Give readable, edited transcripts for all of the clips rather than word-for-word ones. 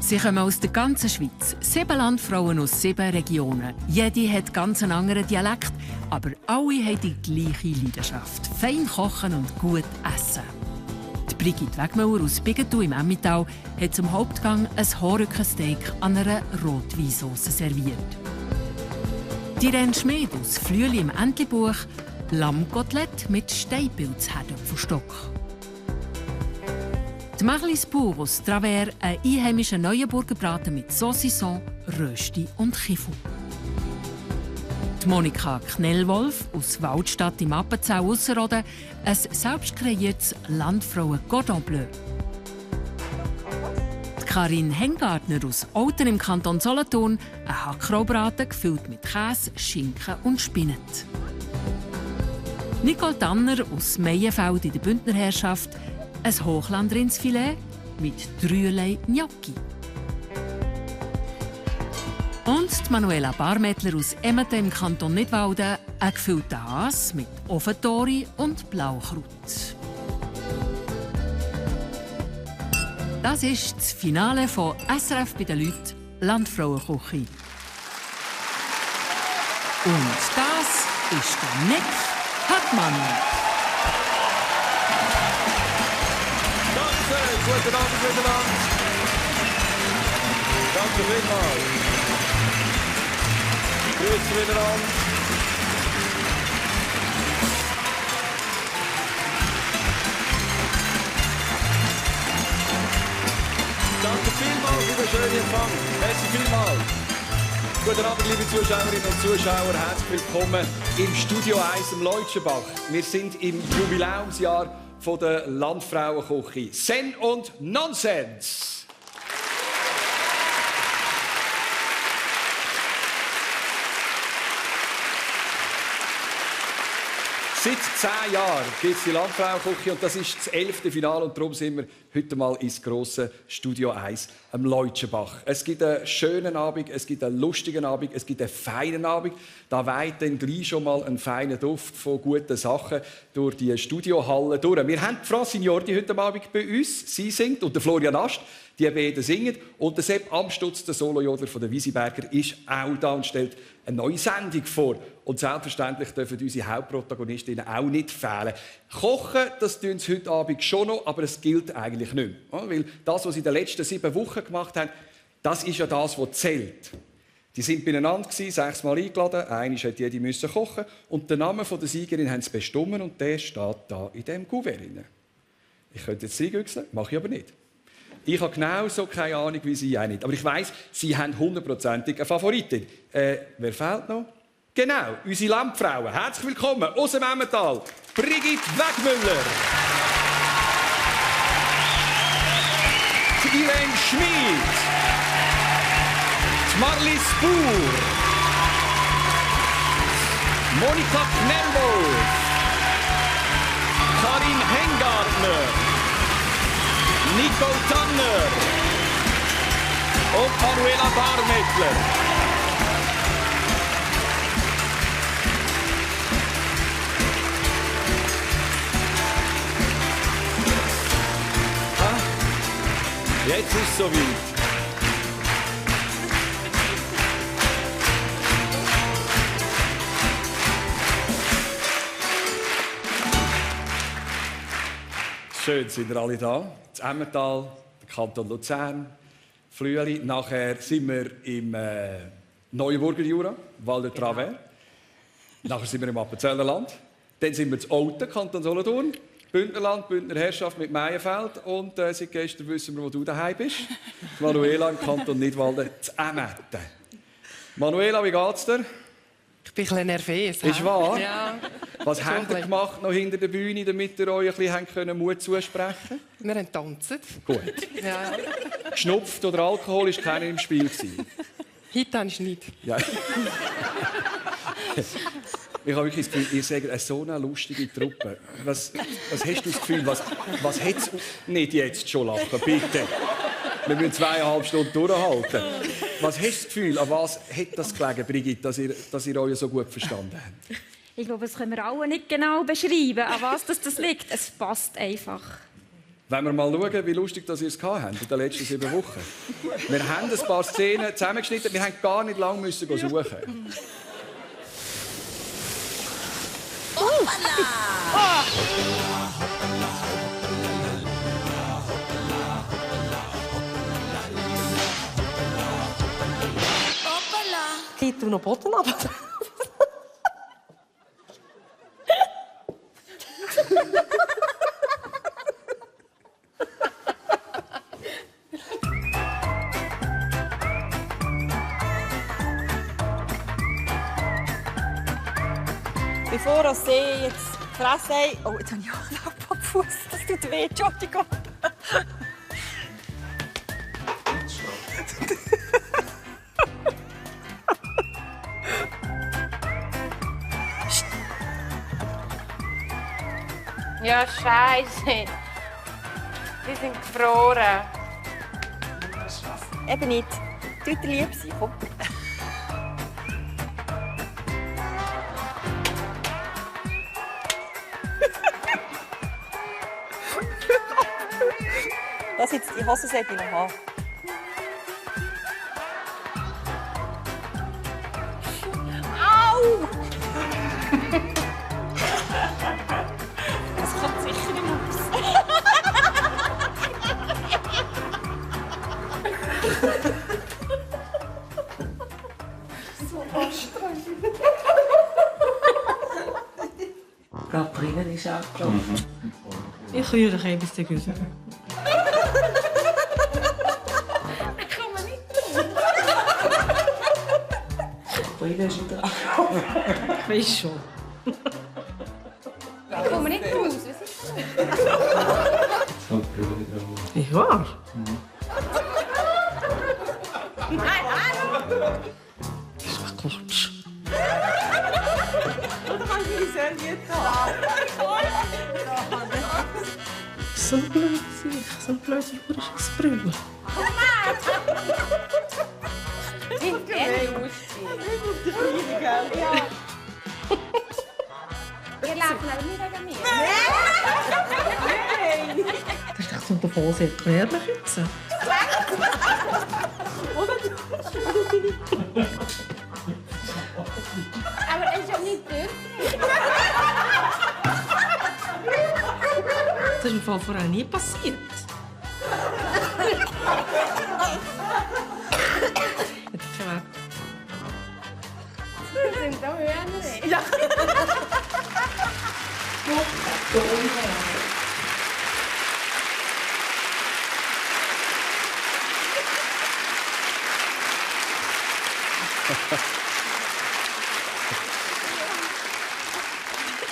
Sie kommen aus der ganzen Schweiz. 7 Landfrauen aus 7 Regionen. Jede hat ganz einen anderen Dialekt, aber alle haben die gleiche Leidenschaft. Fein kochen und gut essen. Die Brigitte Wegmüller aus Biggenthau im Emmental hat zum Hauptgang ein Hahrrückensteak an einer Rotweinsauce serviert. Die Irene Schmid aus Flüeli im Entlebuch Lammkotelett mit Steinpilzherdöpfelstock. Die Marlies Pur aus Travers ein einheimischer Neuenburger Braten mit Saucisson, Rösti und Kifu. Die Monika Knellwolf aus Waldstadt im Appenzell Ausserrhoden ein selbst kreiertes Landfrauen Cordon Bleu. Die Karin Hengartner aus Olten im Kanton Solothurn ein Hackraubraten gefüllt mit Käse, Schinken und Spinat. Nicole Tanner aus Meienfeld in der Bündnerherrschaft ein Hochlandrindsfilet mit 3 Gnocchi. Und die Manuela Barmettler aus Emmeten im Kanton Nidwalden ein gefüllter Has mit Ofentori und Blaukraut. Das ist das Finale von SRF bei den Leuten Landfrauenküche. Und das ist der Nick Hartmann. Guten Abend miteinander. Danke vielmals. Grüezi miteinander. Danke vielmals für den schönen Empfang. Merci vielmals. Guten Abend, liebe Zuschauerinnen und Zuschauer. Herzlich willkommen im Studio 1 am Leutschenbach. Wir sind im Jubiläumsjahr von der Landfrauenküche. Sen und Nonsens. Seit 10 Jahren gibt es die Landfrauenküche und das ist das 11. Finale und darum sind wir heute mal ins grosse Studio 1 am Leutschenbach. Es gibt einen schönen Abend, es gibt einen lustigen Abend, es gibt einen feinen Abend. Da weht dann gleich schon mal ein feiner Duft von guten Sachen durch die Studiohalle durch. Wir haben Francine Jordi heute Abend bei uns. Sie singt und der Florian Ast. Die beiden singen. Und der Sepp Amstutz, der Solojodler von der Wiesiberger, ist auch da und stellt eine neue Sendung vor. Und selbstverständlich dürfen unsere Hauptprotagonistinnen auch nicht fehlen. Kochen, das tun sie heute Abend schon noch, aber es gilt eigentlich nicht mehr. Weil das, was sie in den letzten 7 Wochen gemacht haben, das ist ja das, was zählt. Die sind beieinander, 6 Mal eingeladen, einmal musste jede kochen. Und den Namen der Siegerin haben sie bestimmt und der steht da in diesem Kuvert. Ich könnte jetzt reingüchseln, mache ich aber nicht. Ich habe genauso keine Ahnung wie Sie auch nicht. Aber ich weiss, Sie haben 100%ig eine Favoritin. Wer fehlt noch? Genau, unsere Landfrauen. Herzlich willkommen aus dem Emmental. Brigitte Wegmüller. Die Irene Schmid. Die Marlies Pur. Monika Knellwolf. Karin Hengartner. Nicole Tanner und Manuela Barmettler. Jetzt ist es soweit. Schön, sind ihr alle da. Das Emmental, der Kanton Luzern, Flüeli. Nachher sind wir im Neuenburger Jura, Val de Travers. Nachher sind wir im Appenzeller Land. Dann sind wir in Olten, Kanton Solothurn. Bündnerland, Bündner Herrschaft mit Meienfeld. Und seit gestern wissen wir, wo du daheim bist. Manuela im Kanton Nidwalden, zu Emmeten. Manuela, wie geht's dir? Ich bin ein bisschen nervös. Ist wahr? Ja. Was habt ihr gemacht noch hinter der Bühne, damit ihr euch ein bisschen Mut zusprechen könnt? Wir haben tanzt. Gut. Ja. Geschnupft oder Alkohol war keiner im Spiel. Heute habe ich nicht. Ja. Ich habe wirklich das Gefühl, ihr seid so eine lustige Truppe. Was hast du das Gefühl? Was hätt's nicht jetzt schon lachen, bitte? Wir müssen 2,5 Stunden durchhalten. Was hast du das Gefühl, an was hat das gelegen, Brigitte, dass ihr euch so gut verstanden habt? Ich glaube, das können wir alle nicht genau beschreiben, an was das liegt. Es passt einfach. Wenn wir mal schauen, wie lustig das ihr es habt in den letzten 7 Wochen. Wir haben ein paar Szenen zusammengeschnitten, wir mussten gar nicht lange suchen. Geht du noch Boden ab? Bevor Sie jetzt Fresse haben... Oh, jetzt habe ich auch einen Fuß. Das tut weh. Entschuldigung. Ja, Scheiße. Die sind gefroren. Eben nicht. Tut dir lieb sein. Komm. Das jetzt die Hosensäge noch haben. Au! Das kommt sicher nicht raus. So anstrengend. Gabriele ist angelaufen. Ich rühre dich ein bisschen gut. Gabriele ist wieder angelaufen. Ich weiß schon. Ich komme nicht raus. Ich war. Das ist doch Quatsch. So blöd, so ein blödes Brüllen. Ihr lacht aber nicht wegen mir. Das ist doch so der Vorsicht. Ehrlich jetzt? Aber es ist ja nicht dürftig. Das ist im Fall vorher nie passiert. Mit keinem Wert. Das sind doch Hörner. Ja.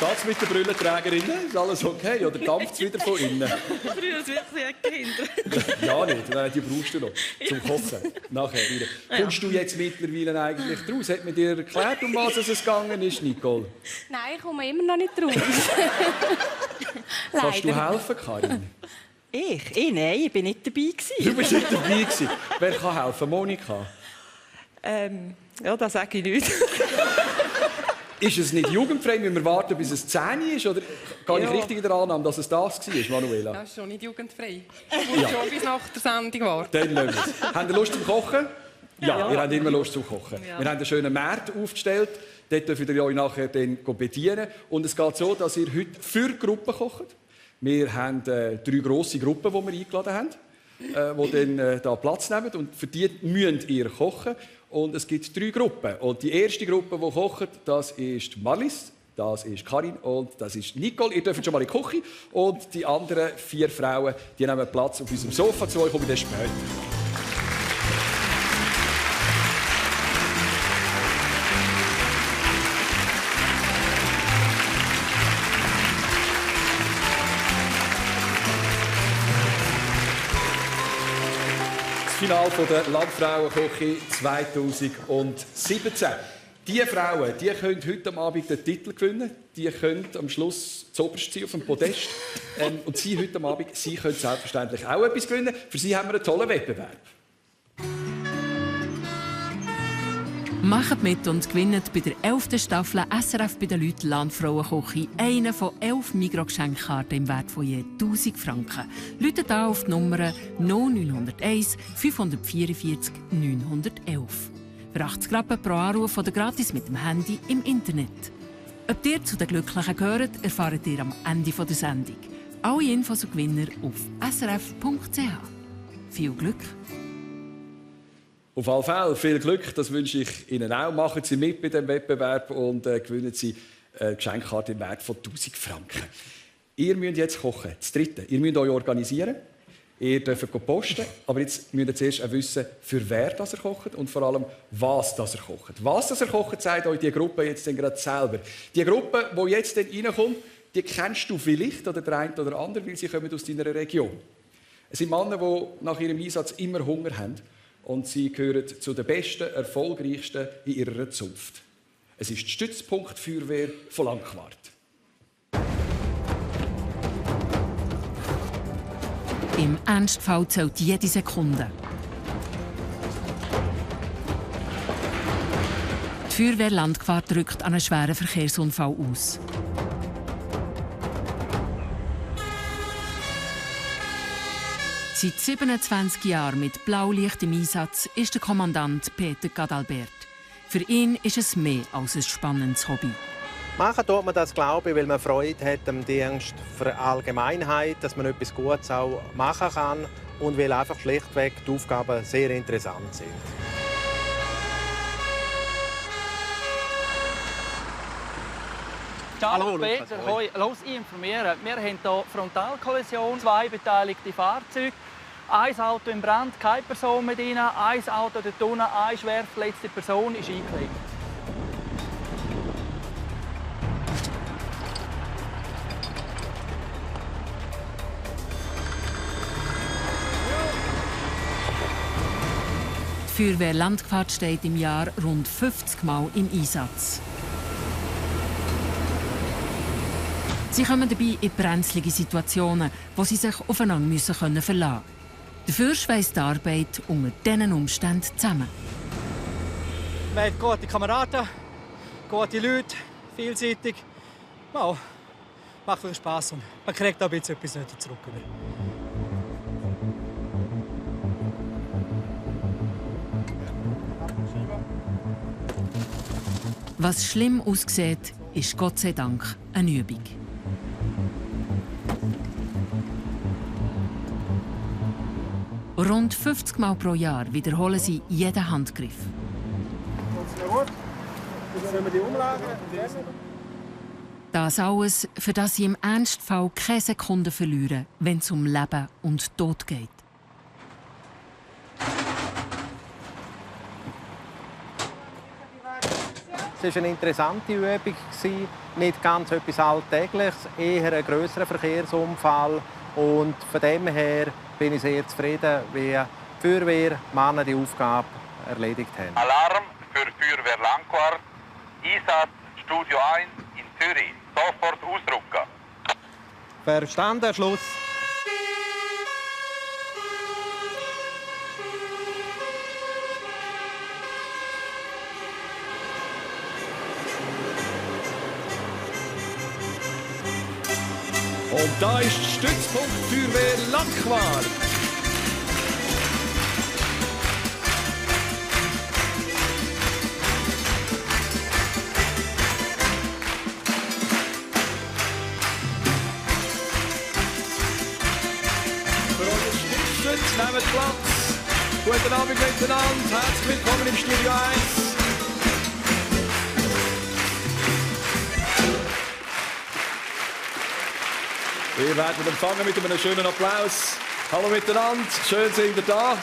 Geht's mit den Brillenträgerinnen? Ist alles okay? Oder dampft es wieder von innen? Früher ist wirklich gehindert. Ja, nicht. Nein, die brauchst du noch zum Kochen. Nachher wieder. Kommst du jetzt mittlerweile eigentlich draus? Hat man dir erklärt, um was es gegangen ist, Nicole? Nein, ich komme immer noch nicht raus. Kannst du helfen, Karin? Ich? Nein, ich war nicht dabei. Du bist nicht dabei gewesen. Wer kann helfen? Monika? Ja, das sage ich nicht. Ist es nicht jugendfrei? Müssen wir warten, bis es 10 ist? Oder gehe ich Ja. richtig in der Annahme, dass es das war, Manuela? Das ist schon nicht jugendfrei. Ja. Schon bis nach der Sendung warten. Dann lassen wir es. Habt ihr Lust zum Kochen? Ja, ihr habt immer Lust zum Kochen. Ja. Wir haben einen schönen Markt aufgestellt. Dort dürft ihr euch nachher dann bedienen. Und es geht so, dass ihr heute für Gruppen kocht. Wir haben 3 grosse Gruppen, die wir eingeladen haben, die dann da Platz nehmen. Und für die müsst ihr kochen. Und es gibt 3 Gruppen. Und die erste Gruppe, die kocht, das ist Marlies, das ist Karin und das ist Nicole. Ihr dürft schon mal in die Küche. Und die anderen 4 Frauen, die nehmen Platz auf unserem Sofa. Zu euch komme ich dann später. Das Finale der Landfrauenküche 2017. Diese Frauen, die können heute Abend den Titel gewinnen. Die können am Schluss zuoberst sein auf dem Podest. Und Sie heute Abend, Sie können selbstverständlich auch etwas gewinnen. Für Sie haben wir einen tollen Wettbewerb. Macht mit und gewinnt bei der 11. Staffel SRF bei den Leuten Landfrauenküche eine von 11 Migros-Geschenkkarten im Wert von je 1000 Franken. Läutet an auf die Nummer 0901 544 911. Für 80 Rappen pro Anruf oder gratis mit dem Handy im Internet. Ob ihr zu den Glücklichen gehört, erfahrt ihr am Ende der Sendung. Alle Infos und Gewinner auf srf.ch. Viel Glück! Auf alle Fälle viel Glück, das wünsche ich Ihnen auch. Machen Sie mit bei diesem Wettbewerb und gewinnen Sie eine Geschenkkarte im Wert von 1000 Franken. Ihr müsst jetzt kochen, das Dritte. Ihr müsst euch organisieren, ihr dürft posten, aber jetzt müsst ihr zuerst auch wissen, für wer das ihr kocht und vor allem, was das ihr kocht. Was das ihr kocht, zeigt euch die Gruppe jetzt gerade selber. Die Gruppe, die jetzt reinkommt, die kennst du vielleicht oder der eine oder andere, weil sie kommen aus deiner Region. Es sind Männer, die nach ihrem Einsatz immer Hunger haben. Und sie gehören zu den besten, erfolgreichsten in ihrer Zunft. Es ist die Stützpunktfeuerwehr von Langquart. Im Ernstfall zählt jede Sekunde. Die Feuerwehr Landquart rückt an einen schweren Verkehrsunfall aus. Seit 27 Jahren mit Blaulicht im Einsatz ist der Kommandant Peter Gadalbert. Für ihn ist es mehr als ein spannendes Hobby. Machen tut man das, glaube ich, weil man Freude hat am Dienst für die Allgemeinheit, dass man etwas Gutes auch machen kann und weil einfach schlichtweg die Aufgaben sehr interessant sind. Hallo Peter, hoi. Los informieren. Wir haben hier Frontalkollision, 2 beteiligte Fahrzeuge. Ein Auto im Brand, keine Person mit rein, ein Auto dort unten, eine schwer verletzte Person ist eingelegt. Die Feuerwehr Landquart steht im Jahr rund 50 Mal im Einsatz. Sie kommen dabei in brenzlige Situationen, wo sie sich aufeinander verlassen müssen. Dafür schweißt die Arbeit unter diesen Umständen zusammen. Wir haben gute Kameraden, gute Leute, vielseitig. Wow, macht viel Spass und man kriegt auch ein bisschen etwas zurück. Was schlimm aussieht, ist Gott sei Dank eine Übung. Rund 50 Mal pro Jahr wiederholen sie jeden Handgriff. Das alles, für das sie im Ernstfall keine Sekunde verlieren, wenn es um Leben und Tod geht. Es war eine interessante Übung, nicht ganz etwas Alltägliches, eher ein grösserer Verkehrsunfall. Und von dem her bin ich sehr zufrieden, wie die Feuerwehrmänner die Aufgabe erledigt haben. Alarm für Feuerwehr Langquart. Einsatz Studio 1 in Zürich. Sofort ausrücken. Verstanden, Schluss. Und da ist der Stützpunkt Feuerwehr Langquart. Für eure Stiftschütz, nehmt Platz. Guten Abend miteinander. Herzlich willkommen im Studio 1. Wir werden empfangen mit einem schönen Applaus. Hallo miteinander, schön sind ihr da.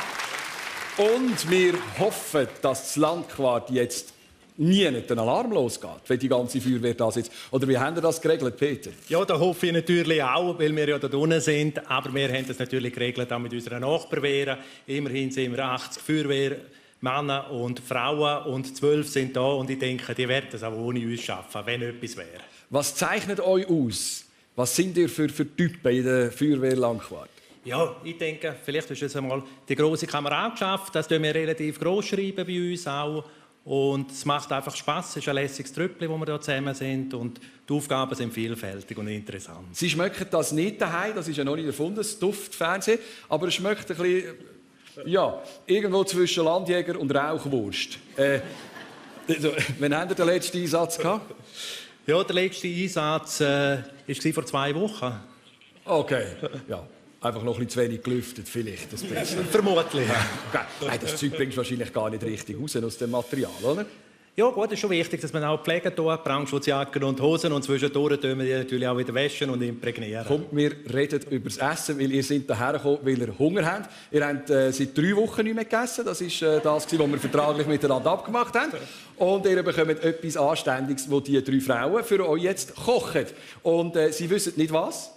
Und wir hoffen, dass das Landquart jetzt nie einen Alarm losgeht, wenn die ganze Feuerwehr da sitzt. Oder wie haben ihr das geregelt, Peter? Ja, da hoffe ich natürlich auch, weil wir ja da unten sind. Aber wir haben das natürlich geregelt auch mit unserer Nachbarwehr. Immerhin sind wir 80 Feuerwehrmänner und Frauen und 12 sind da. Und ich denke, die werden das auch ohne uns schaffen, wenn etwas wäre. Was zeichnet euch aus? Was sind ihr für Typen in der Feuerwehr Langquart? Ja, ich denke, vielleicht hast du jetzt einmal die grosse Kameradschaft. Das tun wir relativ gross schreiben bei uns auch. Und es macht einfach Spass. Es ist ein lässiges Trüppchen, wo wir hier zusammen sind. Und die Aufgaben sind vielfältig und interessant. Sie schmecken das nicht daheim, das ist ja noch nicht erfunden, das Duftfernsehen. Aber es schmeckt ein bisschen, ja, irgendwo zwischen Landjäger und Rauchwurst. Wann habt ihr den letzten Einsatz gehabt? Ja, der letzte Einsatz war vor 2 Wochen. Okay, ja. Einfach noch ein bisschen zu wenig gelüftet, vielleicht. Das Vermutlich. Ja. Nein, das Zeug bringst du wahrscheinlich gar nicht richtig raus aus dem Material, oder? Ja, gut, es ist schon wichtig, dass man auch pflegen tut, Brandschutzjacken und Hosen. Und zwischendurch tun wir die natürlich auch wieder waschen und imprägnieren. Kommt, wir reden über das Essen, weil ihr seid hierher gekommen, weil ihr Hunger habt. Ihr habt seit 3 Wochen nicht mehr gegessen. Das ist das, was wir vertraglich miteinander abgemacht haben. Und ihr bekommt etwas Anständiges, das die 3 Frauen für euch jetzt kochen. Und sie wissen nicht was.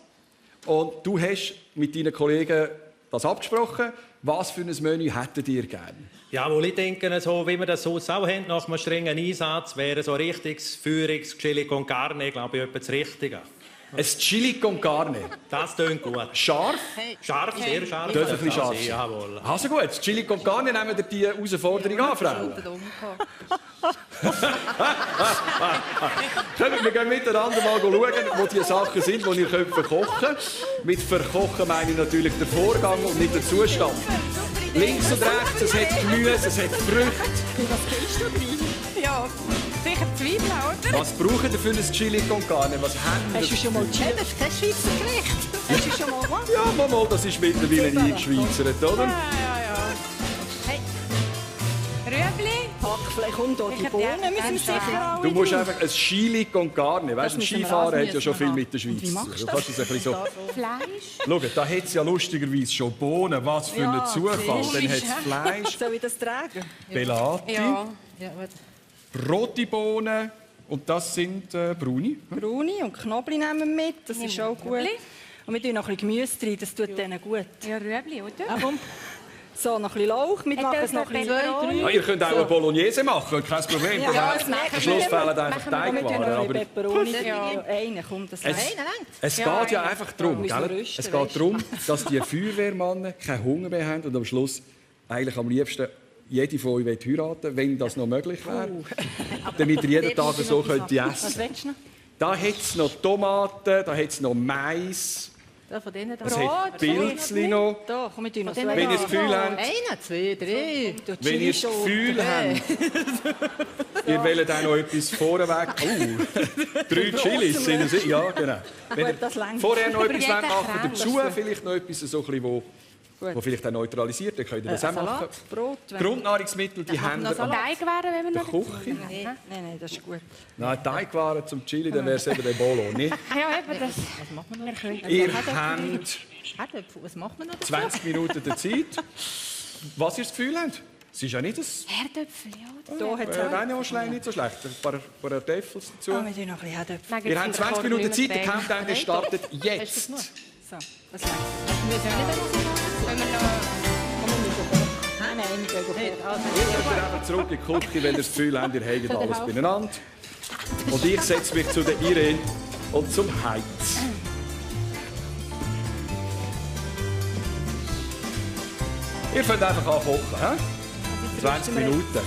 Und du hast mit deinen Kollegen das abgesprochen. Was für ein Menü hättet ihr gerne? Jawohl, ich denke, so, wie wir das so auch haben, nach einem strengen Einsatz, wäre so richtiges, feuriges Chili con Carne, glaube ich, etwa das Richtige. Ein Chili con Carne? Das tönt gut. Scharf? Scharf, sehr scharf. Dürfen ein bisschen scharf sein? Jawohl. Also gut, das Chili con Carne, nehmen wir die Herausforderung an, Frauen. Wir gehen miteinander mal schauen, wo die Sachen sind, die ihr verkochen könnt. Mit verkochen meine ich natürlich den Vorgang und nicht den Zustand. Links und rechts, es hat Gemüse, es hat Früchte. Was kriegst du drin? Ja, sicher Zwiebeln, oder? Was braucht ihr für ein Chili con Carne? Was haben Hast du schon mal Chili? Das ist kein Schweizer Gericht. Hast du schon mal was? Ja, mal, das ist mittlerweile eingeschweizert, oder? Ja. Hey, Rüebli? Hackfleisch und auch die Bohnen müssen wir sicher auch. Du musst einfach ein Chili con Carne. Weißt du, ein Skifahren hat ja schon viel mit der Schweiz zu tun. Du kannst das ein bisschen so. Fleisch? Schau, da hat es ja lustigerweise schon Bohnen. Was für ein Zufall. Dann hat es Fleisch. Soll ich das tragen? Pelati. Ja. Rote Bohnen. Und das sind braune. Braune und Knoblauch nehmen wir mit. Das ist auch gut. Und wir tun noch ein bisschen Gemüse rein. Das tut denen gut. Ja, Rüebli, oder? Ja, komm. So, noch ein bisschen Lauch. Wir machen es noch ein bisschen 2, 3. Ja, ihr könnt auch eine Bolognese machen, kein Problem. Ja, am Schluss fehlen einfach Teigwaren. Aber Peperoni, einen, komm, das es geht ja einfach darum, es geht darum, dass die Feuerwehrmänner keinen Hunger mehr haben und am Schluss eigentlich am liebsten jede von euch heiraten will, wenn das noch möglich wäre. Damit ihr jeden Tag so essen könnt. Was willst du noch? Da hat es noch Tomaten, da hat es noch Mais. Von denen da. Es hat Pilzli noch. Da, komm, wir tun noch Wenn ihr das Gefühl habt, 1, 2, 3. wenn ihr das Gefühl habt, ihr wollt auch noch etwas vorweg. 3 Chilis sind es. Ja, genau. Wenn ihr vorher noch etwas machen dazu, vielleicht noch etwas so ein bisschen, wo vielleicht auch neutralisiert, dann könnt ihr das auch machen. Brot. Grundnahrungsmittel, die haben wir an Teigwaren, wenn wir der noch... Küche. Nein, das ist gut. Nein, Teigwaren zum Chili, dann wäre es eben der Bolo, nicht? Ja, eben das. Was macht man noch? Ihr habt Herdöpfel, was macht man noch? 20 Minuten der Zeit. Was ihr das Gefühl habt? Es ist ja nicht das... Herdöpfel, ja, oder? Da hat es Reinholschlein nicht so schlecht. Ein paar Kartoffeln dazu. wir tun noch ein bisschen Herdöpfel. Ihr habt 20 Minuten Zeit, der Countdown startet jetzt. So, was Wir müssen nicht Wenn wir noch... Nein, wir gehen vor. Ihr könnt einfach zurück in die Küche, wenn ihr das Gefühl habt, ihr habt alles beieinander. Und ich setze mich zu der Irene und zum Heiz. Ihr könnt einfach ankochen, he? 20 Minuten.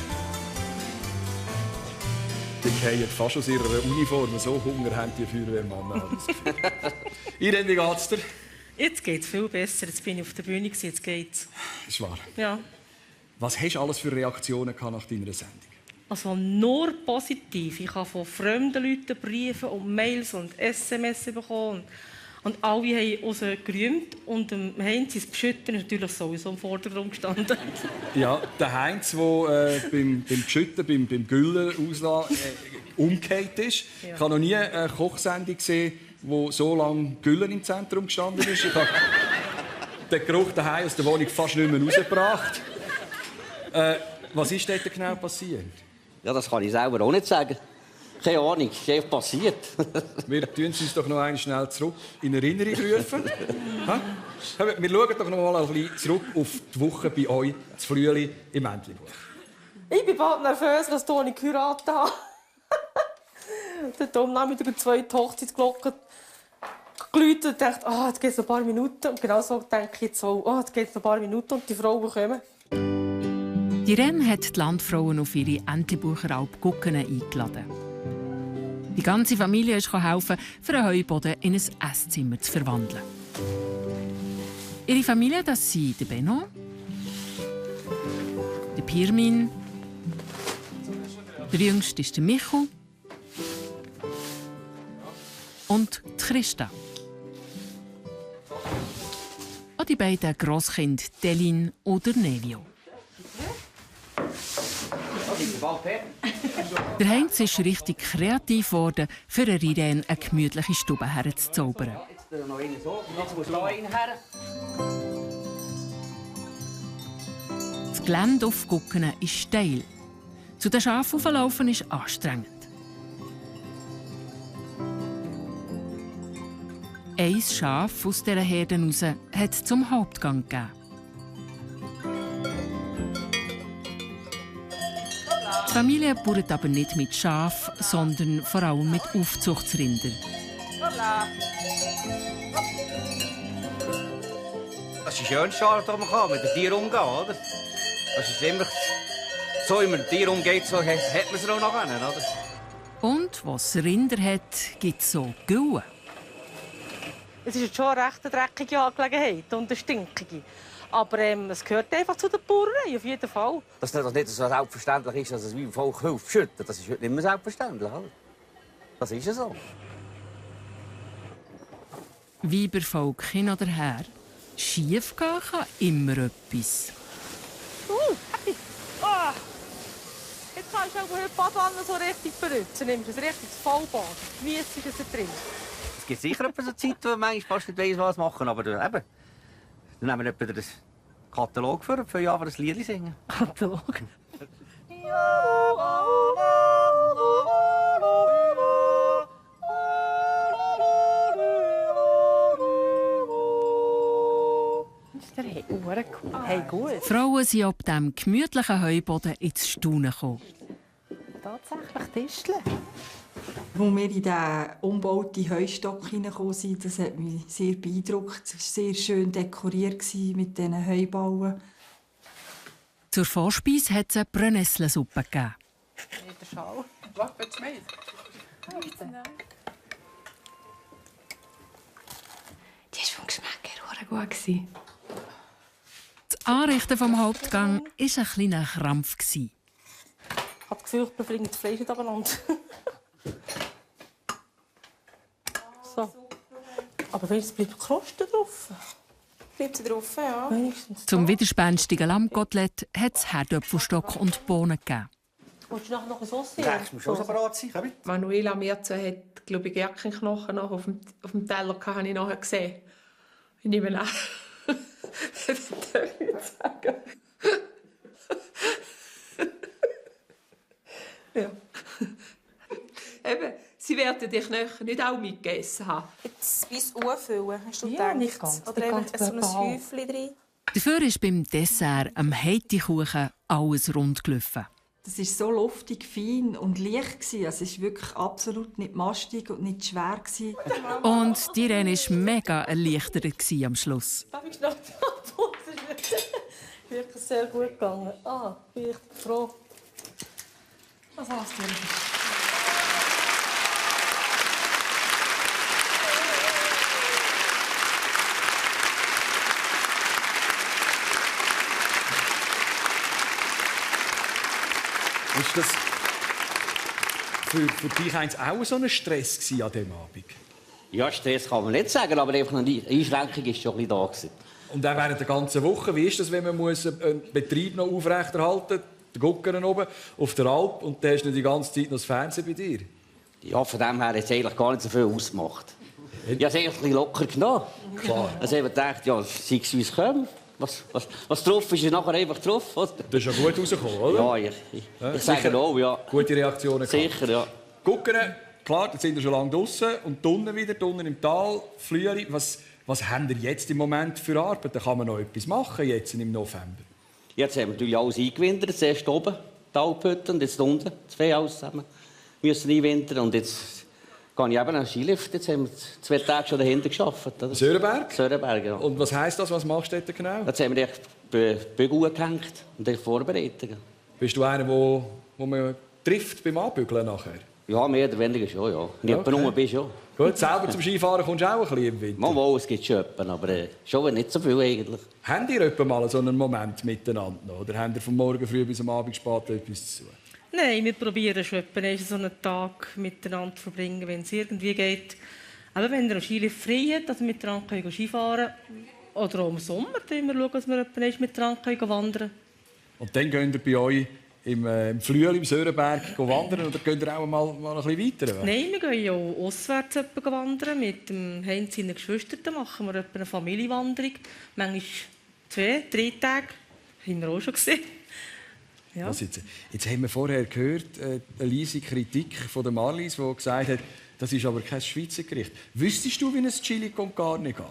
Die fallen fast aus ihrer Uniform. So Hunger haben die Feuerwehrmänner. Irene, wie geht's dir? Jetzt geht es viel besser. Jetzt bin ich auf der Bühne, jetzt geht's. Das ist wahr. Ja. Was hast du alles für Reaktionen nach deiner Sendung? Also nur positiv. Ich habe von fremden Leuten Briefe und Mails und SMS bekommen. Und alle haben uns gerühmt. Und Heinz, das Beschütten, ist natürlich sowieso im Vordergrund gestanden. Ja, der Heinz, der beim Beschütten, beim Güllen auslassen, umgekehrt ist. Ja. Ich habe noch nie eine Kochsendung gesehen, wo so lange Güllen im Zentrum gestanden ist. Ich habe den Geruch daheim aus der Wohnung fast nicht mehr rausgebracht. Was ist dort genau passiert? Ja, das kann ich selber auch nicht sagen. Keine Ahnung, es ist einfach passiert. Wir tun uns doch noch einmal schnell zurück in Erinnerung rufen. Wir schauen doch noch mal ein bisschen zurück auf die Woche bei euch, das Frühling im Entlebuch. Ich bin bald nervös, dass Toni geheiratet hat. Dann habe ich die zweite Hochzeitsglocke geläutet und dachte, jetzt geht es noch ein paar Minuten. Und genau so denke ich jetzt auch, jetzt geht es noch ein paar Minuten und die Frauen kommen. Die Irene hat die Landfrauen auf ihre Entlebucher Gucken eingeladen. Die ganze Familie ist helfen, für einen Heuboden in ein Esszimmer zu verwandeln. Ihre Familie, das sind der Benno, der Pirmin, der Jüngste ist der Michu und die Christa. Und die beiden Grosskinder Delin oder Nevio. Der Heinz ist richtig kreativ geworden, für Irene eine gemütliche Stube herzuzaubern. Das Gelände auf Gucken ist steil. Zu den Schafen hochlaufen ist anstrengend. Ein Schaf aus dieser Herde raus hat es zum Hauptgang gegeben. Die Familie baut aber nicht mit Schaf, sondern vor allem mit Aufzuchtsrindern. Das ist schön, Charles, dass man mit den Tieren umgehen kann, oder? Das ist immer so, wie man mit den Tieren umgeht, so hat man es auch noch einen, oder? Und was Rinder hat, gibt es so Gülle. Es ist schon eine recht dreckige Angelegenheit und eine stinkige. Aber es gehört einfach zu der Bauerei, auf jeden Fall. Dass das nicht so selbstverständlich ist, dass es wie im Volk hilft schütten, das ist heute nicht mehr selbstverständlich, oder? Das ist ja so. Weibervolk hin oder her, schief gehen kann immer etwas. Hey. Oh. Jetzt kannst du auch heute Badwanne so richtig benutzen. Nimmst ein richtiges Vollbad. Genießt das drin. Es gibt sicher so Zeit, wo man manchmal fast nicht weiss, was machen, aber eben, dann nehmen wir etwa den Katalog für ja, für ein Lied singen. Katalog? Hey, gut. Die Frauen sind ab diesem gemütlichen Heuboden ins Staunen gekommen. Tatsächlich Tischle. Als wir in diesen umgebauten Heustock hineingekommen sind, das hat mich sehr beeindruckt. Es war sehr schön dekoriert mit diesen Heubauen. Zur Vorspeise hat es eine Brennnesselsuppe gegeben. Der Schal. Was willst du mit? Die war vom Geschmack her gut. Das Anrichten vom Hauptgang war ein kleiner Krampf. Ich habe das Gefühl, ich befliege das Fleisch nicht abeinander. So. Aber wenigstens bleibt Kruste drauf. Bleibt sie drauf, ja. Wenigstens. Zum widerspenstigen Lammkotelett hat es Herdöpfelstock und Bohnen gegeben. Willst du nachher noch ein Sauce? Das muss schon so bereit sein. Manuela Mirze hat, glaube ich, Gärtchenknochen noch auf dem Teller gehabt, habe ich nachher gesehen. Ich nehme an. Das darf ich nicht sagen. Ja. Eben, sie werden die Knochen nicht auch mitgegessen haben. Jetzt bis anfüllen, hast du Ja, gedacht? nicht ganz. Oder Nicht eben ganz so ein total. Häufchen drin? Dafür ist beim Dessert, am Heitikuchen, alles rund gelaufen. Das war so luftig, fein und leicht. Also es war wirklich absolut nicht mastig und nicht schwer. Und die Irene war mega erleichtert am Schluss. Darf ich noch das ist wirklich sehr gut gegangen. Bin ich froh. Was hast du? Ist das für dich auch so ein Stress an diesem Abend? Ja, Stress kann man nicht sagen, aber einfach eine Einschränkung war schon ein bisschen da gewesen. Und auch während der ganzen Woche, wie ist das, wenn man einen Betrieb noch aufrechterhalten muss, den Gucken oben auf der Alp, und dann hast du die ganze Zeit noch das Fernsehen bei dir? Ja, von dem her hat es eigentlich gar nicht so viel ausgemacht. Ich habe es eigentlich ein bisschen locker genommen. Klar. Also ich habe gedacht, ja, sei es wie es kommt. Was drauf ist, ist nachher einfach drauf. Oder? Das ist ja gut rausgekommen, oder? Ja, ich sage auch, ja. Gute Reaktionen gehabt. Sicher, ja. Gucken, klar, jetzt sind wir schon lange draußen und drinnen wieder, drinnen im Tal, Flüeri. Was haben wir jetzt im Moment für Arbeit? Da kann man noch etwas machen, jetzt im November. Jetzt haben wir natürlich alles eingewintert. Zuerst oben, die Alphütte, und jetzt unten, zwei alles zusammen. Wir müssen einwintern und jetzt gehe ich eben an den Skilift. Jetzt haben wir 2 Tage schon dahinter gearbeitet. Sörenberg? Sörenberg, ja. Und was heisst das? Was machst du dort genau? Jetzt haben wir Bügel gehängt und ich vorbereitet. Bist du einer, wo man trifft beim Anbügeln nachher? Ja, mehr oder weniger schon, ja. Nicht Okay. nur bist schon. Gut, selber zum Skifahren kommst du auch ein bisschen im Winter? Mal, es gibt schon jemanden, aber schon nicht so viel eigentlich. Habt ihr etwa mal so einen Moment miteinander noch? Oder habt ihr von morgen früh bis am Abend spät etwas zu tun? Nein, wir probieren schon etwa so einen Tag miteinander zu verbringen, wenn es irgendwie geht. Aber wenn der Skilift frei hat, dass wir miteinander Skifahren können. Oder auch im Sommer schauen wir, dass wir etwa miteinander wandern können. Und dann geht ihr bei euch im Flüel, im Sörenberg wandern oder geht ihr auch mal ein bisschen weiter? Nein, wir gehen ja auch auswärts wandern. Mit dem Heinz seinen Geschwistern machen wir etwa eine Familienwanderung. Manchmal 2-3 Tage. Das haben wir auch schon gesehen. Ja. Jetzt haben wir vorher gehört, eine leise Kritik von der Marlies, die gesagt hat, das ist aber kein Schweizer Gericht. Wüsstest du, wie ein Chili con Carne geht?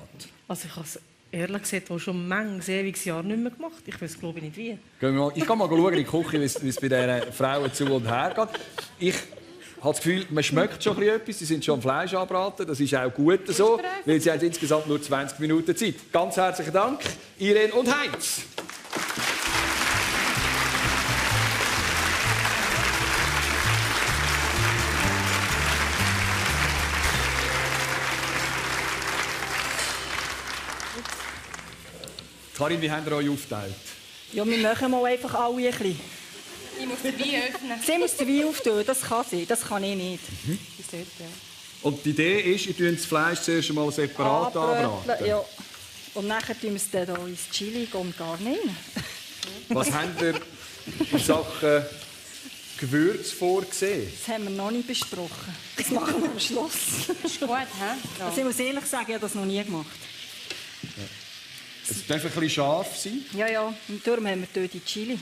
Also ich habe es ehrlich gesagt auch schon manches ewiges Jahr nicht mehr gemacht. Ich weiß glaube nicht wie. Ich gehe mal schauen in die Küche, wie es bei diesen Frauen zu und her geht. Ich habe das Gefühl, man schmeckt schon etwas. Sie sind schon am Fleisch anbraten. Das ist auch gut so, weil sie haben insgesamt nur 20 Minuten Zeit. Ganz herzlichen Dank, Irene und Heinz. Karin, wie habt ihr euch aufgeteilt? Ja, wir machen mal einfach alle ein bisschen. Ich muss den Wein öffnen. Sie muss den Wein auftun, das kann sie, das kann ich nicht. Und die Idee ist, ihr tut das Fleisch zuerst einmal separat anbraten. Ja. Und nachher tun wir es dann hier ins Chili und gar nicht. Was habt ihr in Sachen Gewürz vorgesehen? Das haben wir noch nicht besprochen. Das machen wir am Schluss. Das ist gut, hä? Ja. Also ich muss ehrlich sagen, ich habe das noch nie gemacht. Es darf ein bisschen scharf sein. Ja, und darum haben wir dort die Chili.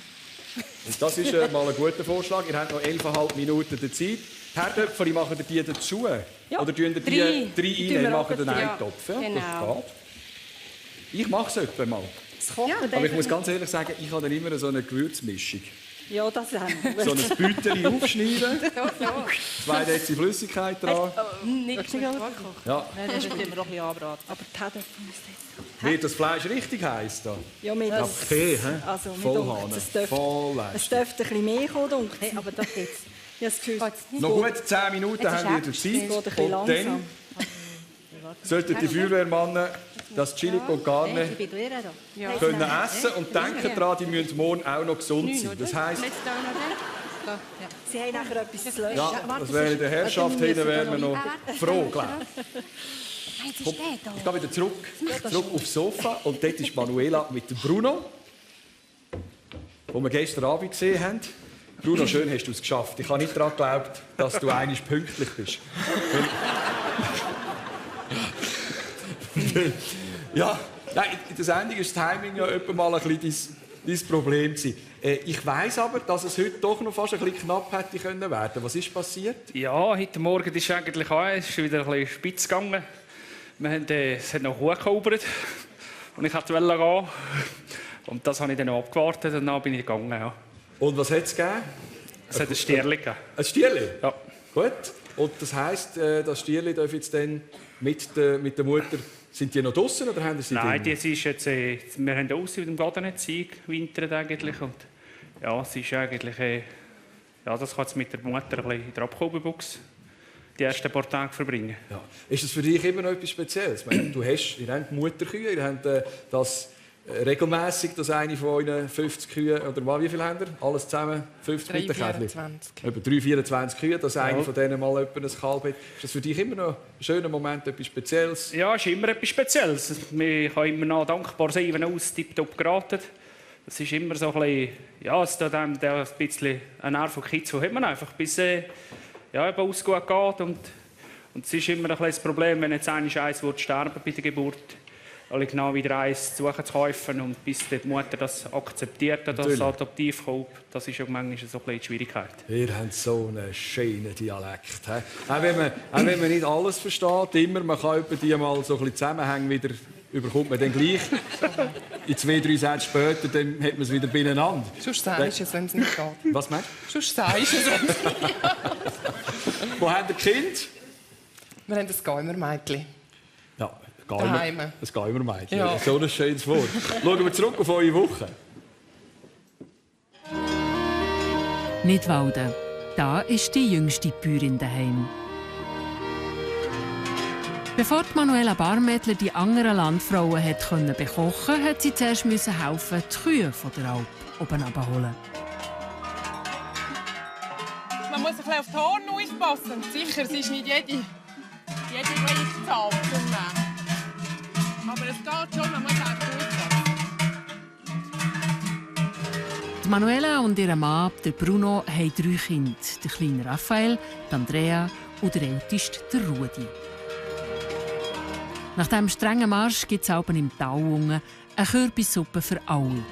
Und das ist mal ein guter Vorschlag. Ihr habt noch 11,5 Minuten Zeit. Die Herdöpfel, machen ihr die dazu? Ja. Oder tun ihr die drei rein und machen den einen Topf? Ja, genau. Das geht. Ich mache es etwa mal. Aber ich muss ganz ehrlich sagen, ich habe dann immer so eine Gewürzmischung. Ja, das haben wir. So ein Büteli aufschneiden, 2 Dezi Flüssigkeit dran. Nicht so gut. Ja. Das müssen wir noch ein bisschen anbraten. Aber die Herdöpfel müssen Wird das Fleisch richtig heiß da? Ja, wir Ja, P, also Vollhahn. es dürfte ein bisschen mehr kommen. Hey, aber das geht's. Ich habe das Gefühl, Noch gut 10 Minuten haben wir Zeit. Es geht ein bisschen Und dann langsam. sollten die Feuerwehrmannen das Chili con Carne können essen und denken daran, die müssen morgen auch noch gesund sein. Das heisst, Sie haben nachher etwas zu löschen. ja, das wäre in der Herrschaft hinten, wären wir noch froh, glaube ich. Komm, ich gehe wieder zurück aufs Sofa und dort ist Manuela mit dem Bruno, den wir gestern Abend gesehen haben. Bruno, schön hast du es geschafft. Ich habe nicht daran geglaubt, dass du eigentlich pünktlich bist. Ja, nein, in der Sendung ist das Timing ja etwa mal ein bisschen dein Problem gewesen. Ich weiss aber, dass es heute doch noch fast ein bisschen knapp hätte können werden. Was ist passiert? Ja, heute Morgen ist eigentlich auch, es ist wieder ein bisschen spitz gegangen. Es hat noch hochgehobert und ich wollte gehen. Und das habe ich dann noch abgewartet und dann bin ich gegangen. Ja. Und was hat es gegeben? Es hat ein Stierli gegeben. Ein Stierli? Ja. Gut. Und das heisst, das Stierli darf jetzt dann mit der Mutter... Sind die noch draußen oder haben sie Nein, drin? die ist jetzt, wir haben aus mit dem Garten nicht gewintert eigentlich. Und ja, sie ist eigentlich... ja, das kann jetzt mit der Mutter ein bisschen in der Abkolbenbox die ersten paar Tage verbringen. Ja. Ist das für dich immer noch etwas Spezielles? Ich meine, ihr habt Mutterkühe, ihr habt das regelmässig, dass eine von euren 50 Kühe, oder wie viel habt ihr? Alles zusammen? 50 mit den Kätzchen? Etwa 3-24 Kühe, dass eine von denen mal ein Kalb hat. Ist das für dich immer noch ein schöner Moment, etwas Spezielles? Ja, es ist immer etwas Spezielles. Ich kann immer noch dankbar sein, wenn alles tiptop geraten. Das ist immer so ein bisschen, ja, es tut einem ein bisschen einen Nerv von Kids, hat man einfach, bis ja, eben alles gut geht. Und es ist immer ein bisschen das Problem, wenn jetzt eins sterben bei der Geburt, alle genau wieder eins zu kaufen und bis die Mutter das akzeptiert, das adoptiv kommt, das ist ja manchmal so ein bisschen die Schwierigkeit. Ihr habt so einen schönen Dialekt. He? Auch wenn man nicht alles versteht, immer, man kann über die mal so ein bisschen Zusammenhänge wieder überkommt man dann gleich. In 2-3 Sätze später, dann hat man es wieder beieinander. Sonst sagst du es, wenn es nicht geht. Was meinst du? Sonst sagst du es, wenn es nicht geht. Wo habt ihr Kind? Wir haben ein Geimer-Mädchen. Ja, Daheim. Das gehen wir meiden. Ja. So ein schönes Wort. Schauen wir zurück auf eure Woche. Nidwalden. Da ist die jüngste Bäuerin daheim. Bevor die Manuela Barmettler die anderen Landfrauen bekochen konnte, hat sie zuerst helfen, die Kühe von der Alp oben abholen. Man muss ein bisschen auf die Horn aufpassen. Sicher, es ist nicht jede gleiche Zahl zum Nehmen. Aber es geht schon, man muss auch gut Die Manuela und ihr Mann, der Bruno, haben 3 Kinder. Der kleine Raphael, die Andrea und der älteste, der Rudi. Nach diesem strengen Marsch gibt es oben im Tal eine Kürbissuppe für alle.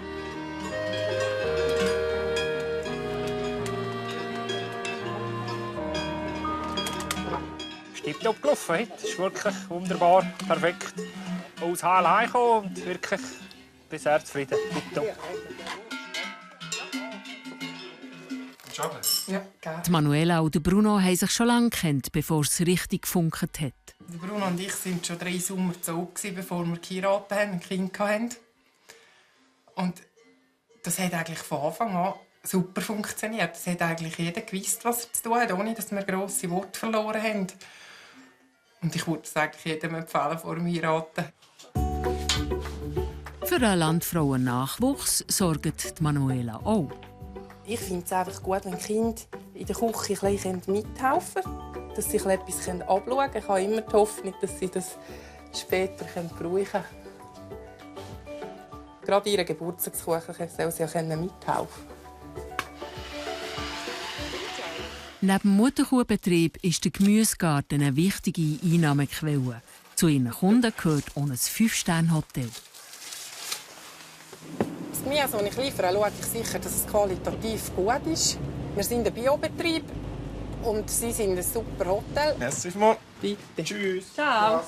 Tipptopp gelaufen. Das ist wirklich wunderbar, perfekt. Aus Heil heimgekommen und wirklich bisher zufrieden. Tipptopp. Ja, gerne. Die Manuela und der Bruno haben sich schon lange gekannt, bevor es richtig gefunkt hat. Bruno und ich waren schon 3 Sommer zu, bevor wir geheiratet haben und Kinder hatten. Und das hat eigentlich von Anfang an super funktioniert. Es hat eigentlich jeder gewusst, was er zu tun hat, ohne dass wir grosse Worte verloren haben. Und ich würde es eigentlich jedem empfehlen, vor dem Heiraten. Für einen Landfrauen-Nachwuchs sorgt die Manuela auch. Ich finde es einfach gut, wenn die Kinder in der Küche ein bisschen mithelfen können, dass sie etwas abschauen können. Ich habe immer die Hoffnung, dass sie das später brauchen können. Gerade in ihren Geburtstagskuchen soll sie ja mithelfen. Neben dem Mutterkuhbetrieb ist der Gemüsegarten eine wichtige Einnahmequelle. Zu ihren Kunden gehört auch ein 5-Sterne-Hotel. Das Gemüse, das ich liefere, schaue ich sicher, dass es qualitativ gut ist. Wir sind ein Biobetrieb und Sie sind ein super Hotel. Merci mal. Bitte. Tschüss. Ciao.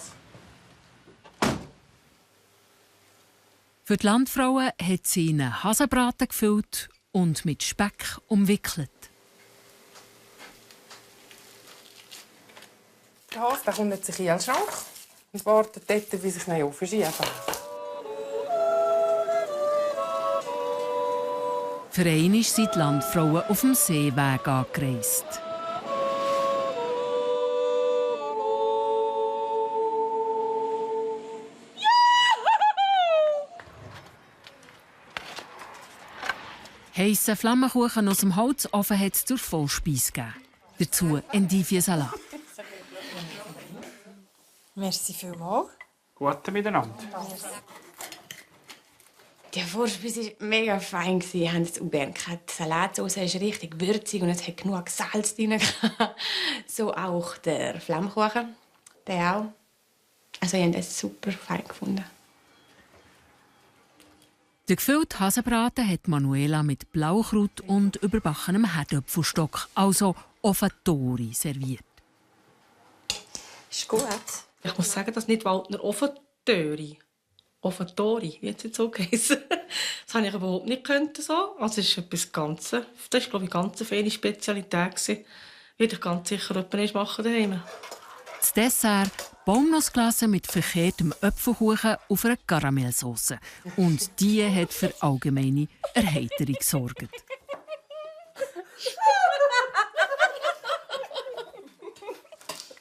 Für die Landfrauen hat sie einen Hasenbraten gefüllt und mit Speck umwickelt. Der Hase kommt jetzt in den Kühlschrank und wartet dort, bis ich ihn aufschiebe. Für einmal sind die Landfrauen auf dem Seeweg angereist. Heissen Flammkuchen aus dem Holzofen hat es zur Vollspeise gegeben. Dazu Endiviensalat. Merci vielmals. Guten Miteinander. Die Vorspeise war mega fein. Wir haben es auch gerne gehabt. Die Salatsauce ist richtig würzig und es hat genug Salz drin. So auch der Flammkuchen. Der auch. Also ich habe das super fein gefunden. Den gefüllten Hasenbraten hat Manuela mit Blaukraut und überbackenem Herdöpfelstock, also Offatori, serviert. Ist gut. Ich muss sagen, dass nicht Waldner Offatori, wie hat es jetzt so geheißen? Das habe ich überhaupt nicht können, so. Also es ist etwas Ganzes. Das war, glaube ich, eine ganz feine Spezialität. Würde ich ganz sicher jemand machen daheim. Das Dessert Baumnussglasse mit verkehrtem Äpfelkuchen auf einer Karamellsauce. Und die hat für allgemeine Erheiterung gesorgt.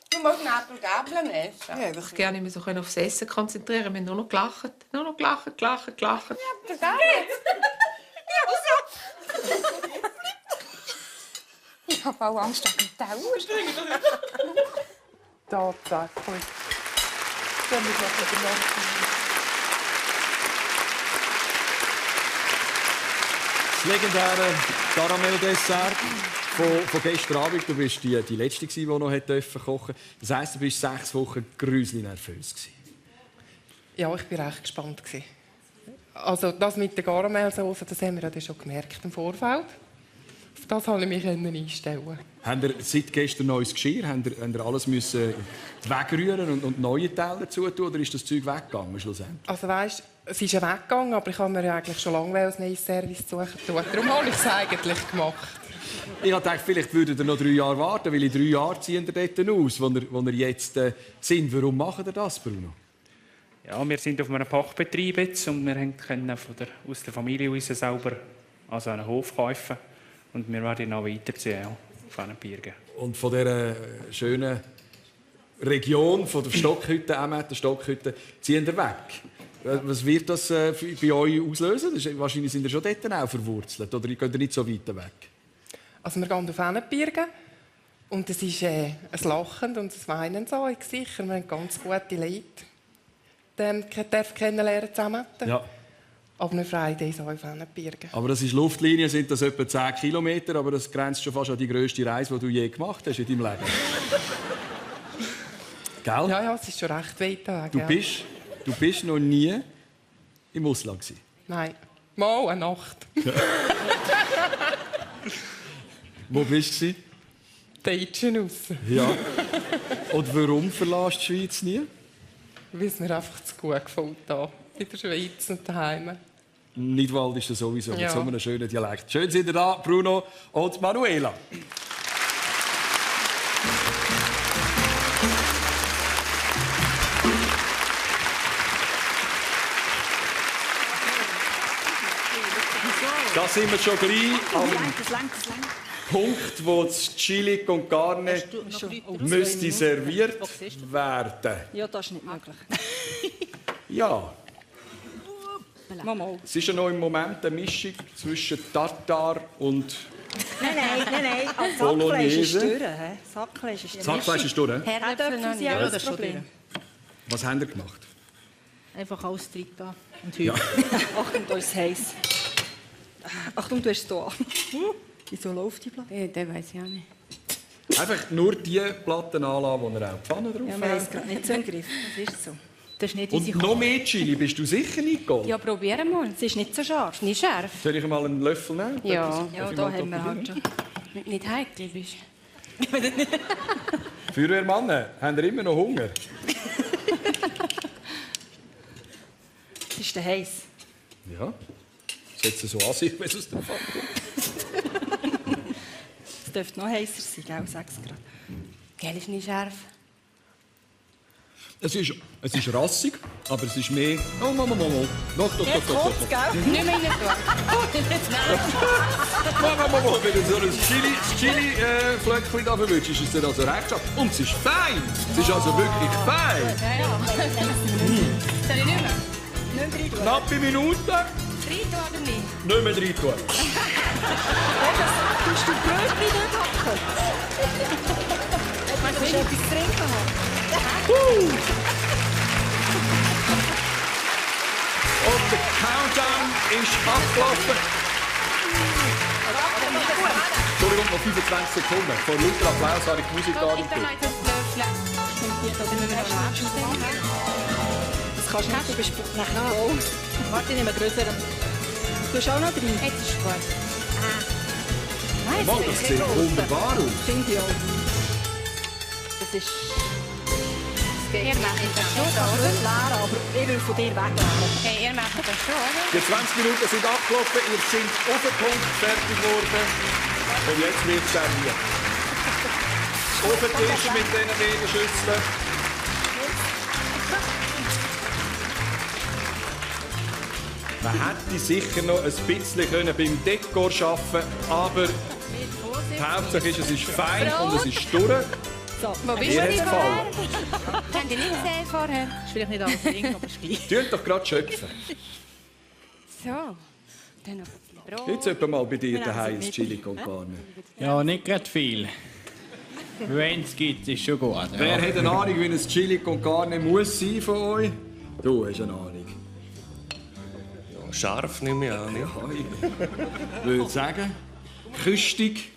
Du musst Gabeln essen. Ja, ich würde gerne mich so aufs Essen konzentrieren. Wir haben nur noch gelacht. Nur noch gelacht. Ja, das Ich habe auch Angst vor dem Teller. Tatsächlich. Das legendäre Karamelldessert von gestern Abend. Du warst die Letzte, die noch kochen durfte. Das heisst, du warst 6 Wochen gruselig nervös. Ja, ich war recht gespannt. Also das mit der Karamellsauce, das haben wir ja schon gemerkt im Vorfeld. Auf das konnte ich mich einstellen. Habt ihr seit gestern neues Geschirr? Habt ihr alles müssen wegrühren und neue Teile dazu tun? Oder ist das Zeug weggegangen schlussendlich? Also weißt, es ist ja weggegangen, aber ich habe mir ja eigentlich schon lange ein neues Service suchen. Darum habe ich es eigentlich gemacht. Ich dachte, vielleicht würdet ihr noch 3 Jahre warten, weil in 3 Jahren ziehen ihr dort aus, wo ihr jetzt sind. Warum macht ihr das, Bruno? ja, wir sind auf einem Pachtbetrieb jetzt und wir können aus der Familie heraus selber also einen Hof kaufen. Und wir werden noch weiterziehen auf einen Birgen. Und von dieser schönen Region, von der Stockhütte, der Stockhütte, ziehen wir weg. Was wird das bei euch auslösen? Wahrscheinlich sind ihr schon dort auch verwurzelt, oder geht ihr nicht so weit weg? Also wir gehen auf einen Birgen und es ist ein Lachen und ein Weinen so in Gesicht. Wir haben ganz gute Leute kennenlernen zusammen. Ja. Aber wir freuen uns auch auf einen Birgen. Aber das ist Luftlinie, sind das etwa 10 Kilometer, aber das grenzt schon fast an die grösste Reise, die du je gemacht hast in deinem Leben. Gell? Ja, es ist schon recht weit weg. Du bist noch nie im Ausland gewesen? Nein, mal eine Nacht. Wo bist du? Deutschen raus. Ja. Und warum verlässt du die Schweiz nie? Weil es mir einfach zu gut gefällt hier in der Schweiz und daheim. Nidwald ist das sowieso, Ja. mit so einem schönen Dialekt. Schön sind ihr da, Bruno und Manuela. Da sind wir schon gleich am Punkt, wo das Chili con Carne müsste serviert werden. Ja, das ist nicht möglich. Ja. Mama. Es ist ja noch im Moment eine Mischung zwischen Tartar und Nein. Sackfleisch ist Bolognese. durch. Sackfleisch ist durch. Sackfleisch ist durch. Herdöpfel sind auch das das ist schon Problem. Was habt ihr gemacht? Einfach alles drin da und Ja. Achtung, da ist es heiß. Achtung, du hast es hier. Wieso läuft die Platte? Das weiss ich auch nicht. Einfach nur die Platten anlassen, wo ihr auch die Pfanne drauf Ja, wir haben es gerade nicht so im Griff. Das ist so. Das ist nicht Und noch mehr Chili, bist du sicher nicht gegangen? Ja, probieren mal. Es ist nicht so scharf. Nicht scharf. Soll ich mal einen Löffel nehmen? Ja. Ja, da haben wir halt schon. Nicht heikel bist. Feuerwehrmann, habt ihr immer noch Hunger? Es ist der heiß. Ja. Das sollte so aussehen, wenn es aus dem Fall kommt. Es dürfte noch heißer sein, gell? 6 Grad. Gell, ist nicht scharf. Es ist rassig, aber es ist mehr... Oh, Mama. Doch. Jetzt kommt's, gell? Nicht mehr rein tun. Mama, wenn du so ein Chili-Flöckchen da verwünschst, ist es dir also recht scharf. Und es ist fein. Es ist also wirklich fein. Ja. Soll ich nicht mehr? Nicht mehr rein tun. Knappe Minute. Rein tun oder nicht? Nicht mehr rein tun. Tust du Brötchen nicht hacken? Man Du musst etwas zu trinken haben. Und der Countdown ist abgelaufen. Entschuldigung, noch 25 Sekunden. Vor lauter Applaus habe ich die Musik gar nicht gehört. Das kannst du nicht, du bist nachher voll. Warte, ich nehme größeren. Du hast auch noch drin. Jetzt ist es gut. Mann, das sieht wunderbar aus. Finde ich auch. Das ist... Ihr macht das schon, Das oder? ist leer, aber ich will von dir weg. Hey, ihr macht das schon, oder? Die 20 Minuten sind abgelaufen, ihr seid auf den Punkt fertig geworden. Und jetzt wird es serviert. Auf den Tisch mit diesen beiden Schüsseln. Man hätte sicher noch ein bisschen beim Dekor arbeiten können, aber die Hauptsache ist, es ist fein und es ist durch. So, wo bist Ihr du hat's gefallen. Habt ihr nicht gesehen vorher? Das ist vielleicht nicht alles drin, aber ist gleich. Tönt doch gerade schöpfen. So. Dann noch ein bisschen Brot. Jetzt etwa mal bei dir daheim ins Chili con Carne. Ja, nicht gerade viel. Wenn es gibt, ist schon gut. Ja. Wer hat eine Ahnung, wie ein Chili con Carne muss sein von euch? Du hast eine Ahnung. Ja, scharf nehme ich an. Ja. Ich würde sagen, küstig.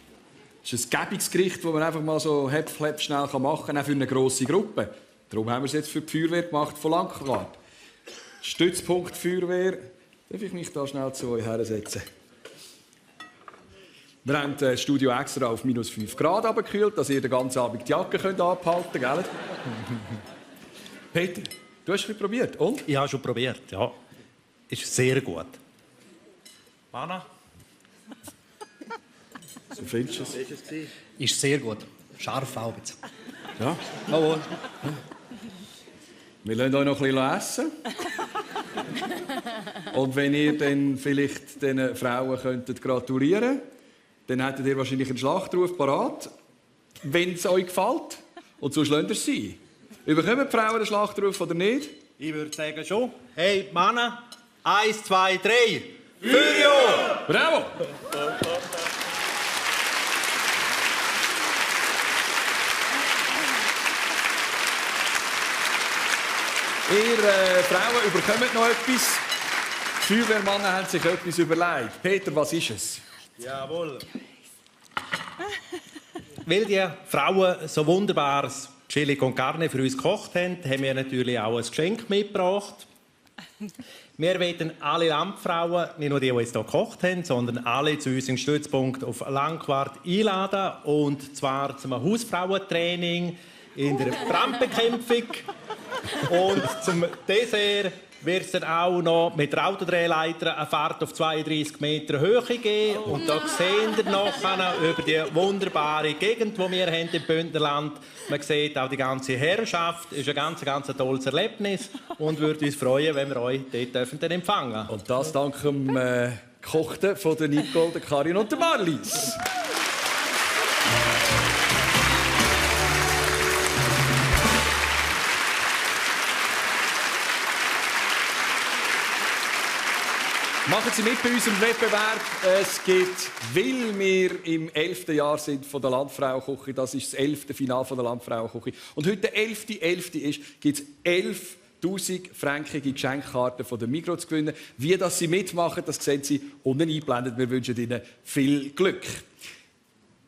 Das ist ein Gebungsgericht, das man einfach mal so häpf schnell machen kann, auch für eine grosse Gruppe. Darum haben wir es jetzt für die Feuerwehr gemacht von Langquart. Stützpunkt Feuerwehr. Darf ich mich da schnell zu euch hersetzen? Wir haben das Studio extra auf minus 5 Grad abgekühlt, dass ihr den ganzen Abend die Jacke abhalten könnt, gell? Peter, du hast es probiert, und? Ich habe schon probiert, ja. Ist sehr gut. Anna? So findest du es? Ist sehr gut. Scharf auch jetzt. Ja? Jawohl. Wir lassen euch noch ein bisschen essen. Und wenn ihr dann vielleicht den Frauen könntet gratulieren, dann hättet ihr wahrscheinlich einen Schlachtruf parat, wenn es euch gefällt. Und sonst lasst ihr es sein. Überkommen die Frauen den Schlachtruf oder nicht? Ich würde sagen schon. Hey, Männer, 1, 2, 3. Feuer! Bravo! Ihr Frauen überkommt noch etwas. Die Feuerwehrmänner haben sich etwas überlegt. Peter, was ist es? Jawohl. Weil die Frauen so wunderbares Chili con Carne für uns gekocht haben, haben wir natürlich auch ein Geschenk mitgebracht. Wir wollen alle Landfrauen, nicht nur die jetzt hier gekocht haben, sondern alle zu uns im Stützpunkt auf Langquart einladen. Und zwar zum Hausfrauentraining in der Brandbekämpfung. Und zum Dessert wird es dann auch noch mit der Autodrehleiter eine Fahrt auf 32 Meter Höhe geben. Und da sehen wir nachher über die wunderbare Gegend, die wir haben im Bündnerland. Man sieht auch die ganze Herrschaft. Es ist ein ganz tolles Erlebnis und würde uns freuen, wenn wir euch dort empfangen dürfen. Und das dank dem Gekochten von der Nicole, der Karin und der Marlies. Machen Sie mit bei unserem Wettbewerb. Es gibt, weil wir im 11. Jahr sind von der Landfrauenküche, das ist das 11. Finale von der Landfrauenküche, und heute der 11.11. ist, gibt es 11'000 frankige Geschenkkarten von der Migros zu gewinnen. Wie das Sie mitmachen, das sehen Sie unten eingeblendet. Wir wünschen Ihnen viel Glück.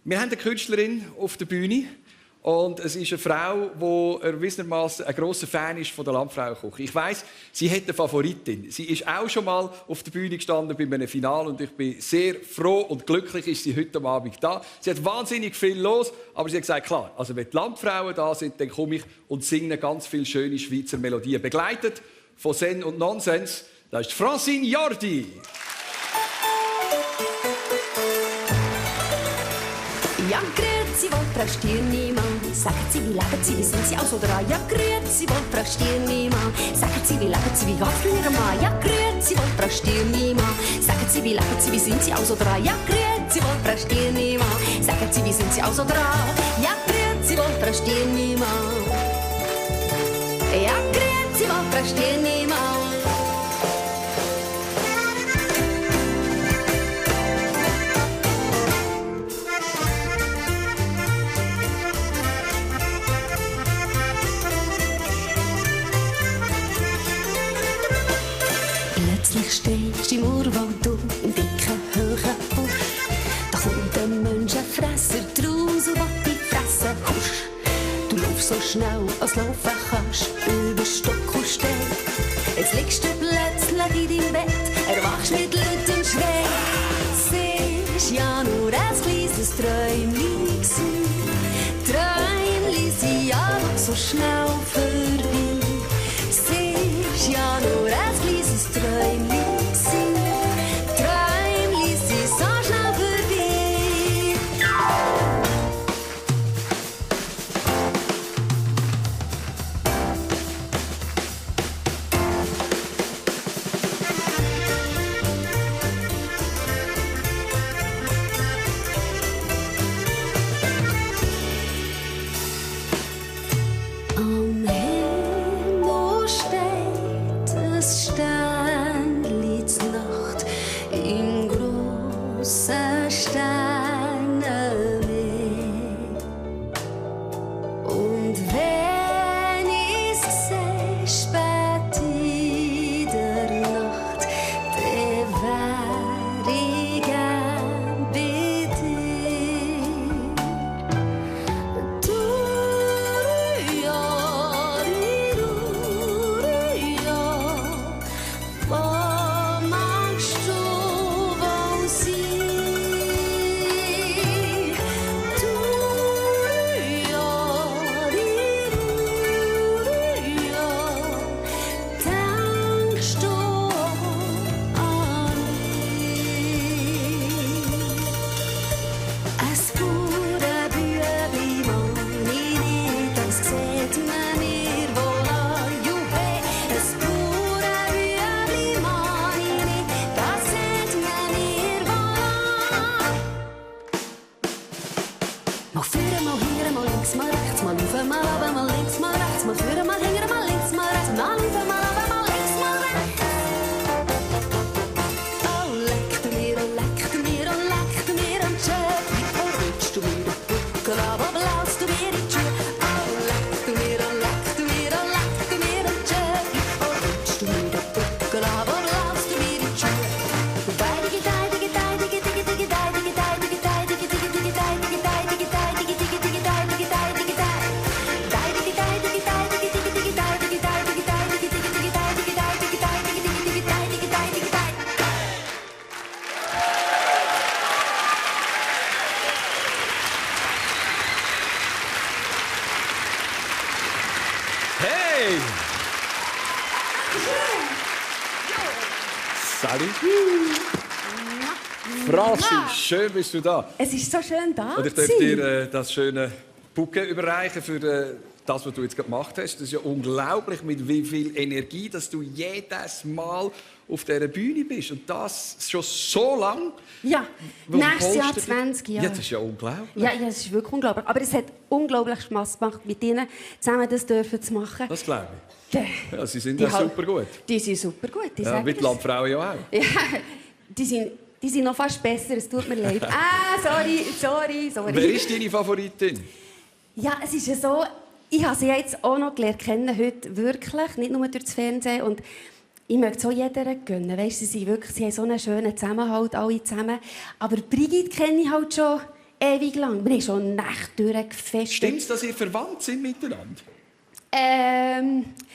Wir haben eine Künstlerin auf der Bühne. Und es ist eine Frau, die erwiesenermaßen ein grosser Fan ist von der Landfrauenküche. Ich weiss, sie hat eine Favoritin. Sie ist auch schon mal auf der Bühne gestanden bei einem Finale und ich bin sehr froh und glücklich, ist sie heute Abend da. Sie hat wahnsinnig viel los, aber sie hat gesagt, klar, also wenn die Landfrauen da sind, dann komme ich und singe ganz viele schöne Schweizer Melodien. Begleitet von Zen und Nonsens, das ist Francine Jordi. Ja, grüezi wohl, Frau Stirnimann. Sagen Sie, wie leben Sie, wie sind Sie also dran? Ja, grüezi wohl, Frau Stirnimann. Sagen Sie, wie leben Sie, wie geht's Ihrem Mann? Ja, grüezi wohl, Frau Stirnimann. Sagen Sie, wie leben Sie, wie sind Sie also dran? Ja, grüezi wohl, Frau Stirnimann. Sagen Sie, wie sind Sie also dran? Ja, grüezi wohl, Frau Stirnimann. Ja, grüezi wohl, Frau Stirnimann. Plötzlich stehst du im Urwald, du im dicken, hohen Busch. Da kommt ein Menschenfresser draus und will dich fressen. Husch. Du laufst so schnell, als laufen kannst, über Stock und Stein. Jetzt liegst du plötzlich in deinem Bett, erwachst mit lautem Schrei. Siehst ja nur ein kleines Träumchen gewesen. Träumchen sind ja noch so schnell vorbei. Siehst ja nur ein kleines Träumchen gewesen. Träumchen sind so schnell vorbei. Mal führen, mal hinten, mal links, mal rechts, mal rauf, mal runter, mal links, mal rechts, mal führen, mal hinten, mal links, mal rechts, mal rauf, mal runter, mal links, mal rechts. Oh, leck du mir, oh, leck du mir, oh, leck du mir am Schöpfi. Oh, rutschst du mir den Buckel ab, oh, blaust du mir in die Schuhe. Oh, leck du mir, oh, leck du mir, oh, leck du mir am Schöpfi. Oh, rutschst du mir den Buckel ab, oh, blaust du mir in die Schuhe. Hey! Salut! Franzi, schön bist du da. Es ist so schön da Und ich darf dir das schöne Bouquet überreichen für das, was du jetzt gemacht hast. Das ist ja unglaublich, mit wie viel Energie dass du jedes Mal auf dieser Bühne bist. Und das schon so lange. Ja, nächstes Jahr 20 Jahre. Ja, das ist ja unglaublich. Ja, es ist wirklich unglaublich. Aber es hat unglaublich Spass gemacht, mit ihnen zusammen das dürfen zu machen. Das glaube ich. Ja, sie sind Die ja super gut. Die sind super gut. Die Ja, sagen wie die das. Landfrauen ja auch. Ja, die sind noch fast besser, es tut mir leid. Sorry. Wer ist deine Favoritin? Ja, es ist ja so, ich habe sie jetzt auch noch gelernt kennen, heute wirklich, nicht nur durch das Fernsehen. Und ich möchte so jeder gönnen. Weißt, sie haben so einen schönen Zusammenhalt, alle zusammen. Aber Brigitte kenne ich halt schon ewig lang. Wir haben schon Nächte durchgefestet. Stimmt es, dass ihr verwandt sind miteinander?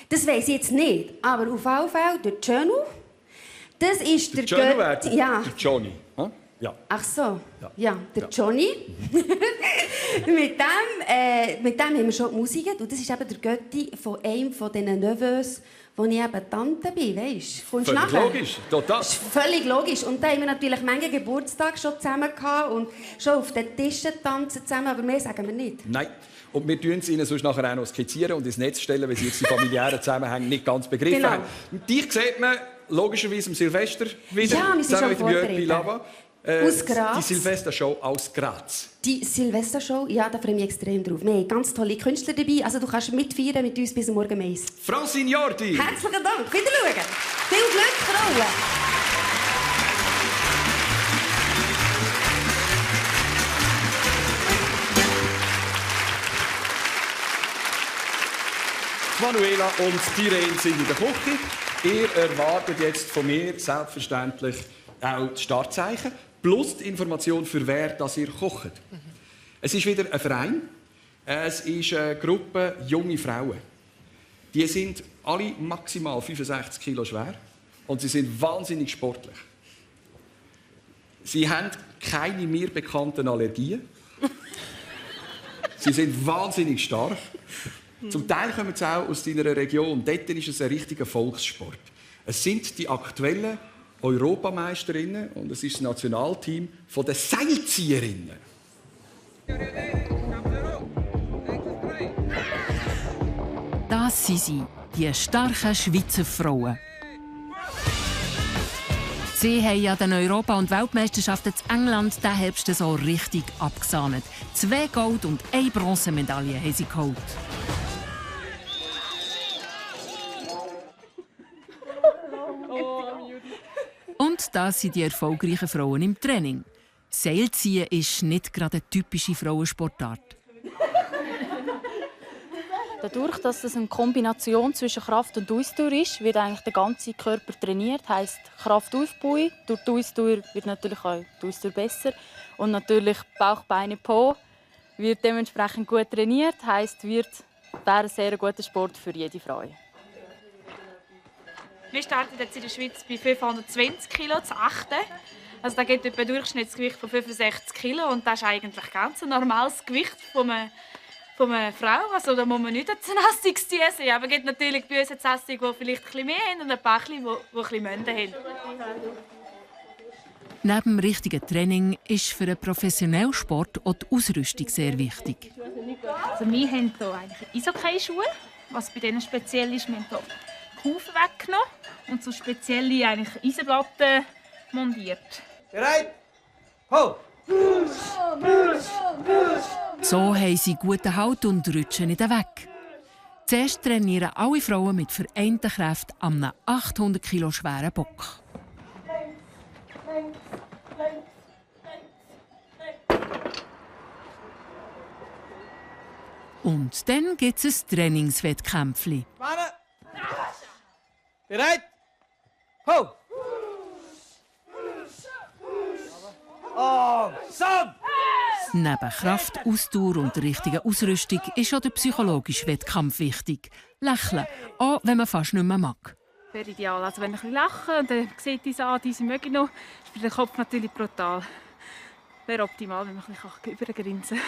Das weiss ich jetzt nicht. Aber auf jeden Fall der Jonu. Das ist der Johnny. Ja. Der Johnny. Hm? Ja. Ach so. Ja, der Johnny. mit dem haben wir schon Musik. Und das ist eben der Götti von einem von diesen Neveux, wo ich eben Tante bin. Weißt? Völlig logisch. Total. Das ist völlig logisch. Und da haben wir natürlich manche Geburtstage schon zusammen gehabt und schon auf den Tischen tanzen zusammen. Aber mehr sagen wir nicht. Nein. Und wir skizzieren sie Ihnen sonst nachher auch noch skizzieren und ins Netz stellen, weil Sie jetzt die familiären Zusammenhänge nicht ganz begriffen haben. Und dich sieht man logischerweise am Silvester wieder. Ja, wir sind schon vorbereitet. Aus Graz. Die Silvestershow aus Graz. Die Silvestershow, ja, da freue ich mich extrem drauf. Wir haben ganz tolle Künstler dabei. Also du kannst mitfeiern mit uns bis morgen 1. Francine Jordi. Herzlichen Dank. Wieder schauen. Viel Glück, Frauen. Manuela und die Irene sind in der Küche. Ihr erwartet jetzt von mir selbstverständlich auch das Startzeichen plus die Information, für wer das ihr kocht. Es ist wieder ein Verein. Es ist eine Gruppe junge Frauen. Die sind alle maximal 65 Kilo schwer und sie sind wahnsinnig sportlich. Sie haben keine mir bekannten Allergien. Sie sind wahnsinnig stark. Zum Teil kommen sie auch aus deiner Region. Dort ist es ein richtiger Volkssport. Es sind die aktuellen Europameisterinnen und es ist das Nationalteam der Seilzieherinnen. Das sind sie, die starken Schweizer Frauen. Sie haben ja den Europa- und Weltmeisterschaften in England diesen Herbst so richtig abgesahnet. 2 Gold- und 1 Bronzemedaille haben sie geholt. Und das sind die erfolgreichen Frauen im Training. Seilziehen ist nicht gerade eine typische Frauensportart. Dadurch, dass es eine Kombination zwischen Kraft und Ausdauer ist, wird eigentlich der ganze Körper trainiert. Heisst, Kraft aufbauen, durch die Ausdauer wird natürlich auch die Ausdauer besser. Und natürlich Bauch, Beine, Po wird dementsprechend gut trainiert. Heisst, wäre ein sehr guter Sport für jede Frau. Wir starten jetzt in der Schweiz bei 520 Kilo zu achten. Also da gibt etwa ein Durchschnittsgewicht von 65 Kilo und das ist eigentlich ganz ein normales Gewicht von einer Frau. Also da muss man nicht ein Zänassiges Tier sein. Aber es gibt natürlich bei uns Zänassige, die vielleicht ein bisschen mehr haben und ein paar, die ein bisschen Münder haben. Neben dem richtigen Training ist für einen professionellen Sport auch die Ausrüstung sehr wichtig. Also wir haben hier eigentlich Eishockey-Schuhe. Was bei denen speziell ist, wir haben hier die Kufen weggenommen und so spezielle Eisenplatten montiert. Bereit? Ho! Das So haben sie guten Halt und rutschen nicht weg. Zuerst trainieren alle Frauen mit vereinten Kräften an einem 800 Kilo schweren Bock. Und dann gibt es ein Trainingswettkämpfchen. Männer! Bereit? Ho! Und Sam! Neben Kraft, Ausdauer und der richtigen Ausrüstung ist auch der psychologische Wettkampf wichtig. Lächeln, auch wenn man fast nicht mehr mag. Wäre ideal. Also wenn ich ein bisschen lache und dann sieht diese an, diese möge ich noch, ist für den Kopf natürlich brutal. Wäre optimal, wenn man ein bisschen übergrinsen kann.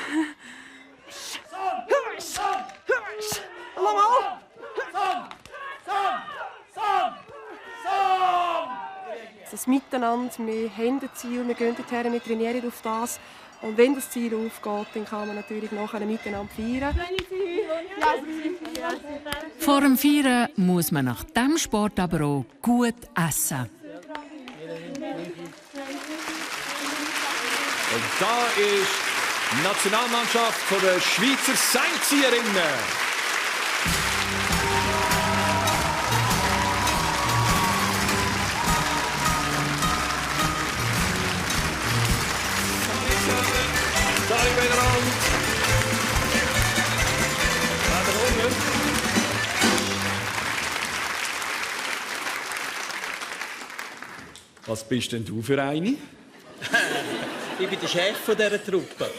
Das Miteinander, wir haben ein Ziel, wir gehen dorthin, wir trainieren auf das. Und wenn das Ziel aufgeht, dann kann man natürlich nachher miteinander feiern. Vor dem Feiern muss man nach diesem Sport aber auch gut essen. Und da ist die Nationalmannschaft der Schweizer Seilzieherinnen. Was bist denn du für eine? Ich bin der Chef dieser Truppe.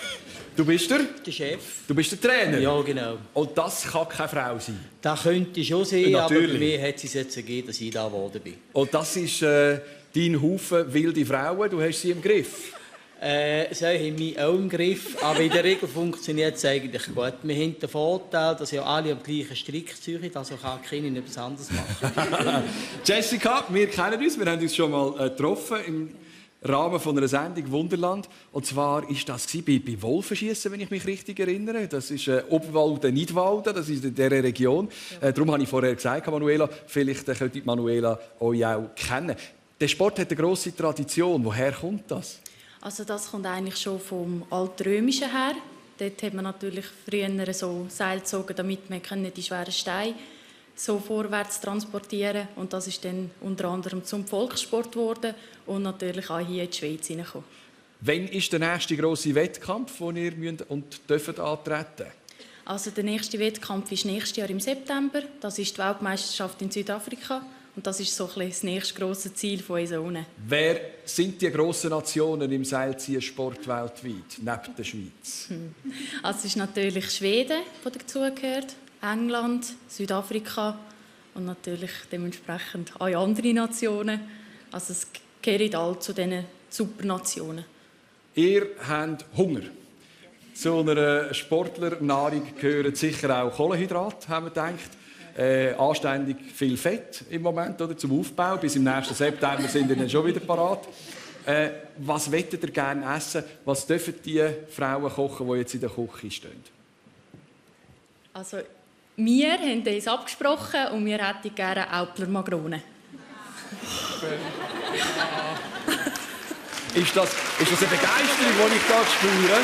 Du bist der? Der Chef. Du bist der Trainer? Ja, genau. Und das kann keine Frau sein? Das könnte schon sein, natürlich. Aber bei mir hat es jetzt gegeben, dass ich da geworden bin. Und das ist dein Haufen wilde Frauen, du hast sie im Griff? Sie haben mich auch im Griff, aber in der Regel funktioniert es eigentlich gut. Wir haben den Vorteil, dass ja alle am gleichen Strick ziehen, also kann keiner etwas anderes machen. Jessica, wir kennen uns, wir haben uns schon mal getroffen im Rahmen von einer Sendung Wunderland. Und zwar war das bei Wolfenschiessen, wenn ich mich richtig erinnere. Das ist Obwalden, Nidwalden, das ist in dieser Region. Darum habe ich vorher gesagt, Manuela, vielleicht könnte Manuela euch auch kennen. Der Sport hat eine grosse Tradition. Woher kommt das? Also das kommt eigentlich schon vom Altrömischen her. Dort hat man natürlich früher so Seil gezogen, damit man die schweren Steine so vorwärts transportieren konnte. Und das ist dann unter anderem zum Volkssport geworden und natürlich auch hier in die Schweiz hineingekommen. Wann ist der nächste grosse Wettkampf, den ihr müsst und dürft antreten? Also der nächste Wettkampf ist nächstes Jahr im September. Das ist die Weltmeisterschaft in Südafrika. Und das ist so ein bisschen das nächste grosse Ziel von uns unten. Wer sind die grossen Nationen im Seilziehsport weltweit, neben der Schweiz? Also es ist natürlich Schweden, das dazugehört, England, Südafrika und natürlich dementsprechend auch andere Nationen. Also es gehört all zu diesen Supernationen. Ihr habt Hunger. Zu einer Sportlernahrung gehören sicher auch Kohlenhydrate, haben wir gedacht. Anständig viel Fett im Moment oder, zum Aufbau. Bis im nächsten September sind wir dann schon wieder parat. Was wollt ihr gerne essen? Was dürfen die Frauen kochen, die jetzt in der Küche stehen? Also, wir haben uns abgesprochen und wir hätten gerne Aupler Magrone. Ist das eine Begeisterung, die ich hier spüre?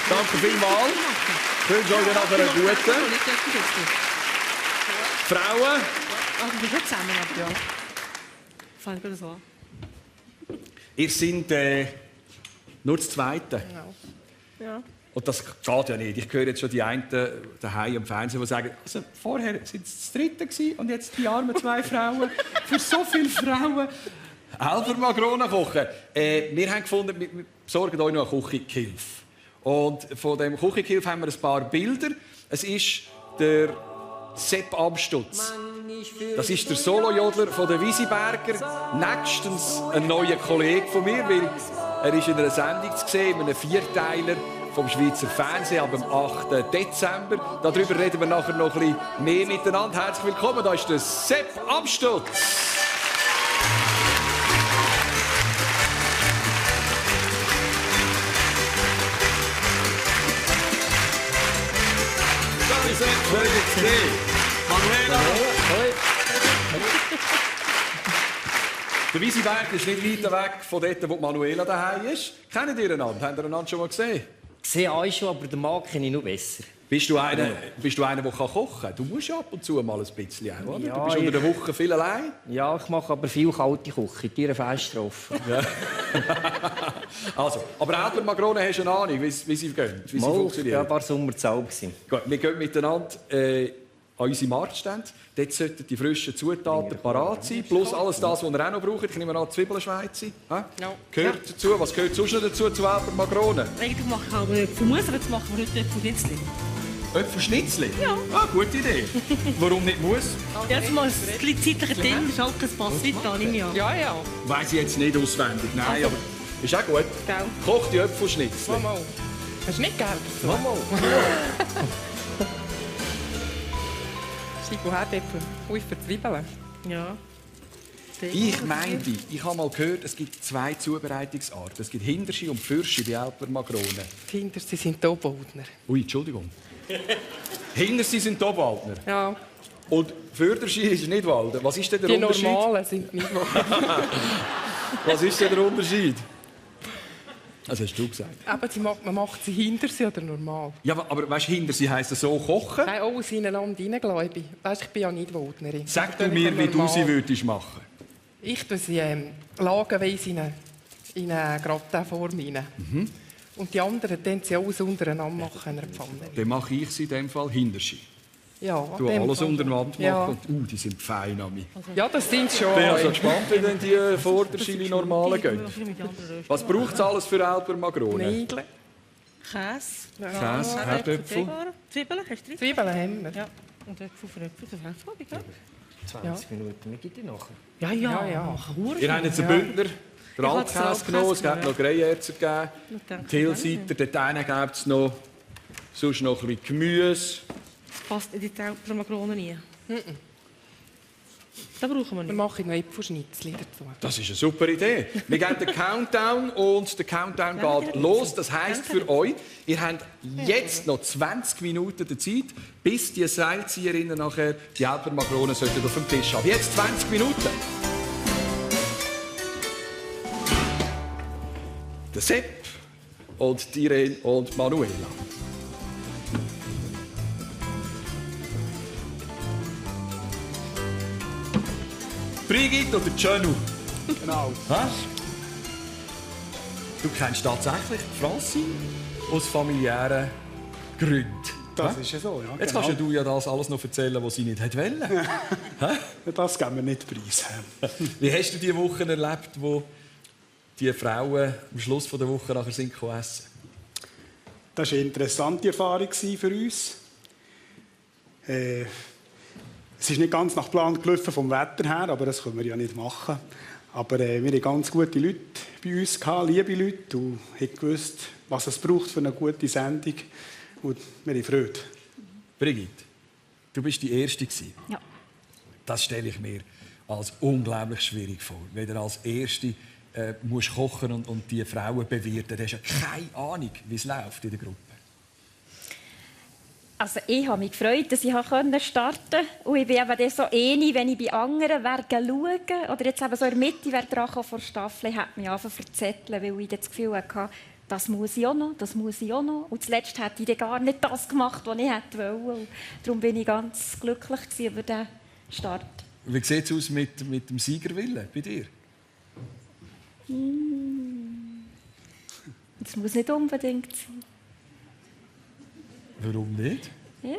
Danke vielmals. Ich wünsche euch nachher einen guten. Frauen? Wir sind zusammen, ja. Fangen wir so an. Ihr seid nur das Zweite. Genau. Ja. Und das geht ja nicht. Ich höre jetzt schon die einen daheim am Fernsehen, die sagen, also vorher waren es das Dritte und jetzt die armen 2 Frauen. Für so viele Frauen. Helfer Magrone kochen. Wir haben gefunden, wir besorgen euch noch eine Küchengehilfe. Und von dem Küchengehilfe haben wir ein paar Bilder. Es ist der Sepp Amstutz. Das ist der Solojodler von den Wisiberger. Nächstens ein neuer Kollege von mir, weil er ist in einer Sendung zu sehen, in einem Vierteiler vom Schweizer Fernsehen ab dem 8. Dezember. Darüber reden wir nachher noch ein bisschen mehr miteinander. Herzlich willkommen, da ist der Sepp Amstutz. Manuela. Der Wisiberg ist nicht weit weg von dort, wo Manuela daheim ist. Kennt ihr einander? Habt ihr einander schon mal gesehen? Sehe auch schon, aber den Marc kenne ich noch besser. Bist du einer, der kochen kann? Du musst ja ab und zu mal ein bisschen auch, oder? Ja, du bist unter der Woche viel allein. Ja, ich mache aber viel kalte Küche, Tiere feststrafen. Ja. Also, aber Erdbeermakrone hast du eine Ahnung, wie sie gehen, wie sie funktionieren? Ja, ein paar Sommer zu alt. Gut, wir gehen miteinander an unsere Marktstände. Dort sollten die frischen Zutaten parat sein, plus alles das, was ihr auch noch braucht. Ich nehme an, Zwiebelschweizer. Ja. Gehört dazu. Was gehört sonst noch dazu zu Erdbeermakrone? Eigentlich mache ich aber Äpfelmus, aber jetzt machen wir heute Äpfelschnitzli. Äpfelschnitzli? Ja. Ah, gute Idee. Warum nicht Muss? Jetzt mal ein bisschen zeitlich drin, ist halt kein Pass weiter, nehme ich an. Ja. Weiss ich jetzt nicht auswendig, nein, Also. aber ist auch gut. Gell. Koch die Äpfelschnitzli. Mama. Hast du nicht Geld dazu? Mama. Schick, woher Äpfel? Ui, für Zwiebeln. Ja. Ich meinte, ich habe mal gehört, es gibt 2 Zubereitungsarten. Es gibt Hinterschi und Pfürschi bei Erdbeermakrone. Die Hinterste sind Obwaldner. Ui, Entschuldigung. Hinterschi sind Obwaldner. Ja. Und Förderschi ist Nidwalden. Was ist denn der Die Unterschied? Normalen sind Nidwalden. Was ist denn der Unterschied? Das hast du gesagt. Eben, man macht sie hinter sie oder normal. Ja, aber weißt du, hinter sie heisst so kochen? Nein, auch aus ihnen Land rein, glaube ich. Weißt, ich bin ja nicht Waldnerin. Sag du mir, wie du sie würdest machen. Ich tue sie lagenweise in eine Gratinform rein. Und die anderen tun sie alles untereinander machen in einer Pfanne. Dann mache ich sie in dem Fall Hinterschi. Ja, Du alles untereinander machen Ja. und die sind fein an mich. Ja, das sind schon. Ich bin also gespannt, wie denn die Vorderschiene normalen gehen. Was braucht es alles für Erdbeermakrone? Nägel. Käse. Käse, Herdöpfel. Zwiebeln, hast du 3? Zwiebeln haben wir. Ja. Und Äpfel für Äpfel, das heißt es, gell? 20 Minuten, wir gehen die nachher. Ja. Ihr habt jetzt einen Bündner, den Ich habe Altkäse den genommen, es Altkäse gibt noch Greyerzer gegeben, genommen. Tilsiter, dort hinten gibt es noch, sonst noch ein bisschen Gemüse. Das passt in die Erdbeermakrone rein. Das brauchen wir nicht. Wir machen noch Äpfelschnitzli dazu. Das ist eine super Idee. Wir geben den Countdown und der Countdown geht los. Das heisst für euch, ihr habt jetzt noch 20 Minuten der Zeit, bis die Seilzieherinnen nachher die Erdbeermakrone auf dem Tisch haben. Jetzt 20 Minuten. Der Sepp und die Irene und Manuela. Brigitte oder Janu? Genau. Was? Du kennst tatsächlich Francine aus familiären Gründen. Das ist ja so, ja. Jetzt kannst du ja das alles noch erzählen, was sie nicht wollte. Das geben wir nicht preis. Wie hast du die Woche erlebt, wo die Frauen am Schluss der Woche nachher sind essen? Das war eine interessante Erfahrung für uns. Es ist nicht ganz nach Plan gelaufen vom Wetter her, aber das können wir ja nicht machen. Aber wir hatten ganz gute Leute bei uns, liebe Leute, und haben gewusst, was es braucht für eine gute Sendung. Und wir haben Freude. Brigitte, du bist die Erste. Ja. Das stelle ich mir als unglaublich schwierig vor. Wenn du als Erste musst kochen und die Frauen bewirten, dann hast du ja keine Ahnung, wie es läuft in der Gruppe. Also ich habe mich gefreut, dass ich starten konnte. Und ich bin eben so ähnlich, wenn ich bei anderen schaue, oder jetzt eben so in der Mitte, wer dran vor der Staffel, hat mich angefangen zu verzetteln, weil ich das Gefühl hatte, das muss ich auch noch, das muss ich auch noch. Und zuletzt hätte ich dann gar nicht das gemacht, was ich wollte. Und darum bin ich ganz glücklich über diesen Start. Wie sieht es aus mit dem Siegerwillen bei dir? Das muss nicht unbedingt sein. Warum nicht? Ja,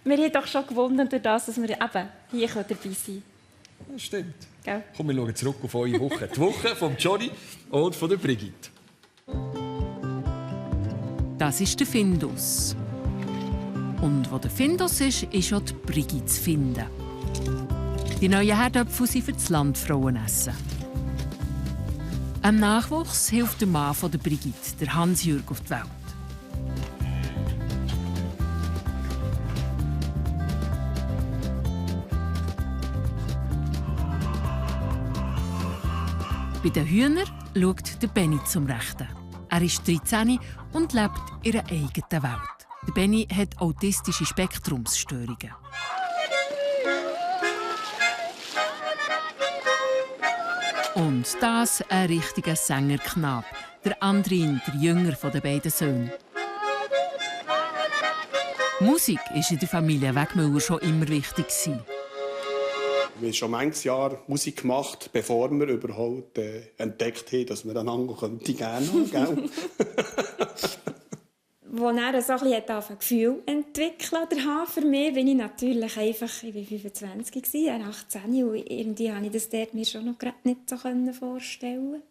wir haben doch schon gewonnen durch das, dass wir eben hier dabei sein können. Das stimmt. Gell? Komm, wir schauen zurück auf eure Woche. Die Woche von Johnny und von der Brigitte. Das ist der Findus. Und wo der Findus ist, ist auch die Brigitte zu finden. Die neuen Herdöpfel sind für das Landfrauenessen. Am Nachwuchs hilft der Mann von der Brigitte, der Hans-Jürg, auf die Welt. Bei den Hühnern schaut der Benny zum Rechten. Er ist 13 und lebt in einer eigenen Welt. Der Benny hat autistische Spektrumsstörungen. Und das ein richtiger Sängerknabe, der Andrin, der jünger der beiden Söhne. Musik war in der Familie Wegmüller schon immer wichtig. Wir haben schon manches Jahr Musik gemacht, bevor wir überhaupt entdeckt haben, dass wir einander gerne haben könnten. Als er so ein Gefühl entwickelt hat für mich, bin ich natürlich einfach, ich war 25, er 18, und irgendwie konnte ich das dort mir schon noch nicht so vorstellen.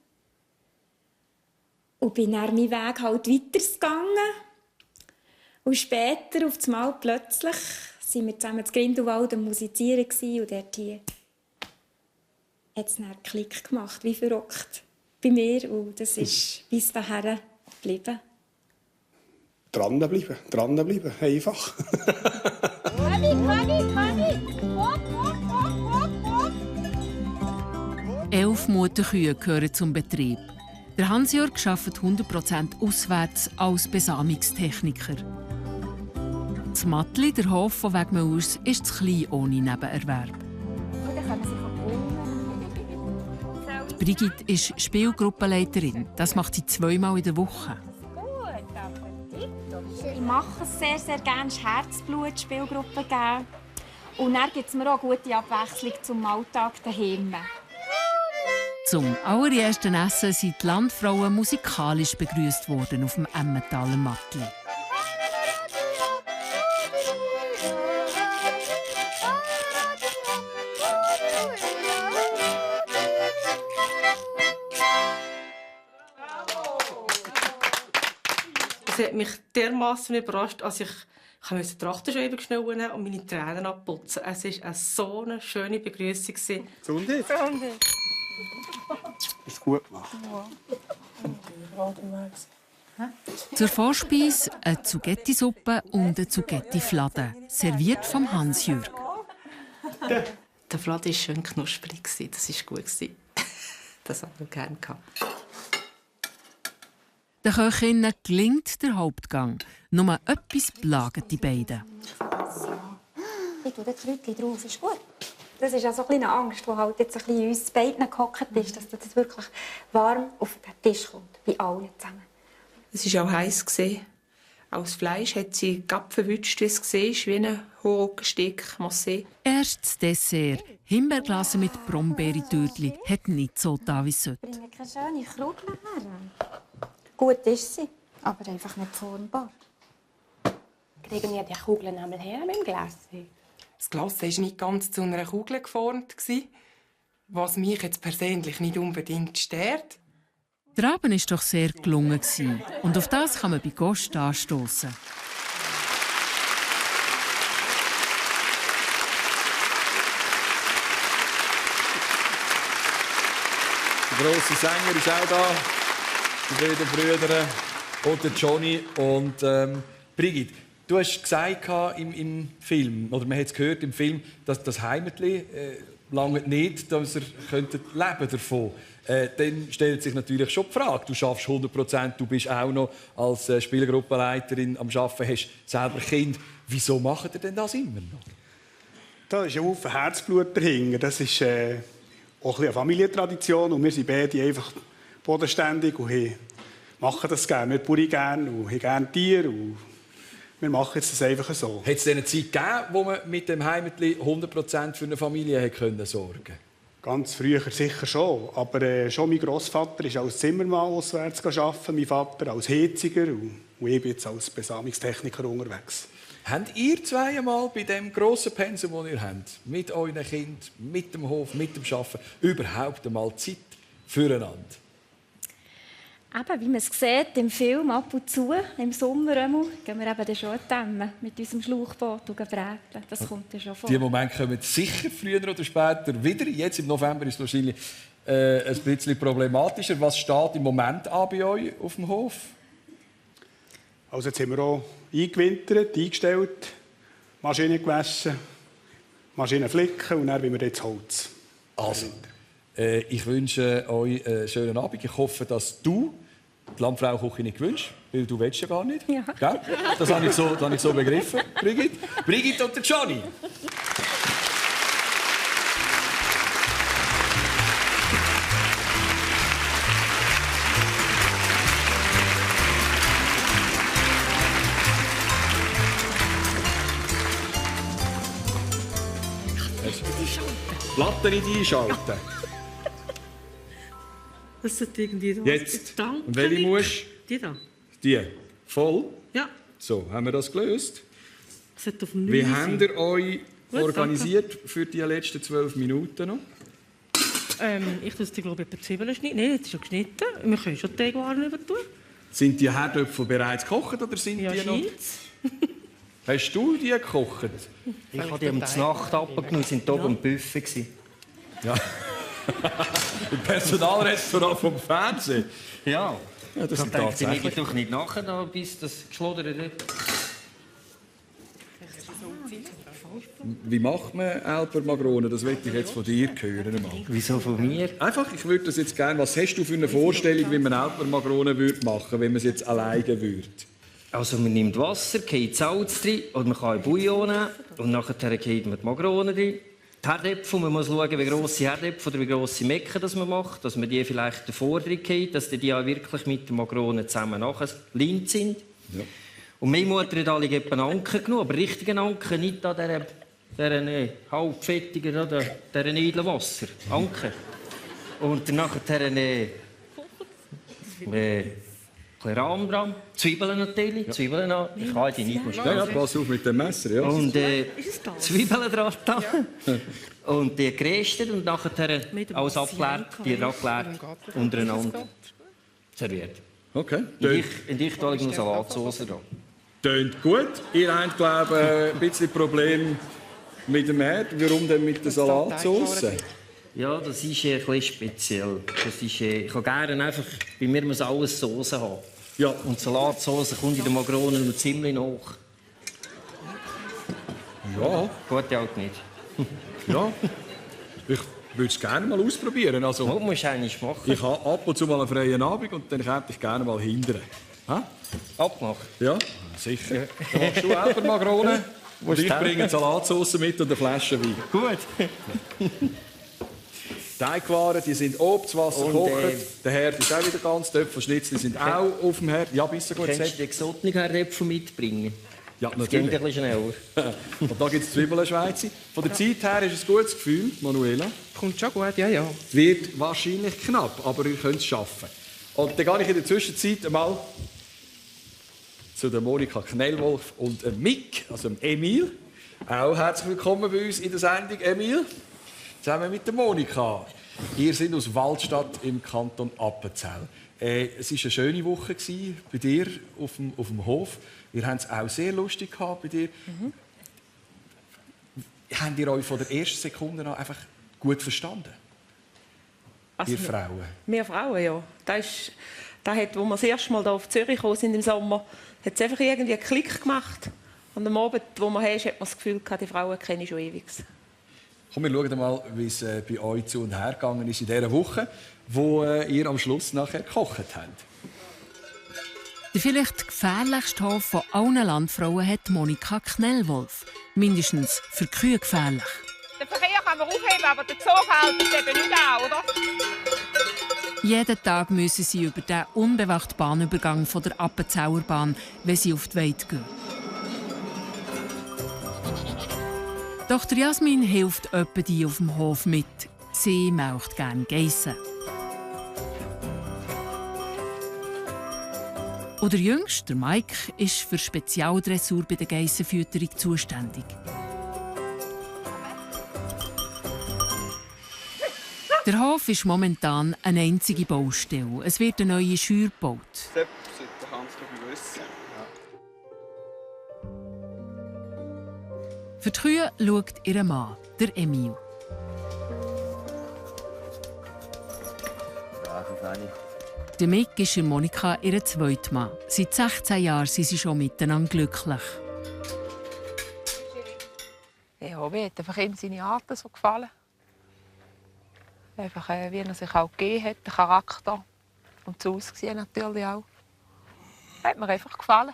Und bin dann meinen Weg halt weitergegangen. Und später, auf einmal plötzlich, waren wir zusammen in Grindelwald am Musizieren und dort hier hat es einen Klick gemacht, wie verrückt bei mir. Und das ist bis dahin geblieben. Dranbleiben, einfach. Komm. 11 Mutterkühe gehören zum Betrieb. Der Hans-Jörg arbeitet 100% auswärts als Besamungstechniker. Das Mattli, der Hof von Wegmüllers, ist zu klein ohne Nebenerwerb. Brigitte ist Spielgruppenleiterin. Das macht sie 2-mal in der Woche. Ich mache es sehr, sehr gerne, Herzblut, Spielgruppen geben. Und dann gibt es mir auch eine gute Abwechslung zum Alltag daheim. Zum allerersten Essen sind die Landfrauen musikalisch begrüßt worden auf dem Emmentaler Mattli. Es hat mich dermassen überrascht, als ich musste die Trachtenscheibe schnell nehmen und meine Tränen abputzen. Es war so eine schöne Begrüßung. Gesundheit. Ist gut gemacht. Zur Vorspeise eine Zugetti-Suppe und eine Zugetti-Flade, serviert vom Hans-Jörg. Der Flade war schön knusprig, das war gut. Das hat man gerne gehabt. Den Köchinnen gelingt der Hauptgang. Nur etwas plagt die beiden. Ich tue das Kräutchen drauf, ist gut. Das ist also eine Angst, die halt jetzt ein bisschen in uns beiden gehockt ist, dass das wirklich warm auf den Tisch kommt, bei allen zusammen. Es war auch heiß. Auch das Fleisch hat sie ganz verwünscht, wie es war, wie ein Hochstück Massé. Erst das Dessert, Himbeerglasse mit Brombeertürtli, hat nicht so da wie es sollte. Ich bringe keine schöne Kugel her. Gut ist sie, aber einfach nicht formbar. Kriegen wir die Kugeln einmal her mit dem Glas? Das Glas war nicht ganz zu einer Kugel geformt, was mich jetzt persönlich nicht unbedingt stört. Der Abend war doch sehr gelungen und auf das kann man bei Gast anstoßen. Der grosse Sänger ist auch da. Die beiden Brüder und der Johnny. Und Brigitte, du hast gesagt im Film, oder man hat es gehört im Film, dass das Heimatli lange nicht, dass ihr leben davon. Dann stellt sich natürlich schon die Frage, du schaffst 100%, du bist auch noch als Spielgruppenleiterin am Arbeiten, hast selber Kind. Wieso macht ihr denn das immer noch? Da ist ein Haufen Herzblut dahinter. Das ist auch eine Familientradition und wir sind beide einfach bodenständig und machen das gerne. Wir puri gerne und haben gerne Tiere und wir machen jetzt das einfach so. Hat es eine Zeit gegeben, wo man mit dem Heimatli 100% für eine Familie sorgen konnte? Ganz früher sicher schon. Aber schon mein Grossvater ist als Zimmermann auswärts arbeiten, mein Vater als Heiziger und ich bin jetzt als Besamungstechniker unterwegs. Habt ihr zwei einmal bei dem grossen Pensum, das ihr habt, mit euren Kindern, mit dem Hof, mit dem Arbeiten, überhaupt einmal Zeit füreinander? Eben, wie man es sieht im Film, ab und zu, im Sommer gehen wir eben schon dämmen mit unserem Schlauchboot und bräteln. Das kommt ja schon vor. Die Momente kommen sicher früher oder später wieder. Jetzt im November ist es wahrscheinlich ein bisschen problematischer. Was steht im Moment an bei euch auf dem Hof? Also jetzt haben wir auch eingewintert, eingestellt, Maschinen gewaschen, Maschinen flicken und dann wollen wir jetzt Holz. Also, ich wünsche euch einen schönen Abend. Ich hoffe, dass du die Landfrau nicht gewünscht, weil du willst ja gar nicht. Ja. Gell? Das habe ich so begriffen, Brigitte. Brigitte und der Johnny. Platte nicht einschalten. Das sollte irgendwie da. Jetzt. Danke. Und welche musst Die da. Die. Voll? Ja. So, haben wir das gelöst? Das sollte auf dem Wie 9 habt sein. ihr euch Gut, organisiert für die letzten 12 Minuten noch? Ich tue glaube ich, etwa Zwiebeln schneiden. Nein, jetzt ist schon geschnitten. Wir können schon Teigwaren rüber tun. Sind die Herdöpfel bereits gekocht oder sind Ja, die noch? scheint's. Hast du die gekocht? Ich habe die um die Nacht abgenommen, sind oben im Buffet gewesen. Ja. Im Personalrestaurant vom Fernsehen? Ja. Ja, das ich sind dachte, ich tatsächlich. nehme doch nicht nachher, da, bis das geschludert wird. Wie macht man Elper Magrone? Das möchte ich jetzt von dir hören. Mal. Wieso von mir? Einfach, ich würde das jetzt gerne. Was hast du für eine Vorstellung, wie man Elper Magrone machen würde, wenn man es jetzt alleine würde? Also man nimmt Wasser, geht Salz drin, oder man kann Bouillon nehmen und nachher geht man die Magrone drin. Die Herdäpfel, man muss schauen, wie grosse Herdäpfel oder wie grosse Mecken das man macht, dass man die vielleicht davor drin geht, dass die auch wirklich mit der Magrone zusammen nachher lint sind. Ja. Und meine Mutter hat alle einen Anker genommen, aber richtigen Anker, nicht an dieser halbfettigen, oder dieser edlen Wasser. Anker. Und dann nachher Rahm dran, Zwiebeln natürlich, Zwiebeln an. Ich kann die nicht mehr Ja, pass auf mit dem Messer. Ja. Und Zwiebeln dran. Und die geröstet und nachher alles abgeklärt, die abgeklärt, untereinander serviert. Okay. Und ich tue noch Salatsauce dran. Tönt gut. Ihr habt, glaube ich, ein bisschen Problem mit dem Herd. Warum denn mit der Salatsauce? Ja, das ist ein bisschen speziell. Das ist, ich habe gerne einfach, bei mir muss alles Soße haben. Ja. Und Salatsauce kommt in der Magrone nur ziemlich nach. Ja. Gut, halt nicht. Ja. Ich würde es gerne mal ausprobieren. Also, du musst eigentlich machen. Ich habe ab und zu mal einen freien Abend und dann könnte ich gerne mal hindern. Abgemacht? Ja, sicher. Dann machst du Elper Magrone und ich bringe Salatsauce mit und eine Flasche Wein. Gut. Teigwaren, die sind oben, das Wasser kocht. Der Herd ist auch wieder ganz, die Äpfelschnitzel sind auch auf dem Herd. Ja, bist du gut. Kannst du die exotischen Herdäpfel mitbringen? Ja, das geht ein bisschen schneller. Und da gibt es Zwiebeln Schweizer. Von der Zeit her ist es ein gutes Gefühl, Manuela. Kommt schon gut, ja, ja. Es wird wahrscheinlich knapp, aber ihr könnt es schaffen. Und dann gehe ich in der Zwischenzeit einmal zu der Monika Knellwolf und dem Mick, also dem Emil. Auch herzlich willkommen bei uns in der Sendung, Emil. Zusammen mit der Monika. Ihr seid aus Waldstadt im Kanton Appenzell. Es war eine schöne Woche bei dir auf dem Hof. Wir haben es auch sehr lustig gehabt bei dir. Habt ihr euch von der ersten Sekunde an einfach gut verstanden? Also, ihr Frauen? Wir Frauen, ja. Das hat, wo wir das erste Mal hier auf Zürich gekommen sind im Sommer, hat es einfach irgendwie einen Klick gemacht. Und am Abend, wo wir haben, hat man das Gefühl gehabt, die Frauen kenne ich schon ewig. Komm, wir schauen mal, wie es bei euch zu und her gegangen ist in dieser Woche, wo ihr am Schluss nachher gekocht habt. Der vielleicht gefährlichste Hof von allen Landfrauen hat Monika Knellwolf. Mindestens für Kühe gefährlich. Den Verkehr kann man aufheben, aber der Zoo hält es eben nicht an, oder? Jeden Tag müssen sie über den unbewachten Bahnübergang von der Appenzeller Bahn, wenn sie auf die Weide gehen. Doch der Jasmin hilft öppe die auf dem Hof mit. Sie möchte gerne Geissen. Und der Jüngste, der Mike, ist für Spezialdressur bei der Geissenfütterung zuständig. Der Hof ist momentan eine einzige Baustelle. Es wird eine neue Scheuer gebaut. Das sollte Hans wissen. Für die Kühe schaut ihr Mann, der Emil. Der Mick ist Monika ihr zweiter Mann. Seit 16 Jahren sind sie schon miteinander glücklich. Ja, mir hat einfach ihm seine Art so gefallen. Einfach, wie er sich auch gegeben hat, der Charakter. Und das Aussehen natürlich auch. Hat mir einfach gefallen.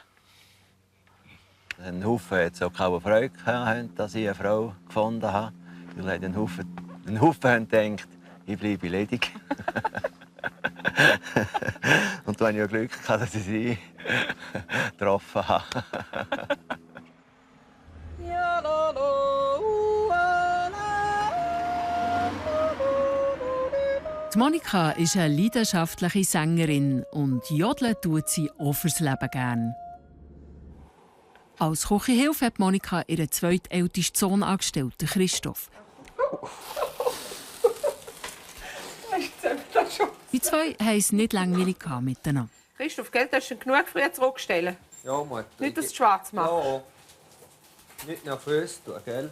Ein Haufen hat es auch keine Freude gehabt, dass ich eine Frau gefunden habe. Weil ein Haufen haben gedacht, ich bleibe ledig. Und dann hatte ich auch Glück gehabt, dass ich sie getroffen habe. Die Monika ist eine leidenschaftliche Sängerin und jodeln tut sie auch fürs Leben gern. Als Küchenhilfe hat Monika ihren zweitältesten Sohn angestellt, Christoph. Die zwei haben es nicht langweilig miteinander. Christoph, gell, hast du genug früh zurückstellen? Ja, Mutter. Nicht, dass du schwarz machst. Ja. Nicht nach Füßen tun, gell?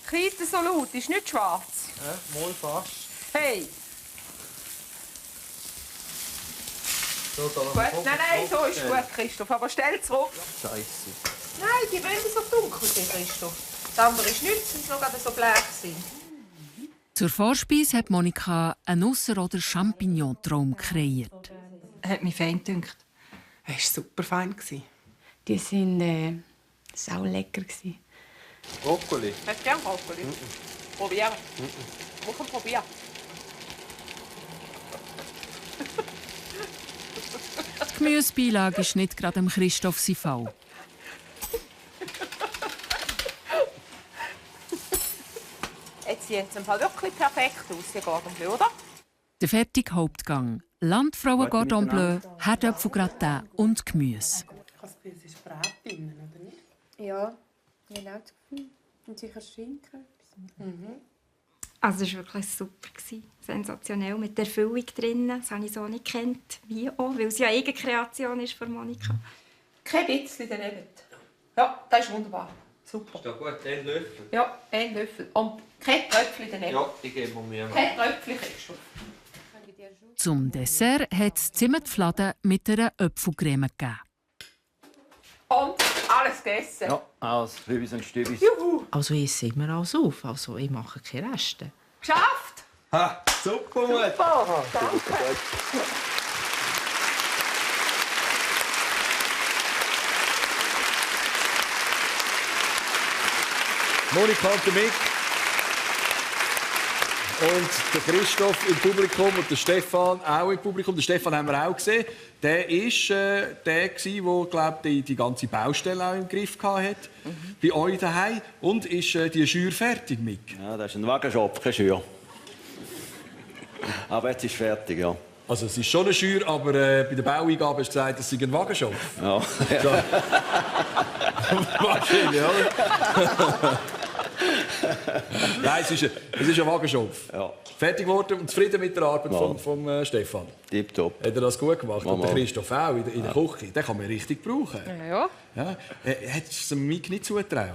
Kite so laut, ist nicht schwarz. Ja, mal fast. Hey! So, da Gut, nein, so ist gut, Christoph. Aber stell zurück. Scheiße. Nein, die wollen so dunkel sein, Christoph. Das andere ist nichts, es noch gerade so bleich sein. Zur Vorspeise hat Monika einen Nusser- oder Champignon-Traum kreiert. Hat mich fein gedünkt. Es war super fein. Die waren sau lecker. Brokkoli. Hast du gern Brokkoli? Probieren. Mach ihn probieren. Die Gemüsebeilage ist nicht gerade dem Christoph sein Fall. Jetzt sieht es wirklich perfekt aus, die Cordon Bleu, oder? Der fertige Hauptgang. Landfrauen Cordon Bleu, Herdöpfelgratin und Gemüse. Es ist Brat drin, oder nicht? Ja, ich habe auch das Gefühl. Und sicher Schinken. Also es war wirklich super. Sensationell mit der Füllung drin. Das habe ich so nicht gekannt. Wie auch, weil es ja Eigenkreation ist von Monika. Kein bisschen daneben. Ja, das ist wunderbar. Super. Ist da gut, ein Löffel? Ja, ein Löffel. Und kein Tröpfchen daneben. Ja, ich gebe mir. Kein Tröpfchen kriegst du. Zum Dessert hat es Zimtfladen mit einer Apfelcreme gegeben. Und alles gegessen. Ja, alles. Rübis und Stübis. Juhu. Also ich esse immer alles auf. Also ich mache keine Reste. Geschafft! Ha, super, Mutter. Super, danke. Monika und der Mick. Und der Christoph im Publikum und der Stefan auch im Publikum. Den Stefan haben wir auch gesehen. Der war der, glaube die ganze Baustelle auch im Griff hatte. Bei euch daheim. Und ist die Schür fertig, Mick? Ja, das ist ein Wagenshop, keine Schür. Aber jetzt ist es fertig, ja. Also es ist schon eine Schür, aber bei der Baueingabe hast du gesagt, es sei ein Wagenshop. Ja. So. Wahrscheinlich, oder? Nein, es ist ein Wagenshop. Ja. Fertig geworden und zufrieden mit der Arbeit von Stefan. Tipptopp. Hat er das gut gemacht? Mama. Und der Christoph auch in der Küche. Den kann man richtig brauchen. Ja. Ja. Hättest du es dem Mick nicht zugetraut?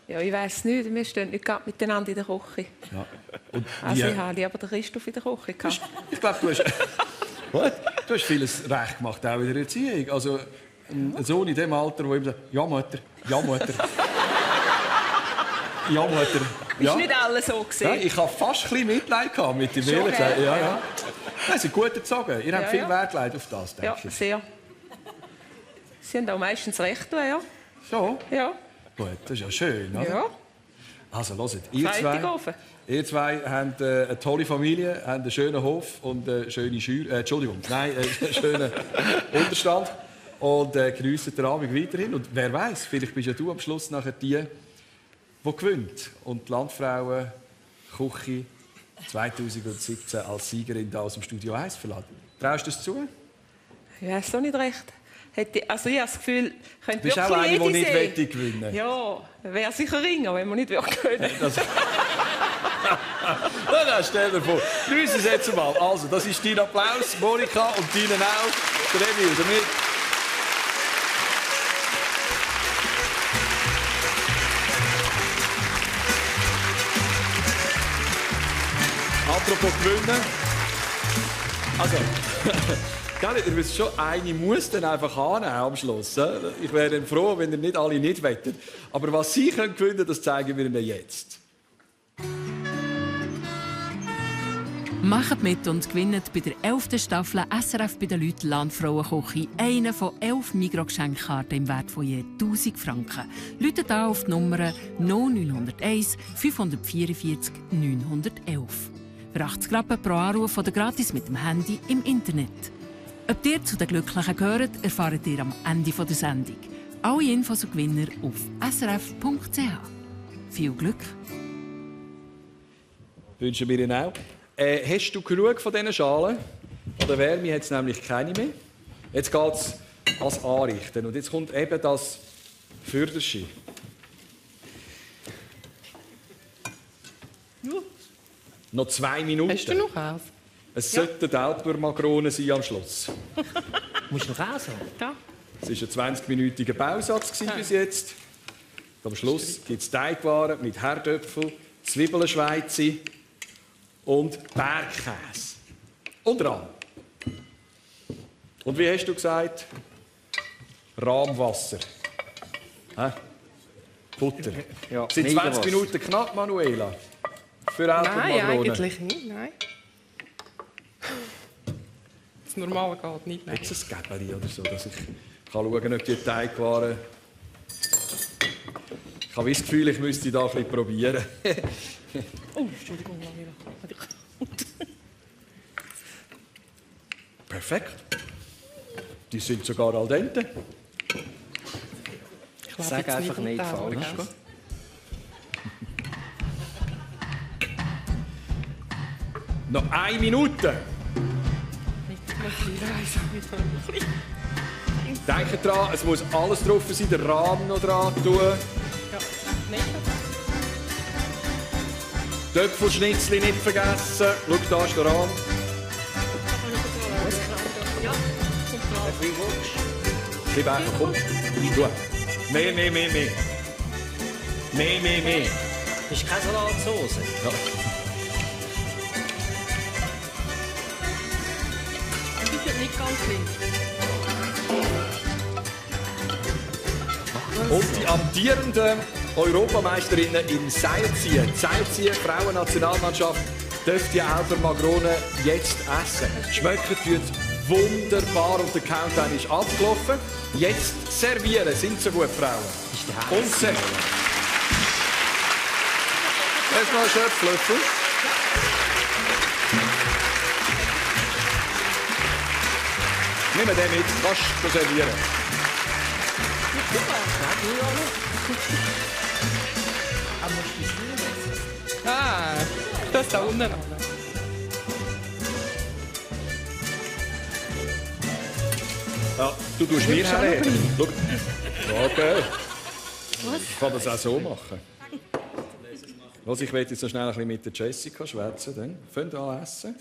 Ja, ich weiss nicht. Wir stehen nicht gerade miteinander in der Küche. Ja. Und Also ich habe lieber den Christoph in der Küche gehabt. Ich glaube, du hast vieles recht gemacht, auch in der Erziehung. Also ein Sohn in dem Alter, der immer sagt, ja Mutter, ja Mutter. Ja, Mutter. Ja. Ist nicht alles so gesehen. Ja, ich hatte fast ein bisschen Mitleid mit dem Ehrlich gesagt. Ja, ja. Nein, sie sind gut erzogen. Ihr habt viel Wert gelegt auf das, denke ich. Ja, sehr. Sie haben auch meistens recht, ja. So? Ja. Gut, das ist ja schön, oder? Ja. Also, hört, ihr zwei habt eine tolle Familie, habt einen schönen Hof und eine schöne einen schönen Unterstand. Und geniessen den Abend weiterhin. Und wer weiß, vielleicht bist ja du am Schluss nachher die gewinnt und die Landfrauen Küche 2017 als Siegerin da aus dem Studio 1 verlassen. Traust du es zu? Ich weiß auch nicht recht. Also ich habe das Gefühl, könnte bist auch eine, die nicht gewinnen will. Ja, wäre sicher Ringen, wenn man nicht können. Na, stell dir vor. Grüße es jetzt mal. Also, das ist dein Applaus, Monika, und deinen auch, der Emil, damit. Apropos gewinnen. Also, ihr wisst schon, eine muss dann einfach annehmen am Schluss. Ich wäre dann froh, wenn ihr nicht alle nicht wettet. Aber was sie gewinnen können, das zeigen wir ihnen jetzt. Macht mit und gewinnt bei der 11. Staffel SRF bei den Leuten Landfrauenküche eine von 11 Migros-Geschenkkarten im Wert von je 1000 Franken. Läutet da auf die Nummer 0901 544 911. Für 80 Rappen pro Anruf oder gratis mit dem Handy im Internet. Ob ihr zu den Glücklichen gehört, erfahrt ihr am Ende der Sendung. Alle Infos und Gewinner auf srf.ch. Viel Glück! Wünschen wir Ihnen auch. Hast du genug von diesen Schalen? An der Wärme hat es nämlich keine mehr. Jetzt geht es ans Anrichten. Und jetzt kommt eben das Förderschi. Noch 2 Minuten. Hast du noch Käse? Es sollten Alpermakronen sein am Schluss. Musst du noch Käse haben? Da. Es war ein 20-minütiger Bausatz bis jetzt. Am Schluss gibt es Teigwaren mit Herdöpfel, Zwiebeln Schweizi und Bergkäse. Und Rahm. Und wie hast du gesagt? Rahmwasser. Butter. Ja, Sind 20 Minuten knapp, Manuela? Für Nein, Alpermakronen? eigentlich nicht. Nein. Das Normale geht nicht. Gibt es ein Gäbeli oder so, dass ich schauen kann, ob die Teigwaren... Ich habe das Gefühl, ich müsste da ein bisschen probieren. Oh, Entschuldigung, Manuela. Perfekt. Die sind sogar al dente. Sag einfach nicht falsch. Noch 1 Minute. Denkt dran, es muss alles drauf sein, der Rahmen noch dran tun. Töpfelschnitzli nicht vergessen. Schau, da ist der Rahmen. Gib einfach, komm. Du. Mehr. Mehr. Das ist keine Salatsauce. Ja. Das ist nicht ganz links. Und die amtierenden Europameisterinnen im Seilziehen. Die Seilziehen, Frauennationalmannschaft, dürft die Alpermakronen jetzt essen. Schmecken tut wunderbar und der Countdown ist abgelaufen. Jetzt servieren. Sind so gut, Frauen? Und servieren. Erstmal einen Schöpflöffel. Nimm den mit, kannst du servieren. Das da unten. Ja, du tust mir her. Schau. Okay. Ich kann das auch so machen. Was, ich will jetzt so schnell ein bisschen mit der Jessica schwätzen. Dann fangen wir an essen.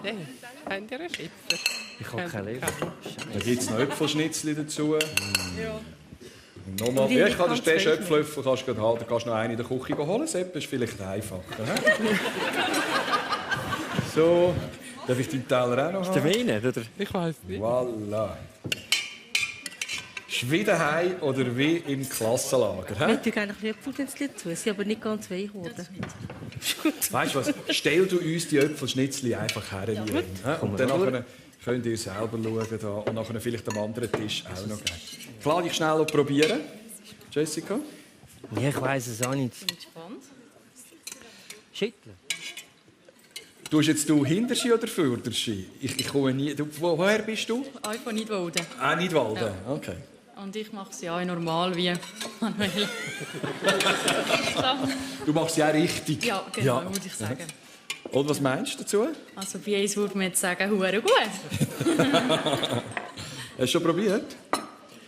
Dann habt ihr einen Schäpfer. Ich habe keine Leber. Da gibt es noch Äpfelschnitzli dazu. Ja. Nochmal. Ja, ich kann den Schöpflöffel kannst du halten. Du kannst noch einen in der Küche holen. Sepp ist vielleicht einfacher. So. Darf ich deinen Teller auch noch haben? Ist der meine, oder? Ich weiß nicht. Voilà. Ist wie daheim oder wie im Klassenlager? Ich tue eigentlich Äpfelschnitzli dazu, sie sind aber nicht ganz weich geworden. Weißt du was? Stell du uns die Äpfelschnitzli einfach her. Ja, und dann könnt ihr selber schauen. Da. Und nachher vielleicht am anderen Tisch auch noch geben. Ich lade dich schnell noch probieren. Jessica? Ja, ich weiss es auch nicht. Ich bin gespannt. Schütteln. Tust jetzt du Hinterschi oder Vorderschi? Ich komme nie... Woher bist du? Ich von Nidwalden. Ah, Nidwalden. Ja. Okay. Und ich mache sie auch normal wie Manuela. Du machst sie auch richtig. Ja, genau, würde ich sagen. Und was meinst du dazu? Also bei uns würde man jetzt sagen, hure gut. Hast du schon probiert?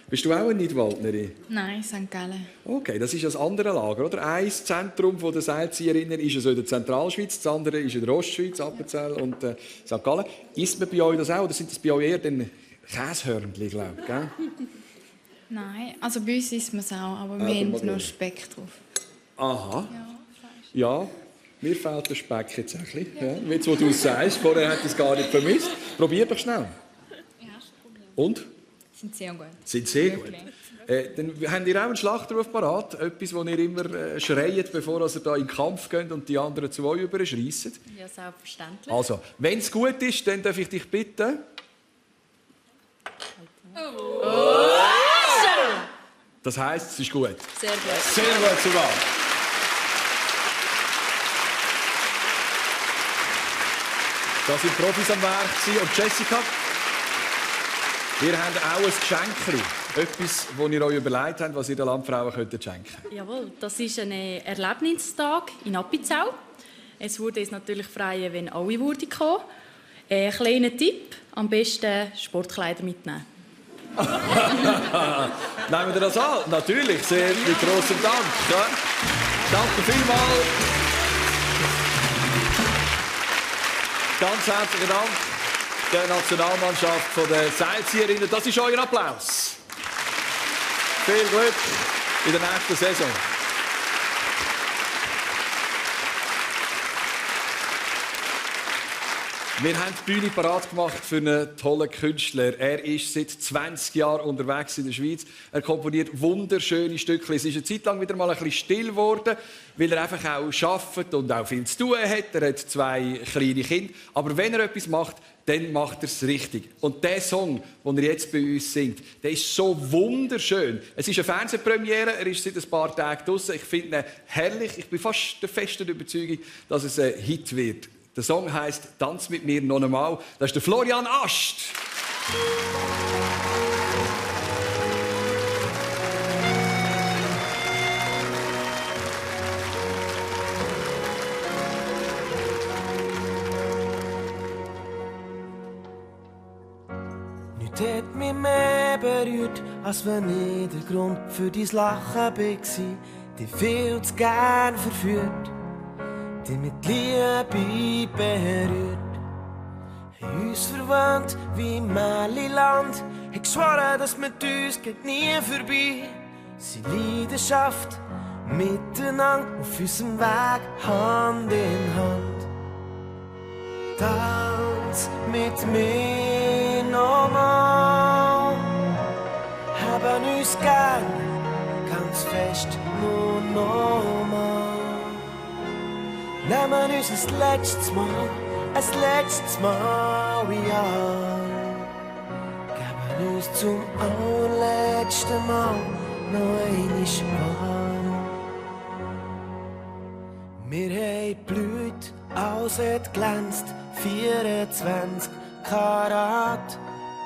Bist du auch eine Nidwaldnerin? Nein, St. Gallen. Okay, das ist das andere Lager, oder? Ein Zentrum der Seilzieherinnen ist so in der Zentralschweiz, das andere ist in der Ostschweiz, Appenzell und St. Gallen. Isst man bei euch das auch, oder sind das bei euch eher den Käsehörnchen, glaube ich? Gell? Nein, also bei uns isst man es auch, aber wir haben noch Speck drauf. Aha. Ja, mir fehlt der Speck jetzt ein bisschen. Ja, jetzt, wo du es sagst, vorher hätte ich es gar nicht vermisst. Probier doch schnell. Ja, und? Sind sehr gut. Sind sehr gut. Dann habt ihr auch einen Schlachtruf parat, etwas, das ihr immer schreit, bevor ihr da in den Kampf geht und die anderen zu euch überschreissen. Ja, selbstverständlich. Also, wenn es gut ist, dann darf ich dich bitten. Oh. Das heisst, es ist gut. Sehr gut. Sehr gut sogar. Da sind Profis am Werk. Und Jessica, ihr habt auch ein Geschenk. Etwas, das ihr euch überlegt habt, was ihr den Landfrauen schenken könnt. Jawohl, das ist ein Erlebnistag in Appenzell. Es würde uns natürlich freuen, wenn alle kommen würden. Ein kleiner Tipp, am besten Sportkleider mitnehmen. Nehmen wir das an? Natürlich, sehr mit grossem Dank. Ja. Danke vielmals. Ganz herzlichen Dank der Nationalmannschaft der Seilzieherinnen. Das ist euer Applaus. Viel Glück in der nächsten Saison. Wir haben die Bühne parat gemacht für einen tollen Künstler. Er ist seit 20 Jahren unterwegs in der Schweiz. Er komponiert wunderschöne Stücke. Es ist eine Zeit lang wieder mal ein bisschen still geworden, weil er einfach auch arbeitet und auch viel zu tun hat. Er hat 2 kleine Kinder. Aber wenn er etwas macht, dann macht er es richtig. Und der Song, den er jetzt bei uns singt, der ist so wunderschön. Es ist eine Fernsehpremiere, er ist seit ein paar Tagen draussen. Ich finde ihn herrlich. Ich bin fast der festen Überzeugung, dass es ein Hit wird. Der Song heisst «Tanz mit mir noch einmal». Das ist der Florian Ascht. Nichts hat mich mehr berührt, als wenn ich der Grund für dein Lachen war, dich viel zu gern verführt, dich mit Liebe berührt. Haben uns verwandt wie im Märchenland, haben geschworen, dass mit uns geht nie vorbei. Seine Leidenschaft miteinander auf unserem Weg Hand in Hand. Tanz mit mir nochmal, haben uns gern, ganz fest nur nochmal. Nehmen uns ein letztes Mal, ja. Geben uns zum allerletzten Mal noch einmal. Wir haben blüht, alles hat glänzt, 24 Karat.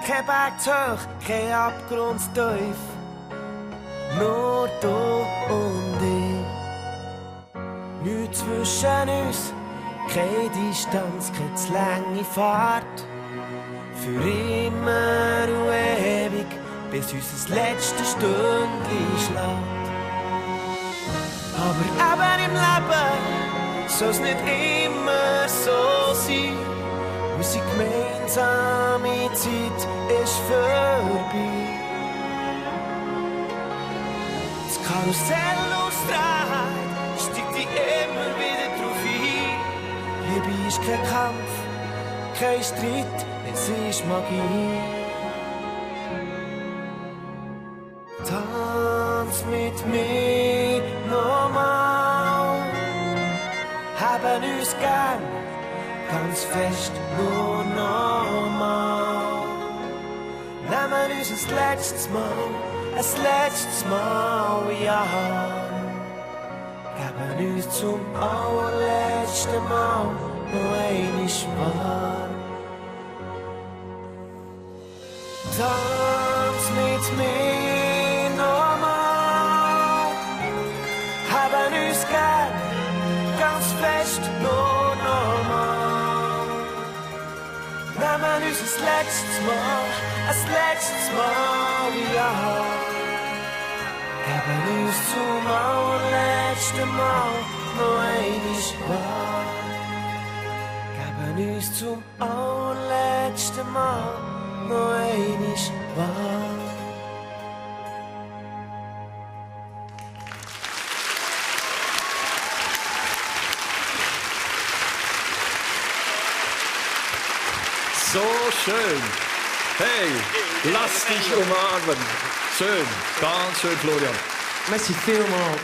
Kein Berg zu hoch, kein Abgrund zu tief, nur du und ich. Nichts zwischen uns, keine Distanz, keine zu lange Fahrt. Für immer und ewig, bis unser letztes Stündchen schlägt. Aber eben im Leben soll's nicht immer so sein. Unsere gemeinsame Zeit ist vorbei. Das Karussell ausdreht, steigt dich immer wieder drauf ein. Liebe ist kein Kampf, kein Streit, es ist Magie. Tanz mit mir nochmal, haben uns gern, ganz fest nur nochmal. Nehmen uns ein letztes Mal, ja. Geben uns zum allerletzten Mal noch einmal. Tanz mit mir nochmal, haben uns gern, ganz fest nur nochmal. Nehmen uns ein letztes Mal, ja. Geben uns zum allerletzten Mal noch einmal. Geben uns zum allerletzten Mal noch einmal. So schön. Hey, lass dich umarmen. Schön, ganz schön, Florian. Merci vielmals.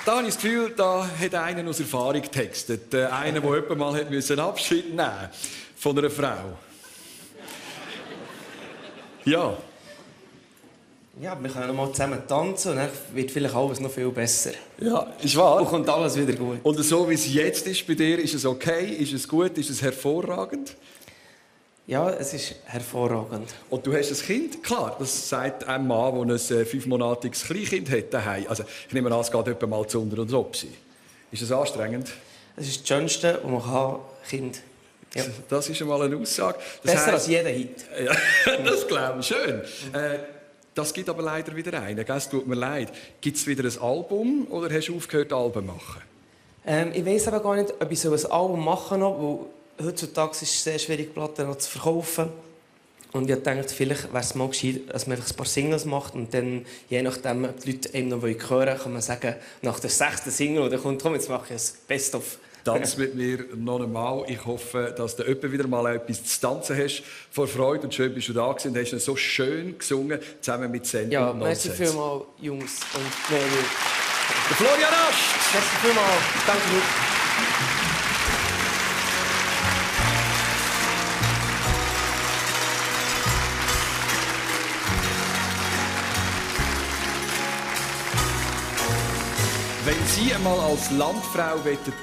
Da habe ich das Gefühl, da hat einer aus Erfahrung getextet. Einer, der jemand mal Abschied nehmen musste von einer Frau. Ja. Ja, wir können mal zusammen tanzen und dann wird vielleicht alles noch viel besser. Ja, ist wahr. Und kommt alles wieder gut. Und so wie es jetzt ist bei dir, ist es okay? Ist es gut? Ist es hervorragend? Ja, es ist hervorragend. Und du hast ein Kind? Klar, das sagt ein Mann, der ein 5-monatiges Kleinkind hat daheim. Also, ich nehme an, es geht etwa mal zu unter und ob sie. Ist das anstrengend? Das ist das Schönste, was man haben kann, Kind. Ja. Das ist einmal eine Aussage. Besser als jeder Hit. Ja, das glaube ich. Schön. Das gibt aber leider wieder einen. Es tut mir leid. Gibt es wieder ein Album oder hast du aufgehört, Alben zu machen? Ich weiss aber gar nicht, ob ich ein Album machen soll, weil heutzutage ist es sehr schwierig, Platten noch zu verkaufen. Und ich dachte, vielleicht wäre es mal gescheit, dass man einfach ein paar Singles macht und dann, je nachdem, ob die Leute einem noch hören wollen, kann man sagen, nach der 6. Single, oder kommt, komm, jetzt mache ich ein Best-of. Tanz mit mir noch einmal. Ich hoffe, dass du wieder mal etwas zu tanzen hast vor Freude. Und schön bist du da gewesen und hast so schön gesungen, zusammen mit Sendung. Ja, merci vielmals, Jungs und Mädels. Der Florian Ast! Merci vielmals. Danke gut. Wenn Sie einmal als Landfrau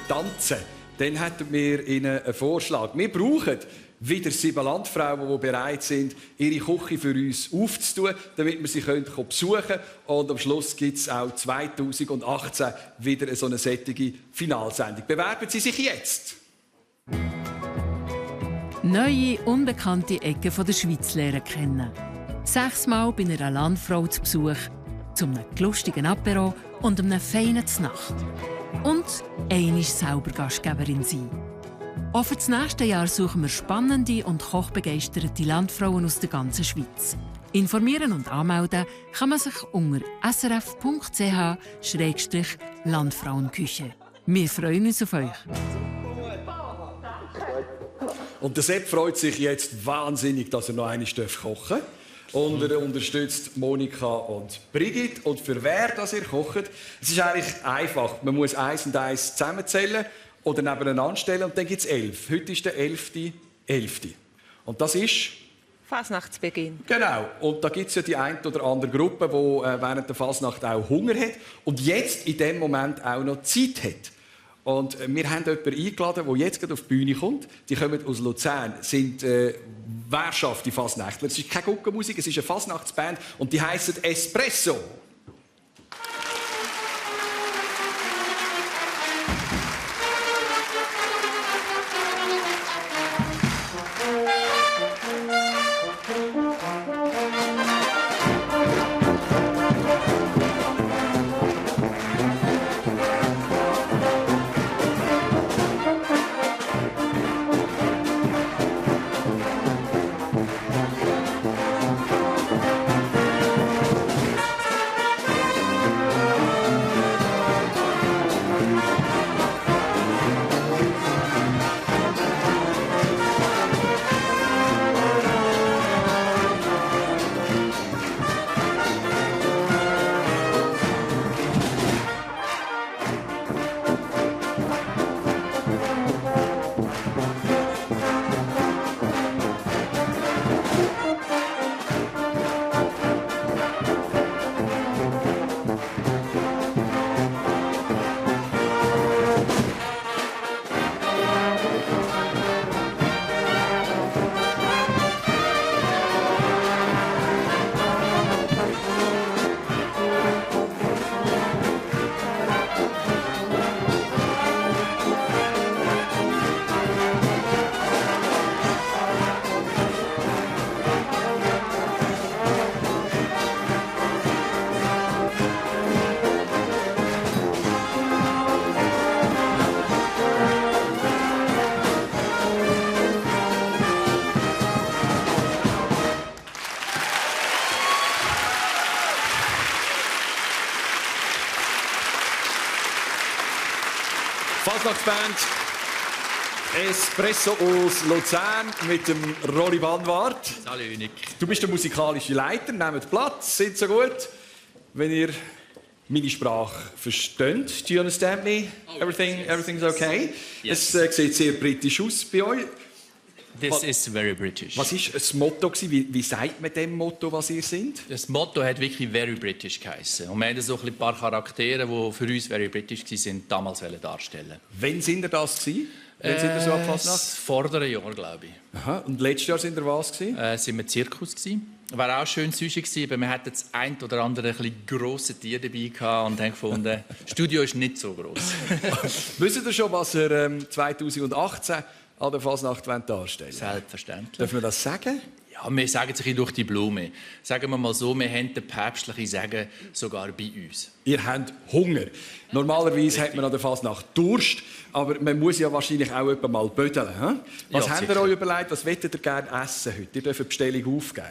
tanzen wollen, dann hätten wir Ihnen einen Vorschlag. Wir brauchen wieder 7 Landfrauen, die bereit sind, ihre Küche für uns aufzutun, damit wir sie besuchen können. Und am Schluss gibt es auch 2018 wieder so eine sättige Finalsendung. Bewerben Sie sich jetzt! Neue, unbekannte Ecken der Schweiz lernen kennen. 6-mal bei einer Landfrau zu Besuch, zu einem lustigen Apero und einem feinen Znacht. Und einmal selber Gastgeberin sein. Auch für das nächste Jahr suchen wir spannende und kochbegeisterte Landfrauen aus der ganzen Schweiz. Informieren und anmelden kann man sich unter srf.ch/Landfrauenküche. Wir freuen uns auf euch. Und der Sepp freut sich jetzt wahnsinnig, dass er noch einmal kochen darf. Und er unterstützt Monika und Brigitte. Und für wer das ihr kocht, es ist eigentlich einfach. Man muss 1 und 1 zusammenzählen oder nebeneinander stellen und dann gibt es 11. Heute ist der 11.11. Und das ist... Fasnachtsbeginn. Genau. Und da gibt es ja die eine oder andere Gruppe, die während der Fasnacht auch Hunger hat und jetzt in dem Moment auch noch Zeit hat. Und wir haben jemanden eingeladen, der jetzt gerade auf die Bühne kommt. Die kommen aus Luzern, sind wehrschafte Fasnächtler. Es ist keine Guckenmusik, es ist eine Fasnachtsband und die heissen Espresso. Fasnachtsband Espresso aus Luzern mit dem Rolli Banwart. Salut, Nick. Du bist der musikalische Leiter, nehmt Platz, sind so gut. Wenn ihr meine Sprache versteht, do you understand me? Everything's okay? Yes. Es sieht sehr britisch aus bei euch. This is very British. Was war das Motto? Wie sagt man dem Motto, was ihr seid? Das Motto hat wirklich very British geheißen. Und wir haben so ein paar Charaktere, die für uns very British waren, damals darstellen. Wann sind ihr das gewesen? Wann sind ihr so ab Fasnacht? Das vordere Jahr, glaube ich. Aha. Und letztes Jahr sind ihr was gewesen? Sind wir Zirkus gewesen. War auch schön süßig gewesen, aber wir hatten das ein oder andere ein bisschen grosse Tier dabei gehabt und haben gefunden, das Studio ist nicht so gross. Wisst ihr schon, was ihr 2018 an der Fasnacht darstellen wollt? Selbstverständlich. Darf man das sagen? Ja, wir sagen es ein bisschen durch die Blume. Sagen wir mal so, wir haben den päpstlichen Segen sogar bei uns. Ihr habt Hunger. Normalerweise hat man an der Fasnacht Durst, aber man muss ja wahrscheinlich auch jemand mal bödeln. He? Was Ja, habt ihr euch überlegt, was wollt ihr gerne essen heute? Ihr dürft eine Bestellung aufgeben.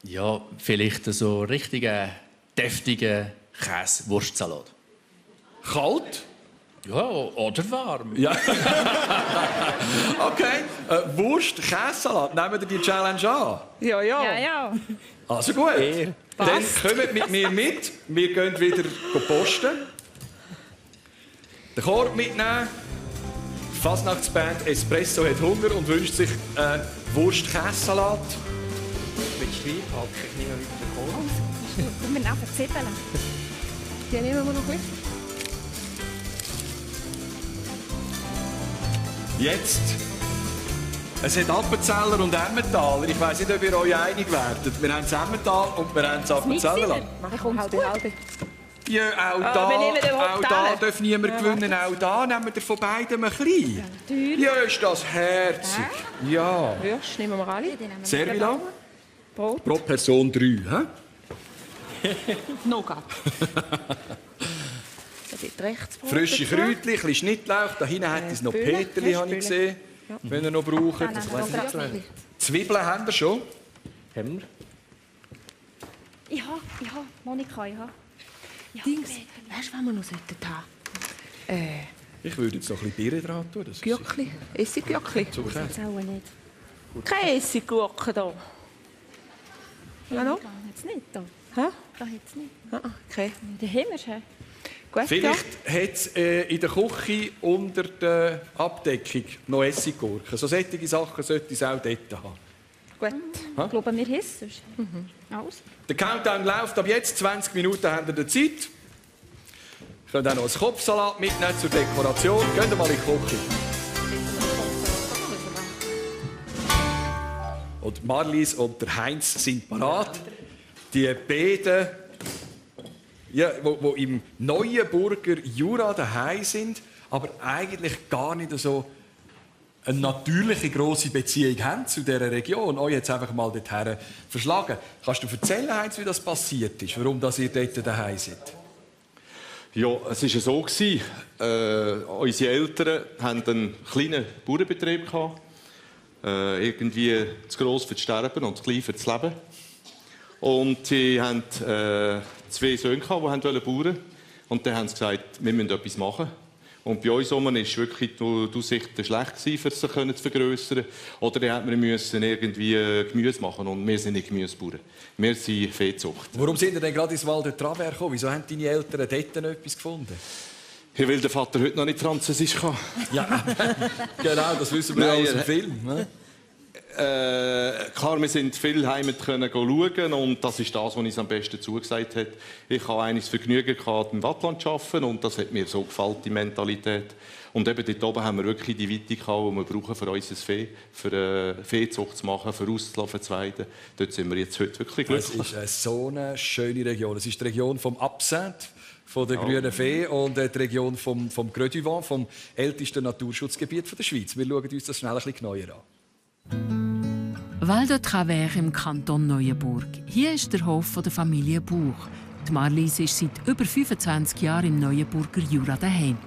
Ja, vielleicht so richtigen, deftigen Käse-Wurstsalat. Kalt? Ja, oder warm. Ja. Okay, Wurst, Käsesalat, nehmen wir die Challenge an? Ja, ja. Ja, ja. Also gut, dann kommt mit mir mit. Wir gehen wieder posten. Den Korb mitnehmen. Die Fasnachtsband Espresso hat Hunger und wünscht sich Wurst-Käsesalat. Mit Schweinpacken, ich nehme mit dem Korb. Können wir nachher Zwiebeln? Die nehmen wir noch ein bisschen. Jetzt. Es hat Appenzeller und Emmentaler. Ich weiss nicht, ob ihr euch einig werdet. Wir haben das Emmental und wir haben das Appenzeller. Mach komm, halbe. Ja, auch wir nehmen den auch da Hotel. darf niemand gewinnen. Auch da nehmen wir von beiden ein bisschen. Ja, ist das herzig. Ja. Würst nehmen wir alle. Servila? Brot. Pro Person 3. He? Nougat. Da wird rechts Brot Frische dazu. Kräutchen, ein bisschen Schnittlauch. Da hinten hat es noch Bühne. Peterli, habe ich gesehen. Ja. Wenn ihr noch braucht. Zwiebeln haben wir schon. Haben wir? Ich habe, Monika, ich habe. Dings, weißt du, was wir noch haben? Ich würde jetzt noch ein bisschen Bier dran tun. Das ist Gürkli. Essiggürkli. Zucker. Das auch nicht. Keine Essiggurken da. Ja, noch? Da hat es nicht. Da. Hä? Da hat es nicht. Okay. Da haben wir es. Gut, Vielleicht hat es in der Küche unter der Abdeckung noch Essiggurken. So solche Sachen sollte es auch dort haben. Gut. Ich glaube, wir haben es. Alles. Der Countdown läuft ab jetzt. 20 Minuten habt ihr der Zeit. Ihr könnt auch noch einen Kopfsalat mitnehmen zur Dekoration. Geht mal in die Küche. Und Marlies und der Heinz sind parat. Die beiden, ja, wo im Neuenburger Jura daheim sind, aber eigentlich gar nicht so eine natürliche grosse Beziehung haben zu dieser Region. Euch jetzt einfach mal dorthin verschlagen. Kannst du erzählen, Heinz, wie das passiert ist, warum dass ihr dort daheim seid? Ja, es war so. Unsere Eltern hatten einen kleinen Bauernbetrieb. Irgendwie zu gross für das Sterben und zu klein für das Leben. Und sie hatten 2 Söhne, die bauen wollten. Und dann haben sie gesagt, wir müssen etwas machen. Und bei uns war wirklich die Aussicht schlecht, für sich zu vergrössern. Oder dann mussten wir irgendwie Gemüse machen. Und wir sind nicht Gemüsebauern. Wir sind Viehzucht. Warum sind ihr denn gerade ins Val de Travers gekommen? Wieso haben deine Eltern dort noch etwas gefunden? Ja, weil der Vater heute noch nicht Französisch kann. Ja, genau, das wissen wir aus dem Film. Ne? Klar, wir sind viel Heimat schauen und das ist das, was uns am besten zugesagt hat. Ich habe eines Vergnügen gehabt, im Wattland zu arbeiten und das hat mir so gefallen, die Mentalität. Und eben dort oben haben wir wirklich die Weite gehabt, die wir brauchen für unser Vieh, für Viehzucht zu machen, für auszulaufen, zu weiden. Dort sind wir jetzt heute wirklich glücklich. Es ist so eine schöne Region. Es ist die Region vom Absinthe, von der grünen Fee und die Region vom Creux du Vent, vom ältesten Naturschutzgebiet der Schweiz. Wir schauen uns das schnell ein bisschen genauer an. Val de Travers im Kanton Neuenburg. Hier ist der Hof der Familie Buch. Die Marlies ist seit über 25 Jahren im Neuenburger Jura daheim.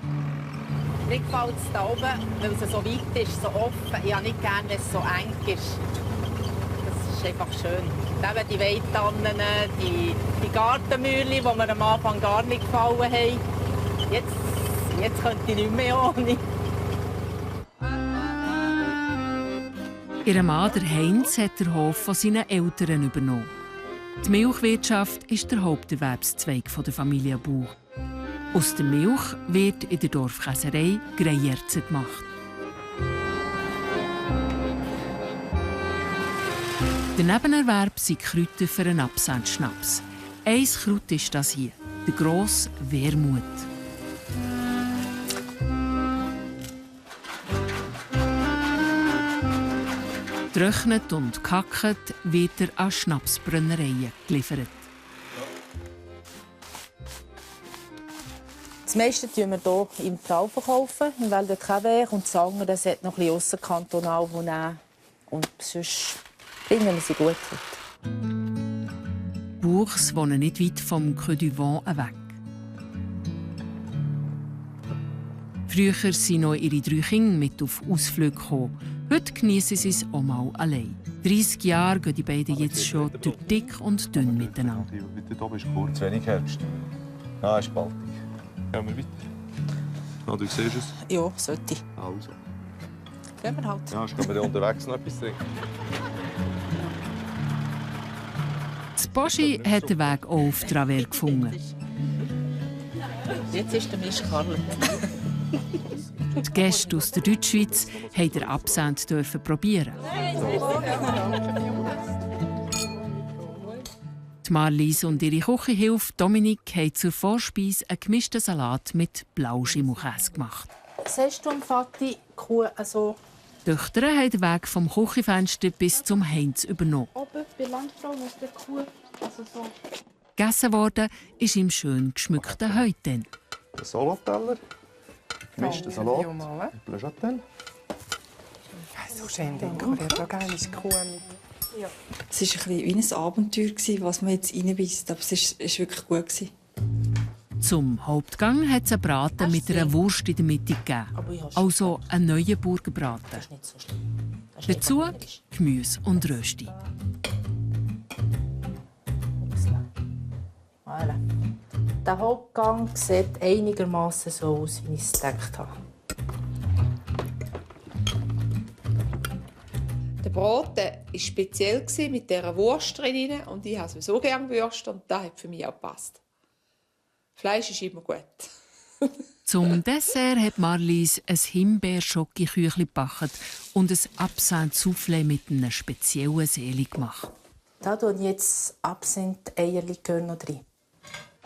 Mir gefällt es hier oben, weil es so weit ist, so offen. Ich habe nicht gerne, wenn es so eng ist. Das ist einfach schön. Eben die Weidtannen, die Gartenmühle, die mir am Anfang gar nicht gefallen haben. Jetzt könnte ich nicht mehr ohne. Ihr Mann, der Heinz, hat den Hof von seinen Eltern übernommen. Die Milchwirtschaft ist der Haupterwerbszweig der Familie Buch. Aus der Milch wird in der Dorfkäserei Greyerze gemacht. Der Nebenerwerb sind Kräuter für einen Absandschnaps. Ein Kraut ist das hier, der grosse Wermut. Getrocknet und gehackt wird er an Schnapsbrennereien geliefert. Das meiste verkaufen wir hier im Trau verkaufen, im Val de Travers. Und das andere das hat noch ein bisschen ausserkantonal nehmen. Und sonst bringen wir sie gut heute. Bourgs wohnen nicht weit vom Creux du Vent weg. Früher sind noch ihre 3 Kinder mit auf Ausflüge gekommen. Heute genießen sie es auch mal allein. 30 Jahre gehen die beiden jetzt schon durch dick und dünn miteinander. Dort oben ist kurz, wenig Herbst. Ah, ist bald. Gehen wir weiter. Ah, du siehst es? Ja, sollte ich. Also. Gehen wir halt. Ja, können wir unterwegs noch etwas trinken? Das Boschi hat den Weg auch auf Travers gefunden. Jetzt ist der Mist Karl. Die Gäste aus der Deutschschweiz durften den Absent probieren. Die Marlies und ihre Küchenhilfe Dominik haben zur Vorspeise einen gemischten Salat mit Blauschimmelkäse gemacht. Siehst du, Vati, Kuh, also... Die Töchter haben den Weg vom Küchenfenster bis zum Heinz übernommen. Oben bei Landfrau muss der Kuh, also so... Gegessen worden ist im schön geschmückten Häuten. Ein Salatteller, gemischter Salat, Bleujatel. So schön dekoriert, so geil ist die Kuh. Es war ein bisschen wie ein Abenteuer, was man jetzt reinbeißt, aber es war wirklich gut. Zum Hauptgang hat es einen Braten mit einer Wurst in der Mitte gegeben. Also einen neuen Burgerbraten. Dazu Gemüse und Rösti. Voilà. Der Hauptgang sieht einigermaßen so aus, wie ich es gedacht habe. Der Braten war speziell mit dieser Wurst drin und ich habe sowieso gerne Würste und das hat für mich auch gepasst. Fleisch ist immer gut. Zum Dessert hat Marlies ein Himbeer-Schoki-Küchli gebacken und ein Absinth-Soufflé mit einer speziellen Seele gemacht. Da tue ich jetzt Absinth-Eierli noch drin.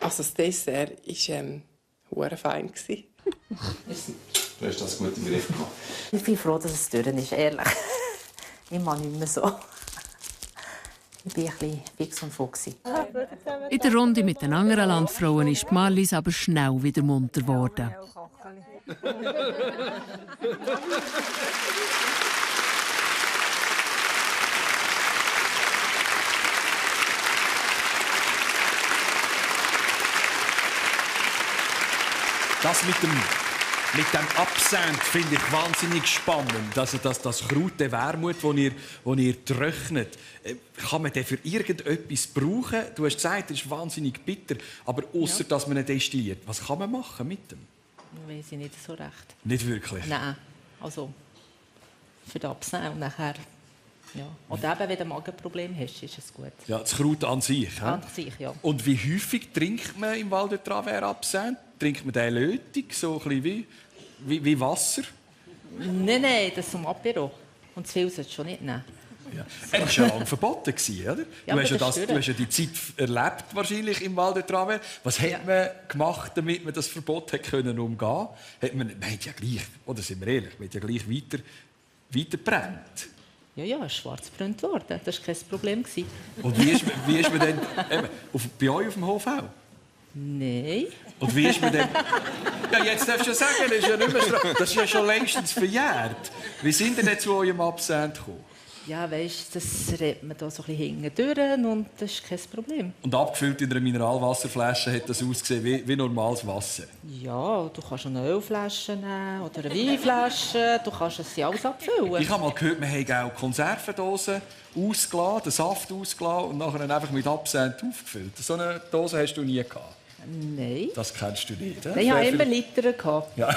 Also das Dessert war fein. Du hast das gut im Griff gehabt. Ich bin froh, dass es durch ist, ehrlich. Ich mache nicht mehr so. Ich bin ein bisschen fix und foxy. In der Runde mit den anderen Landfrauen ist Marlies aber schnell wieder munter geworden. Das mit dem Absinth finde ich wahnsinnig spannend. Also das Kraut, der Wermut, das ihr trocknet, kann man den für irgendetwas brauchen? Du hast gesagt, er ist wahnsinnig bitter, aber ausser dass man ihn destilliert. Was kann man machen mit dem? Weiß ich nicht so recht. Nicht wirklich? Nein, also für den Absinth und nachher... Ja. Oder eben, wenn du ein Magenproblem hast, ist es gut. Ja, das Kraut an sich. An sich, ja. Und wie häufig trinkt man im Val de Travers Absinth? Trinkt man den lötig, so ein bisschen wie Wasser? Nein, das zum Apero. Und zu viel sollst du schon nicht nehmen. Ja. Er war ja lange verboten, oder? Ja, du hast ja die Zeit erlebt wahrscheinlich im Val de Travers. Was hat man gemacht, damit man das Verbot umgehen konnte? Man hat ja gleich, oder sind wir ehrlich, man hat ja gleich weiter gebrannt. Ja, schwarz gebrannt worden. Das war kein Problem. Und wie ist man denn bei euch auf dem Hof auch? Nein. Und wie ist man denn... Ja, jetzt darfst du ja sagen, das ist ja nicht mehr das ist ja schon längstens verjährt. Wie sind denn zu eurem Absinth gekommen? Ja, weisst, das redet man da so ein bisschen hinten durch und das ist kein Problem. Und abgefüllt in einer Mineralwasserflasche hat das ausgesehen wie normales Wasser? Ja, du kannst eine Ölflasche nehmen oder eine Weinflasche, du kannst es alles abfüllen. Ich habe mal gehört, man hat auch Konservendosen ausgelassen, den Saft ausgelassen und nachher einfach mit Absinth aufgefüllt. So eine Dose hast du nie gehabt? Nein. Das kennst du nicht, Nein, ich hatte immer Liter. Ja.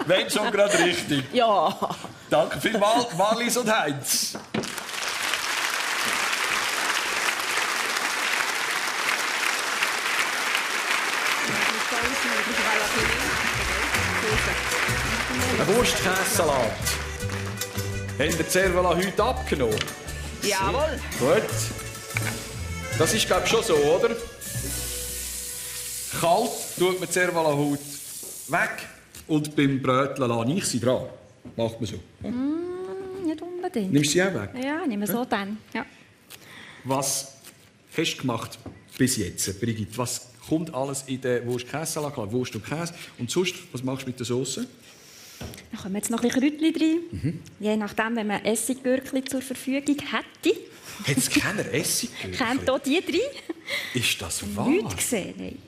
Wenn schon gerade richtig. Ja. Danke vielmals, Marlies und Heinz. Ein Wurstkäsesalat. Habt ihr die Cervela heute abgenommen? Jawohl. Gut. Das ist, glaube ich, schon so, oder? Kalt tut man die Cervela-Haut weg und beim Bröteln lasse ich sie dran. Macht man so. Nicht unbedingt. unbedingt. Nimmst du sie auch weg? Ja, nehmen wir so dann. Ja. Was hast du gemacht bis jetzt, Brigitte? Was kommt alles in den Wurst-Käse-Salat? Klar, Wurst und Käse. Und sonst, was machst du mit der Sauce? Dann kommen jetzt noch ein bisschen Kräutchen rein. Je nachdem, wenn man Essiggürkchen zur Verfügung hätte. Hat es keine Essiggürkchen? Kommt auch die rein. Ist das wahr? Nichts gesehen, nein.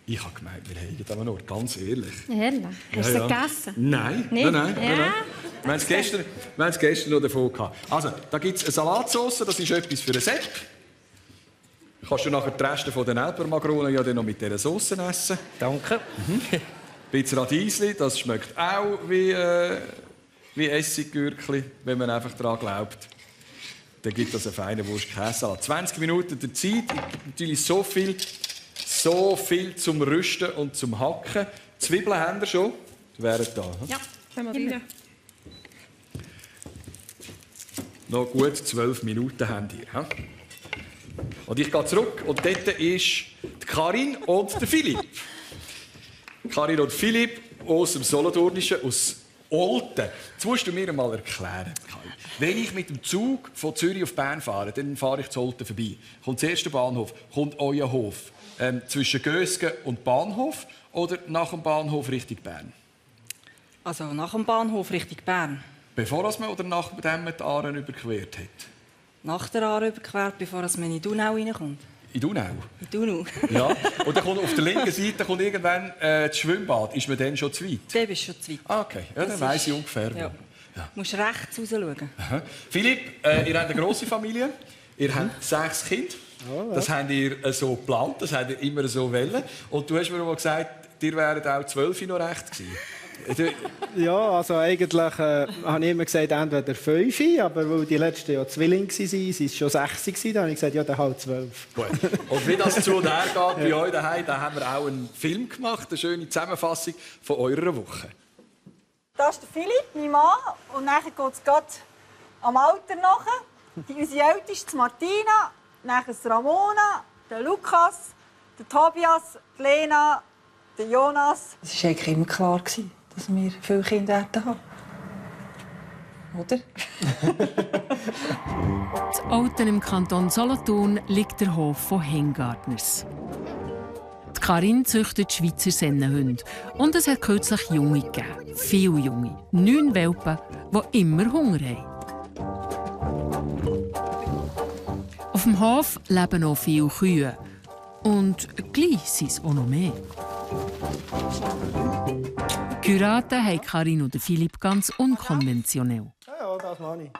Ich habe gemeint, wir haben aber nur, ganz ehrlich. Ehrlich? Hast du sie gegessen? Nein. Nicht? Nein. Ja. Wir haben es gestern noch davon gehabt. Also, da gibt es eine Salatsauce, das ist etwas für einen Sepp. Kannst du nachher die Reste von den Elbermakronen ja dann noch mit dieser Sauce essen. Danke. Ein bisschen Radiesli, das schmeckt auch wie Essiggürkli, wenn man einfach daran glaubt. Dann gibt es einen feinen Wurst-Käse-Salat. 20 Minuten der Zeit, natürlich so viel zum Rüsten und zum Hacken. Zwiebeln haben wir schon. Die wären da. Ja, haben wir rein. Noch gut 12 Minuten habt ihr. Und ich gehe zurück und dort ist die Karin und der Philipp. Karin und Philipp aus dem Solothurnischen, aus Olten. Jetzt musst du mir mal erklären, Karin. Wenn ich mit dem Zug von Zürich auf Bern fahre, dann fahre ich zu Olten vorbei. Kommt zuerst der Bahnhof, kommt euer Hof. Zwischen Gösgen und Bahnhof oder nach dem Bahnhof Richtung Bern? Also nach dem Bahnhof Richtung Bern. Bevor man oder nachdem man die Aare überquert hat? Nach der Aare überquert, bevor man in die Donau reinkommt. In Donau? In Donau. Ja. Und dann kommt auf der linken Seite kommt irgendwann das Schwimmbad. Ist man dann schon zu weit? Der bist schon zu weit. Ah, okay, ja, dann weiss ich ungefähr. Ja. Du musst rechts raus schauen. Aha. Philipp, ihr habt eine grosse Familie. Ihr habt 6 Kinder. Das habt ihr so geplant, das habt ihr immer so wollen. Und du hast mir mal gesagt, ihr wären auch 12 noch recht gewesen. Ja, also eigentlich habe ich immer gesagt, entweder 5, aber weil die letzten ja Zwillinge waren, waren es schon 6 gewesen, dann habe ich gesagt, ja, dann halt 12. Gut. Und wie das zu und her geht bei euch daheim, da haben wir auch einen Film gemacht, eine schöne Zusammenfassung von eurer Woche. Das ist der Philipp, mein Mann, und dann geht es gerade am Alter nach. Unsere Älteste, Martina, dann Ramona, der Lukas, der Tobias, die Lena, der Jonas. Es war eigentlich immer klar, dass wir viele Kinder haben. Oder? In Olten im Kanton Solothurn liegt der Hof von Hengartners. Die Karin züchtet Schweizer Sennenhunde. Und es hat kürzlich Junge gegeben. Viele Junge. 9 Welpen, die immer Hunger haben. Auf dem Hof leben noch viele Kühe. Und gleich sind es auch noch mehr. Kuraten haben Karin und Philipp ganz unkonventionell. Ja, das mache ich.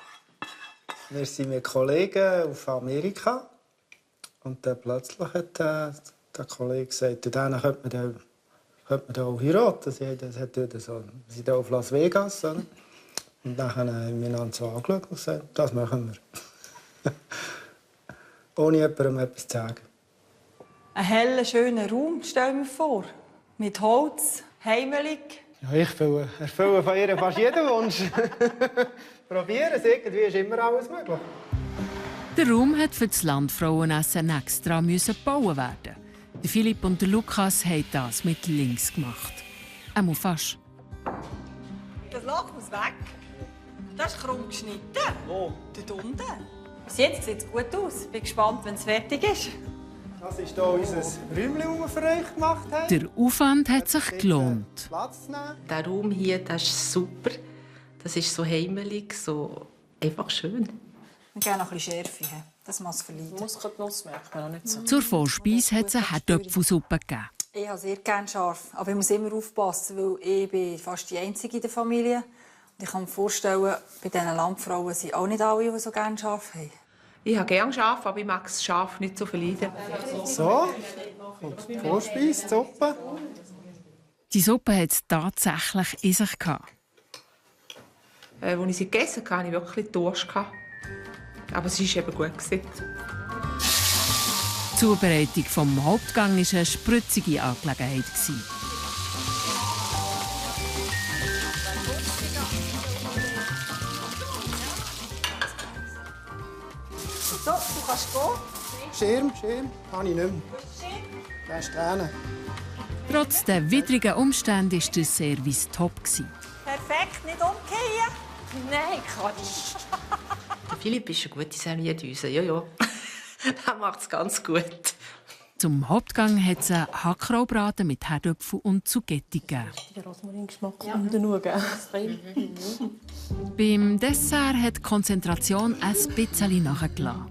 Wir sind mit Kollegen auf Amerika. Und dann plötzlich hat der Kollege gesagt, dann könnte man da auch heiraten. Sie sind hier auf Las Vegas. Oder? Und dann haben wir uns so angeschaut und gesagt, das machen wir. Ohne jemandem etwas zu sagen. Ein heller, schöner Raum, stell mir vor. Mit Holz, heimelig. Ja, ich erfülle von ihr fast jeden Wunsch. Probieren es, irgendwie ist immer alles möglich. Der Raum hat für das Landfrauenessen extra gebaut werden. Der Philipp und der Lukas haben das mit links gemacht. Einmal fast. Das Loch muss weg. Das ist krumm geschnitten. Wo? Dort unten. Bis jetzt sieht es gut aus. Bin gespannt, wenn es fertig ist. Das ist hier unser Räumchen, das wir für euch gemacht haben. Der Aufwand hat sich gelohnt. Der Raum hier, das ist super. Das ist so heimelig, so einfach schön. Wir geben noch ein bisschen Schärfe. Das muss verleiden. Muskelnuss merkt man auch nicht so. Zur Vorspeise hat es eine Herdöpfelsuppe gegeben. Ich habe sehr gerne scharf, aber ich muss immer aufpassen, weil ich bin fast die Einzige in der Familie. Und ich kann mir vorstellen, bei diesen Landfrauen sind auch nicht alle, die so gerne scharf haben. Ich habe gerne scharf, aber ich mag es scharf nicht so verleiden. So, und die Vorspeise, die Suppe. Die Suppe hat es tatsächlich in sich gehabt. Als ich sie gegessen habe, hatte ich wirklich Durst. Aber es war eben gut. Die Zubereitung des Hauptgangs war eine spritzige Angelegenheit. So, du kannst gehen. Schirm, kann ich nicht mehr. Das ist Tränen. Trotz der widrigen Umstände war der Service top. Perfekt, nicht umkehren. Nein, Quatsch. Philipp ist eine gute Servierdüse, ja. Er macht es ganz gut. Zum Hauptgang hat es einen Hackraubraten mit Herdöpfel und Zugetti gegeben. Den Rosmaringeschmack und den Nuga. Beim Dessert hat die Konzentration ein bisschen nachgelassen.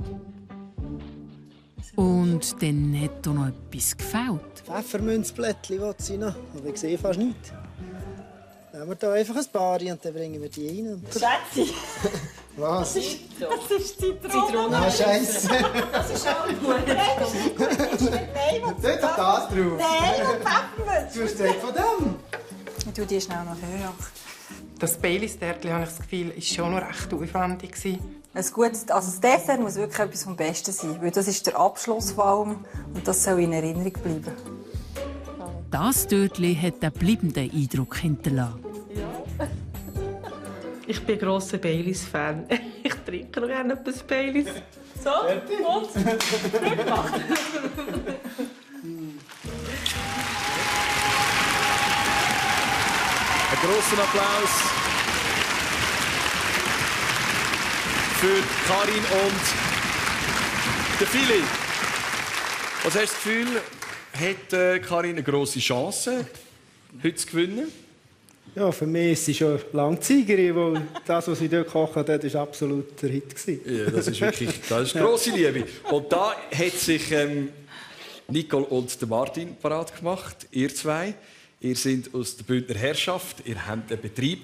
Und dann hat auch noch etwas gefällt. Pfeffermünzblättchen will sie noch, aber ich sehe fast nichts. Nehmen wir hier einfach ein paar und dann bringen wir die rein. Schätze! Was? Das ist Zitrone. Ah, Scheisse. Das ist auch gut. Nein, Tut doch das drauf. Nein, und Pfeffermünz. Du hast von dem. Ich tue die schnell noch höher. Das Baileys-Törtchen, habe ich das Gefühl, war schon noch recht aufwendig. Das Dessert muss wirklich etwas vom Besten sein, weil das ist der Abschluss vor allem und das soll in Erinnerung bleiben. Das Törtli hat einen bleibenden Eindruck hinterlassen. Ich bin ein grosser Baileys-Fan. Ich trinke noch gerne etwas Baileys. So, und? Gut gemacht. Einen grossen Applaus für Karin und den Philipp. Was hast du das Gefühl, hat Karin eine grosse Chance, heute zu gewinnen? Ja, für mich ist sie schon lange Siegerin, weil das, was sie dort gekocht hat, war absolut der Hit. Ja, das ist wirklich grosse Liebe. Und da hat sich Nicole und Martin parat gemacht, ihr zwei. Ihr seid aus der Bündner Herrschaft, ihr habt einen Betrieb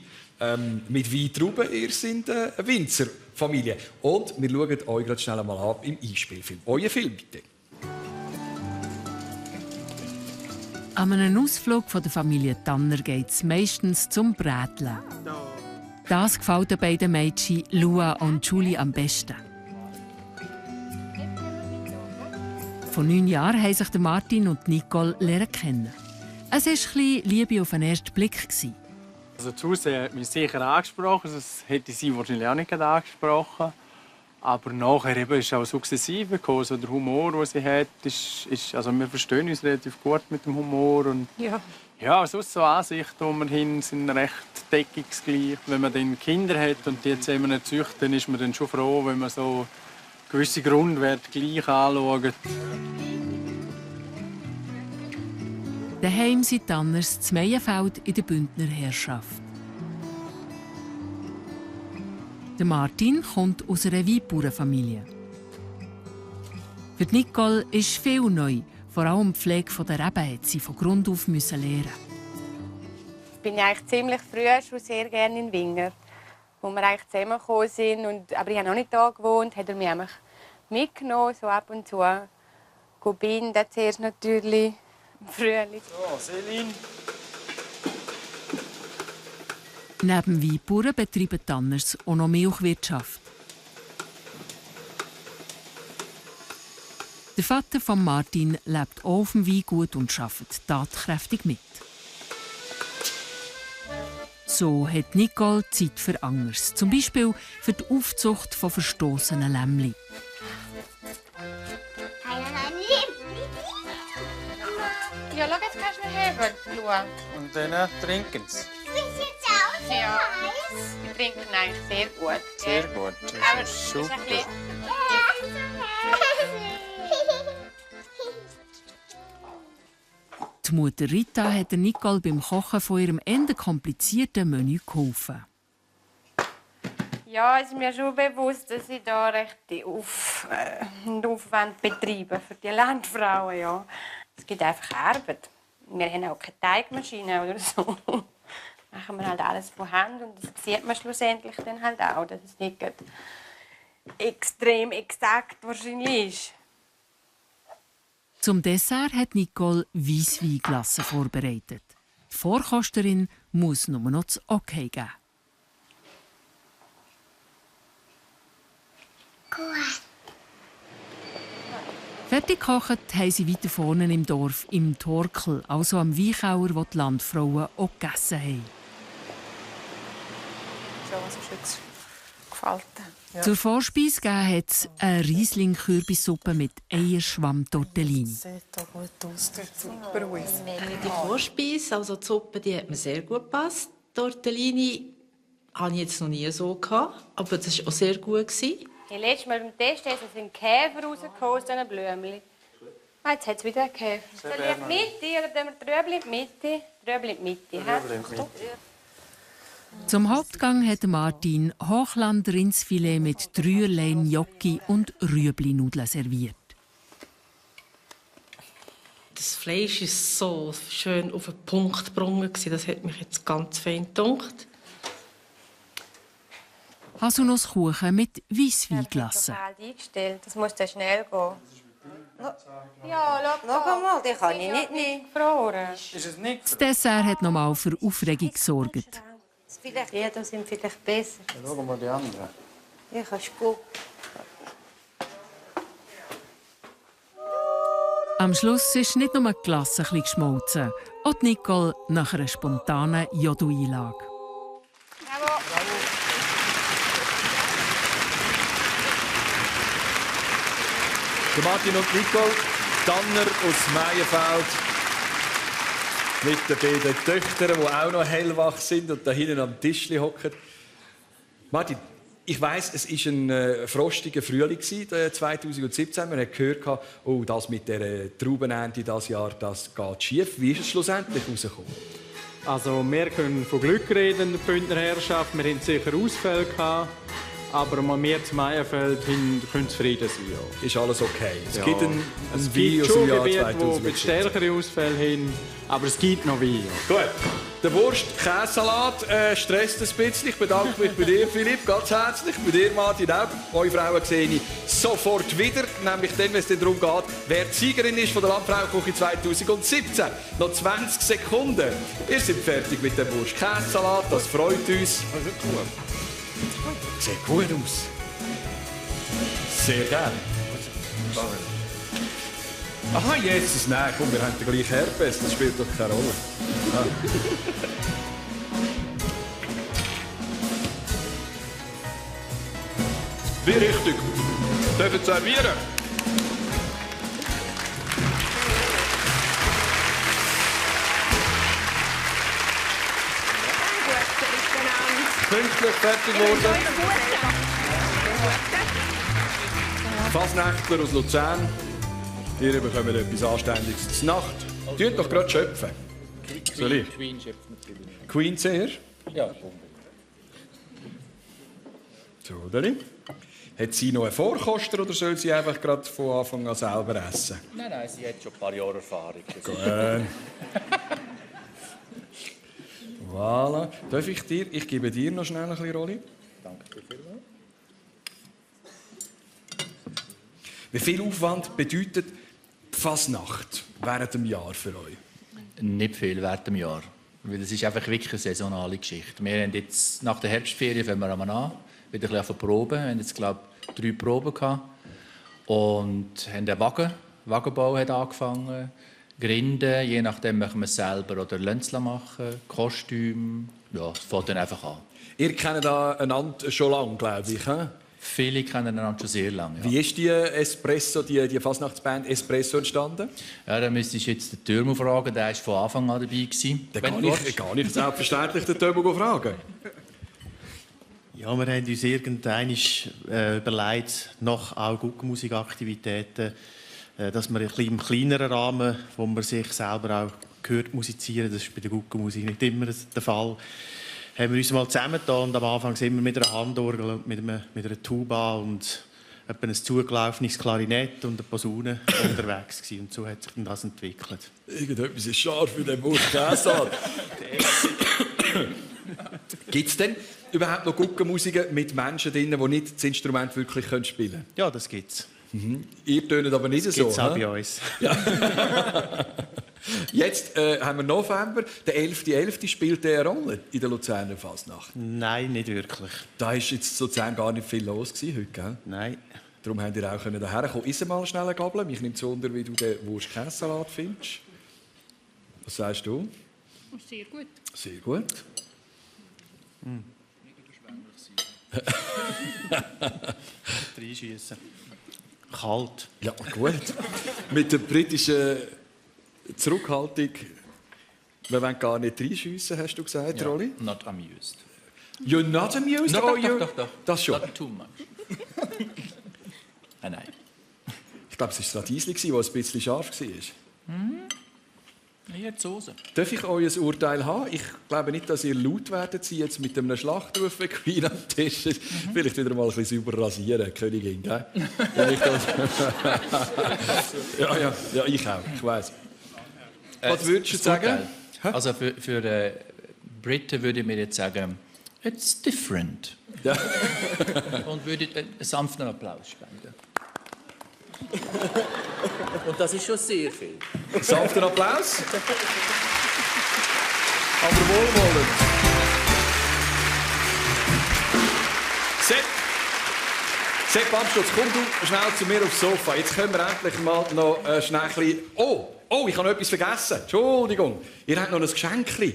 mit Weintrauben, ihr seid eine Winzerfamilie. Und wir schauen euch gerade schnell mal an im Einspielfilm. Euer Film, bitte. An einem Ausflug von der Familie Tanner geht es meistens zum Bräteln. Das gefällt den beiden Mädchen Lua und Julie am besten. Vor 9 Jahren haben sich Martin und Nicole kennen. Es war ein bisschen Liebe auf den ersten Blick. Also die Hause hat mich sicher angesprochen, das hätte sie wahrscheinlich auch nicht angesprochen. Aber nachher eben ist es auch sukzessive gekommen. Also der Humor, den sie hat, also wir verstehen uns relativ gut mit dem Humor. Und ja, sonst so Ansichten, wo wir hin sind, recht deckungsgleich. Wenn man dann Kinder hat und die zusammen nicht züchten, ist man dann schon froh, wenn man so gewisse Grundwerte gleich anschaut. Daheim sind Tanners zu Meienfeld in der Bündner Herrschaft. Der Martin kommt aus einer Weinbauernfamilie. Für Nicole ist viel neu. Vor allem die Pflege der Reben hat sie von Grund auf lernen. Ich bin eigentlich ziemlich früh schon sehr gerne in Winger, wo wir eigentlich zusammengekommen sind. Aber ich habe noch nicht da gewohnt, hat er mich einfach mitgenommen, so ab und zu. Binden zuerst natürlich im Frühling. So, Selin. Neben Weinbauern betreiben Tanners auch noch Milchwirtschaft. Der Vater von Martin lebt auch auf dem Weingut und arbeitet tatkräftig mit. So hat Nicole Zeit für anderes, zum Beispiel für die Aufzucht von verstossenen Lämmchen. Ja, schau, jetzt kannst du mir helfen, Lua. Und dann trinken sie. Ja, wir trinken eigentlich sehr gut. Sehr gut. Aber Das ist super. Die Mutter Rita hat Nicole beim Kochen von ihrem eher komplizierten Menü geholfen. Ja, es ist mir schon bewusst, dass ich da recht einen Aufwand betreibe für die Landfrauen. Ja. Es gibt einfach Arbeit. Wir haben auch keine Teigmaschine oder so. Machen wir halt alles von Hand und das sieht man schlussendlich dann halt auch, dass es nicht extrem exakt wahrscheinlich ist. Zum Dessert hat Nicole Weissweinglasse vorbereitet. Die Vorkosterin muss nur noch das Okay geben. Gut. Fertig gekocht haben sie weiter vorne im Dorf, im Torkel, also am Weinkauer, wo die Landfrauen auch gegessen haben. So, was ist jetzt gefalten? Ja. Zur Vorspeise hat es eine Riesling-Kürbissuppe mit Eierschwamm-Tortellini. Sieht da gut aus. Super aus. Die Vorspeise, also die Suppe, die hat mir sehr gut gepasst. Tortellini Hatte ich jetzt noch nie so gehabt, aber das war auch sehr gut. Letztes Mal beim Test sind Käfer rausgekommen aus diesen Blümchen. Jetzt hat es wieder einen Käfer. Soll ich in die Mitte oder tun wir Trübli in die Mitte? Trübli in die Mitte. Zum Hauptgang hat Martin Hochland-Rindsfilet mit 3 Gnocchi und Rüebli-Nudeln serviert. Das Fleisch war so schön auf den Punkt gebracht. Das hat mich jetzt ganz fein gedunkt. Haselnusskuchen mit Weissweinglasse. Das muss dann schnell gehen. Ja, schau mal, den kann ich nicht gefroren. Das Dessert hat nochmal für Aufregung gesorgt. Ja, das sind vielleicht besser. Schau mal die anderen. Ja, kannst du gucken. Am Schluss ist nicht nur die Glasse ein bisschen geschmolzen, auch Nicole nach einer spontanen Jodo-Einlage. Martin und Nicole, Tanner aus Meienfeld, mit den beiden Töchtern, die auch noch hellwach sind und da hinten am Tisch hocken. Martin, ich weiss, es war ein frostiger Frühling 2017. Wir haben gehört, oh, das mit der Traubenernte dieses Jahr, das geht schief. Wie ist es schlussendlich herausgekommen? Also, wir können von Glück reden in der Bündner Herrschaft. Wir hatten sicher Ausfälle gehabt. Aber wir zu Meienfeld können zufrieden sein. Ja. Ist alles okay? Es gibt ein es Wein gibt aus dem Jahr Gebiete, 2017. mit stärkeren Ausfällen hin, aber es gibt noch Wein. Ja. Gut. Der Wurst-Käsesalat stresst ein bisschen. Ich bedanke mich bei dir, Philipp, ganz herzlich. Bei dir, Martin, auch. Eure Frauen sehe ich sofort wieder. Nämlich dann, wenn es darum geht, wer die Siegerin ist von der Landfrauenküche 2017. Noch 20 Sekunden. Ihr seid fertig mit dem Wurst-Käsesalat. Das freut uns. Sieht gut aus. Sehr gerne. Aha, Jesus, nein, komm, wir haben den gleichen Herpes, das spielt doch keine Rolle. Ja. Wie richtig. Dürfen servieren. Pünktlich fertig geworden. Fasnächtler aus Luzern. Ihr bekommt etwas Anständiges zur Nacht. Tut doch gerade schöpfen. Soll ich? Queen schöpft natürlich. Queen sehr? Ja. So, hat sie noch einen Vorkoster oder soll sie einfach gerade von Anfang an selber essen? Nein, sie hat schon ein paar Jahre Erfahrung. Gut. Voilà. Ich gebe dir noch schnell ein bisschen Rolli. Danke dir vielmals. Wie viel Aufwand bedeutet die Fasnacht während dem Jahr für euch? Nicht viel während dem Jahr. Weil es ist einfach wirklich eine saisonale Geschichte. Wir haben jetzt nach der Herbstferien fangen wir an, wieder ein bisschen proben. Wir haben jetzt, glaube ich, 3 Proben gehabt. Und haben den Wagenbau hat angefangen. Grinden, je nachdem machen wir es selber oder Lönzler machen, Kostüm. Ja, es fängt dann einfach an. Ihr kennt einander schon lange, glaube ich. He? Viele kennen einander schon sehr lange. Ja. Wie ist die Fasnachtsband Espresso entstanden? Ja, da müsste ich jetzt den Türmo fragen, der war von Anfang an dabei. Dann kann ich selbstverständlich den Türmo fragen. Ja, wir haben uns irgendwann überlegt, nach auch Guckenmusikaktivitäten, dass wir ein bisschen im kleineren Rahmen, wo man sich selber auch hört musizieren, das ist bei der Guckenmusik nicht immer der Fall, haben wir uns mal zusammengetan und am Anfang sind wir mit einer Handorgel und mit einer Tuba und etwa ein zugelaufenes Klarinett und eine Posaune unterwegs gewesen. Und so hat sich das entwickelt. Irgendetwas ist scharf für den Wurst-Käsesalat. Gibt es denn überhaupt noch Guckenmusiken mit Menschen drin, die nicht das Instrument wirklich spielen können? Ja, das gibt es. Ihr tönt aber nicht das so. Gibt's auch bei uns. Ja. Jetzt haben wir November. Der 11.11. spielt eine Rolle in der Luzerner Fasnacht. Nein, nicht wirklich. Da war jetzt in Luzern gar nicht viel los heute, gell? Nein. Darum habt ihr auch hierher kommen. Iss mal schnell eine Gabel. Mich nimmt es wunder, wie du den Wurst-Käsesalat findest. Was sagst du? Sehr gut. Sehr gut. Reinschiessen. Kalt. Ja, gut. Mit der britischen Zurückhaltung, wir wollen gar nicht reinschiessen, hast du gesagt, ja, Rolli? Not amused. You're not amused? Doch. Das schon? Not too much. Nein. Ich glaube, es war das Radieschen, das ein bisschen scharf war. Eher die Soße. Darf ich euer Urteil haben? Ich glaube nicht, dass ihr laut werdet sein, jetzt mit einem Schlachtruf, wenn Queen am Tisch ist. Vielleicht wieder mal ein bisschen sauber rasieren, Königin, gell? ja, ich auch, ich weiss. Was würdest du sagen? Also für Briten würde ich mir jetzt sagen, it's different. Ja. Und würde einen sanften Applaus spenden. Und das ist schon sehr viel. Sanften Applaus. Aber wohlwollend. Sepp Absturz, komm du schnell zu mir aufs Sofa. Jetzt können wir endlich mal noch schnell ein bisschen... Oh, ich habe noch etwas vergessen. Entschuldigung. Ihr habt noch ein Geschenkchen.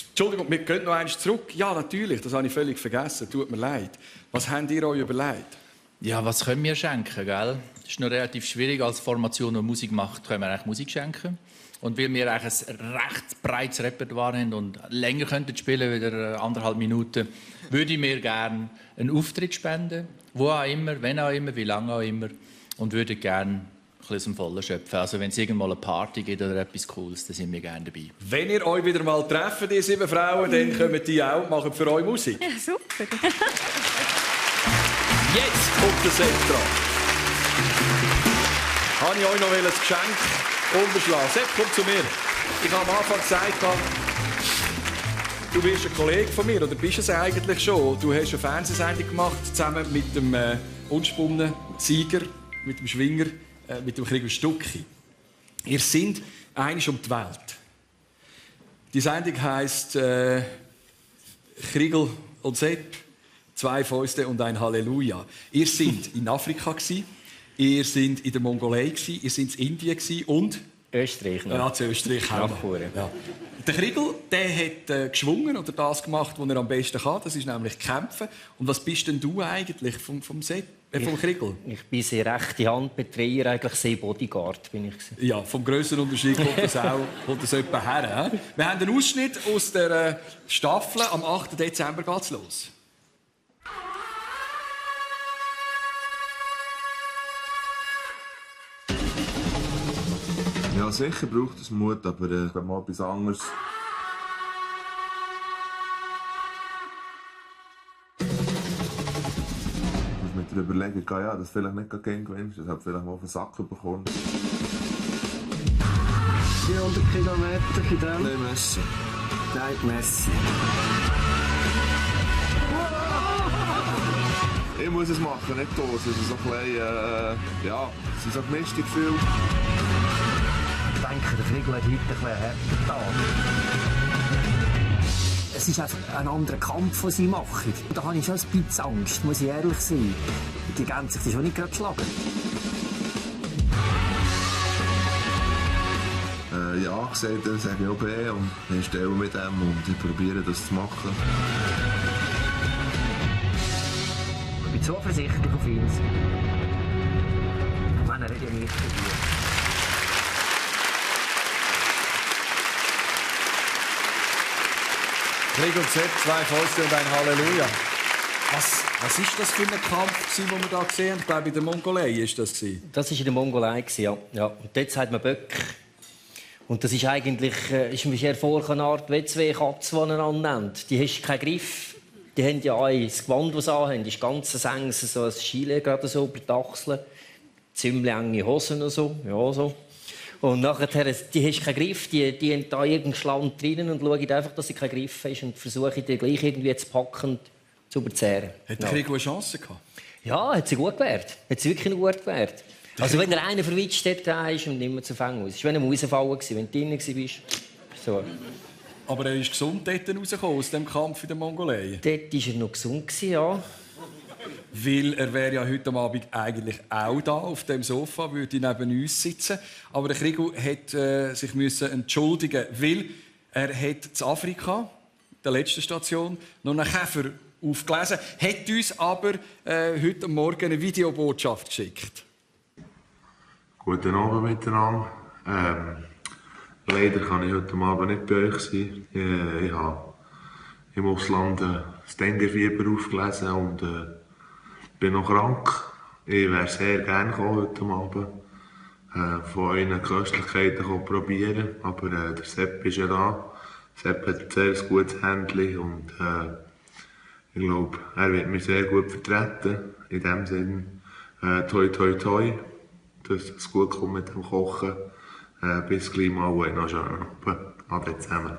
Entschuldigung, wir gehen noch eins zurück. Ja, natürlich, das habe ich völlig vergessen. Tut mir leid. Was habt ihr euch überlegt? Ja, was können wir schenken, gell? Das ist noch relativ schwierig. Als Formation, die Musik macht, können wir eigentlich Musik schenken. Und weil wir eigentlich ein recht breites Repertoire haben und länger könnten spielen, wieder 1,5 Minuten, würde ich mir gerne einen Auftritt spenden. Wo auch immer, wenn auch immer, wie lange auch immer. Und würde gerne ein bisschen aus dem Vollen schöpfen. Also wenn es irgendwann eine Party gibt oder etwas Cooles, dann sind wir gerne dabei. Wenn ihr euch wieder mal treffen, die 7 Frauen, dann kommen die auch und machen für euch Musik. Ja, super. Jetzt kommt der Sepp dran. Habe ich euch noch ein Geschenk unterschlagen? Sepp, komm zu mir. Ich habe am Anfang gesagt, du bist ein Kollege von mir, oder bist es eigentlich schon. Du hast eine Fernsehsendung gemacht, zusammen mit dem unspannenden Sieger, mit dem Schwinger, mit dem Kriegel Stucki. Ihr seid einig um die Welt. Die Sendung heisst Kriegel und Sepp. 2 Fäuste und ein Halleluja. Ihr seid in Afrika, ihr seid in der Mongolei, ihr seid in Indien und... Österreich. Ne? Ja, zu Österreich auch. Ja. Der Kriegel, der hat geschwungen oder das gemacht, was er am besten kann. Das ist nämlich kämpfen. Und was bist denn du eigentlich vom Kriegel? Ich bin sehr rechte Hand, Betreuer, eigentlich sehr Bodyguard bin ich. Ja, vom Grössenunterschied kommt das etwa her. Wir haben einen Ausschnitt aus der Staffel. Am 8. Dezember geht's los. Ja, sicher braucht es Mut, aber ich glaube mal etwas anderes. Ich muss mir überlegen, ja, dass vielleicht nicht gegen gewinnst, dass du vielleicht mal auf den Sack bekommst. 400 Kilometer in dem. Nein, Messi. Nein, Messi. Ich muss es machen, nicht da. Es ist so ein bisschen, ja, es ist so gemischte Gefühle. Ich denke, der Kriegel hat heute ein bisschen härter Tag. Es ist einfach ein anderer Kampf, den sie machen. Da habe ich schon ein bisschen Angst, muss ich ehrlich sein. Die geben sich das schon nicht gerade geschlagen. Ja gesagt, dann sage ich auch B und ich stelle mit dem und ich probiere das zu machen. Ich bin zuversichtlich auf ihn. Wenn er nicht probiert. Krieg und Sepp, 2 Fäuste und ein Halleluja. Was war das für ein Kampf, den wir hier gesehen haben? Ich glaube, in der Mongolei war das. Das war in der Mongolei, ja. Und dort sagt man Böck. Und das ist eigentlich ist mir sehr vor eine Art wie 2 Katzen, die einander nennen. Die haben keinen Griff. Die haben ja auch das Gewand, das sie anhaben, ist ganz eng, so ein Gilet gerade so über die Achseln. Ziemlich enge Hosen und so. Ja, so. Und nachher, die hast keinen Griff, die haben da irgendeinen Schland drinnen und schauen einfach, dass sie keinen Griff hast und versuchen, die gleich irgendwie zu packen und zu überzehren. Hat der Krieg eine Chance gehabt? Ja, hat sie gut gewährt. Hat sie wirklich gut gewährt. Also wenn er einen verwitscht hat, dann ist er nicht mehr zu fangen. Es war wie ein Rausfallen, wenn du drinnen warst. So. Aber er ist gesund dort rausgekommen, aus dem Kampf in der Mongolei? Dort war er noch gesund, ja. Weil er wäre ja heute Abend eigentlich auch da auf dem Sofa, würde neben uns sitzen. Aber der Kriegel hat sich entschuldigen, weil er hat in Afrika, der letzten Station, noch einen Käfer aufgelesen, hat uns aber heute Morgen eine Videobotschaft geschickt. Guten Abend miteinander. Leider kann ich heute Abend nicht bei euch sein. Ich habe im Ausland das Denguefieber aufgelesen und bin noch krank. Ich wäre sehr gerne heute Abend von euren Köstlichkeiten probieren, aber der Sepp ist ja da. Sepp hat ein sehr gutes Händchen und ich glaube, er wird mich sehr gut vertreten. In dem Sinne, toi toi toi, dass es gut kommt mit dem Kochen. Bis gleich mal und noch schön. Ade zusammen.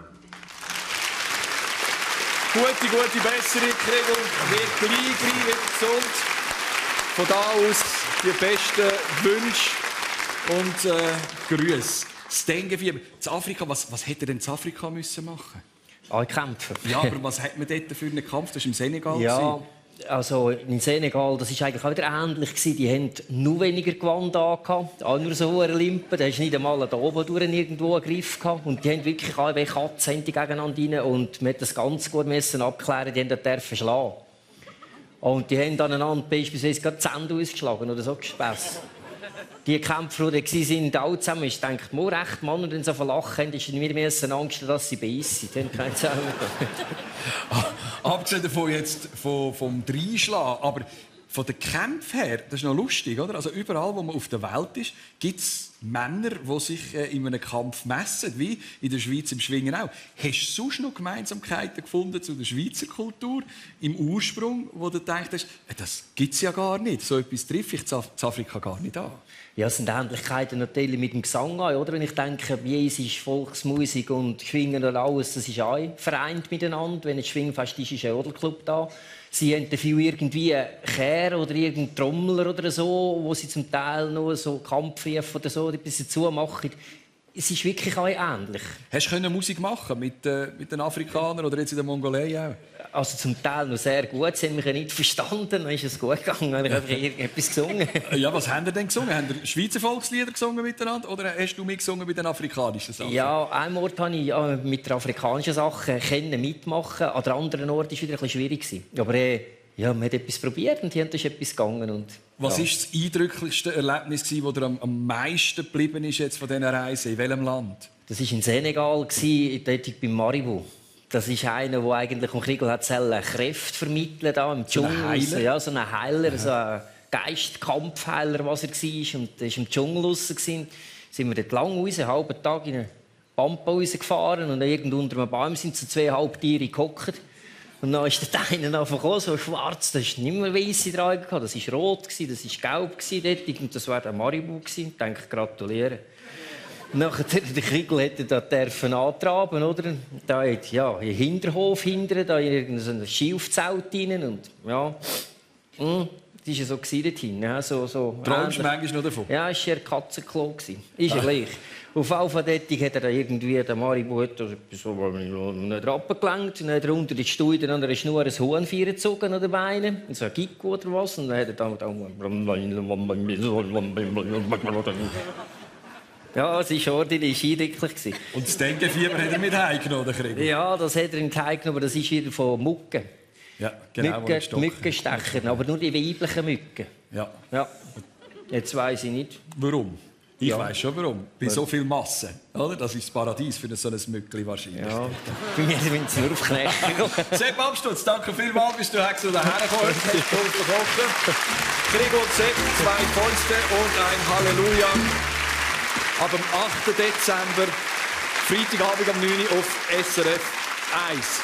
Gute Besserung, Gregor. Wird gleich wieder gesund. Von da aus die besten Wünsche und Grüße. Das Denguefieber. In Afrika, was hätte er denn in Afrika müssen machen? Kämpfen. Ja, aber was hat man dort für einen Kampf? Das war im Senegal. Ja, also in Senegal, das war eigentlich auch wieder ähnlich. Die hatten nur weniger Gewand an, auch nur so hohe Limpen. Da hast du nicht einmal da oben durch irgendwo einen Griff gehabt. Und die haben wirklich alle Katzen gegeneinander rein und man musste das ganz gut abklären, die durften schlagen. Und die haben aneinander beispielsweise gerade die Zähne ausgeschlagen oder so Gespässe. Die Kämpfer, die waren alle zusammen, ich denke, recht Mann, und dann so verlachen haben, ist mir mehr Angst, dass sie beißen. Die haben keine Zähne. Abgesehen davon jetzt vom Dreinschlagen, aber von den Kämpfen her, das ist noch lustig, oder? Also überall, wo man auf der Welt ist, gibt es Männer, die sich in einem Kampf messen, wie in der Schweiz im Schwingen auch. Hast du sonst noch Gemeinsamkeiten gefunden zu der Schweizer Kultur im Ursprung, wo du denkst, das gibt es ja gar nicht, so etwas treffe ich in Afrika gar nicht an? Ja, es sind Ähnlichkeiten natürlich mit dem Gesang an, oder? Wenn ich denke, Jesus, Volksmusik und Schwingen und alles, das ist auch vereint miteinander. Wenn ein Schwingfest ist, ist ein Jodelclub da. Sie haben dafür irgendwie einen Chär oder irgendeinen Trommler oder so, wo sie zum Teil noch so Kampfrufe oder so etwas dazu machen. Es ist wirklich auch ähnlich. Hast du Musik machen mit den Afrikanern oder jetzt in der Mongolei auch? Also zum Teil noch sehr gut. Sie haben mich ja nicht verstanden, dann ist es gut gegangen. Ich habe irgendetwas gesungen. Ja, was haben Sie denn gesungen? Haben Sie Schweizer Volkslieder gesungen miteinander oder hast du mitgesungen mit den afrikanischen Sachen? Ja, einmal konnte ich mit den afrikanischen Sachen mitmachen. An der anderen Ort war es wieder ein bisschen schwierig. Aber ja, man hat etwas probiert und hier ist etwas gegangen. Und, was war das eindrücklichste Erlebnis, das dir am meisten geblieben ist jetzt von dieser Reise? In welchem Land? Das war in Senegal, dort bei Maribou. Das ist einer, der eigentlich im Krieg Kräfte vermitteln da im Dschungel. So ein Heiler? Ja, so ein Heiler, so ein Geist-Kampfheiler, was er war. Und er war im Dschungel raus. Sind wir dort lang raus, einen halben Tag in eine Pampa rausgefahren. Und irgendwo unter einem Baum sind so 2 Halbtiere gehockt. Und dann ist der eine gekommen, so schwarz, da war nicht mehr weiße dran. Das war rot, das war gelb dort. Und das war der Maribou. Ich denke, gratulieren. Nachher der Kriegel hätte da dürfen antraben, oder? Da hat ja in den Hinterhof hinten, da in irgendein Schilfzelt rein und ja, das war ja so dorthin. Ja, so träumst du manchmal noch davon? Ja, es war ein Katzenklo. Ist ja gleich. Auf jeden Fall hat er da irgendwie, der Maribou hat so nicht abgelenkt, und dann hat er unter die Stuhl an einer Schnur ein Huhn gezogen oder Beine, so ein Gicko oder was, und dann hat er dann ja, es war ordentlich eindrücklich. Und das Denguefieber hat er mit heimgenommen, der Krieg? Ja, das hat er mit heimgenommen, aber das ist wieder von Mücken. Ja, genau. Mückenstechen, aber nur die weiblichen Mücken. Ja. Jetzt weiss ich nicht. Warum? Ich weiss schon warum. Bei so viel Masse. Oder? Das ist das Paradies für so ein Mückli wahrscheinlich. Ja, bei mir sind sie nur auf Knechte. Sepp Amstutz, danke vielmals, bist du hierher gekommen. Krieg und Sepp, 2 Fäuste und ein Halleluja. Ab dem 8. Dezember, Freitagabend um 9 Uhr auf SRF 1.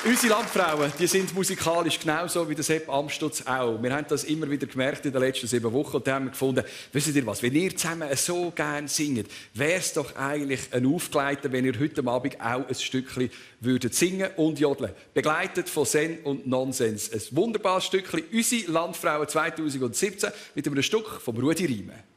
Unsere Landfrauen, die sind musikalisch genauso wie der Sepp Amstutz auch. Wir haben das immer wieder gemerkt in den letzten 7 Wochen und haben gefunden, wisst ihr was, wenn ihr zusammen so gerne singt, wäre es doch eigentlich ein Aufgleiter, wenn ihr heute Abend auch ein Stückchen würdet singen und jodeln. Begleitet von Zen und Nonsens. Ein wunderbares Stückchen, unsere Landfrauen 2017 mit einem Stück von Rudi Riemen.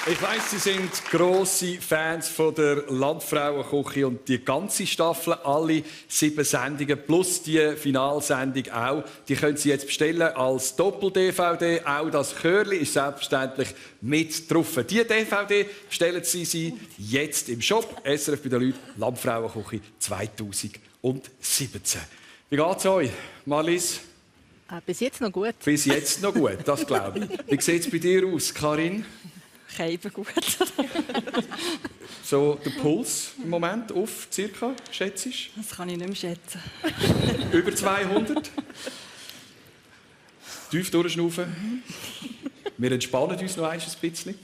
Ich weiss, Sie sind grosse Fans von der Landfrauenküche und die ganze Staffel, alle 7 Sendungen plus die Finalsendung auch, die können Sie jetzt bestellen als Doppel-DVD. Auch das Chörli ist selbstverständlich mit drauf. Die DVD bestellen Sie jetzt im Shop SRF bei den Leuten Landfrauenküche 2017. Wie geht's euch, Marlies? Bis jetzt noch gut. Bis jetzt noch gut, das glaube ich. Wie sieht es bei dir aus, Karin? Eben gut. So der Puls im Moment auf circa, schätzt du? Das kann ich nicht mehr schätzen. Über 200? Tief durchschnaufen. Wir entspannen uns noch ein bisschen,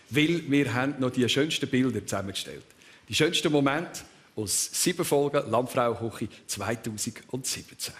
weil wir haben noch die schönsten Bilder zusammengestellt. Die schönsten Momente aus 7 Folgen Landfrauenküche 2017.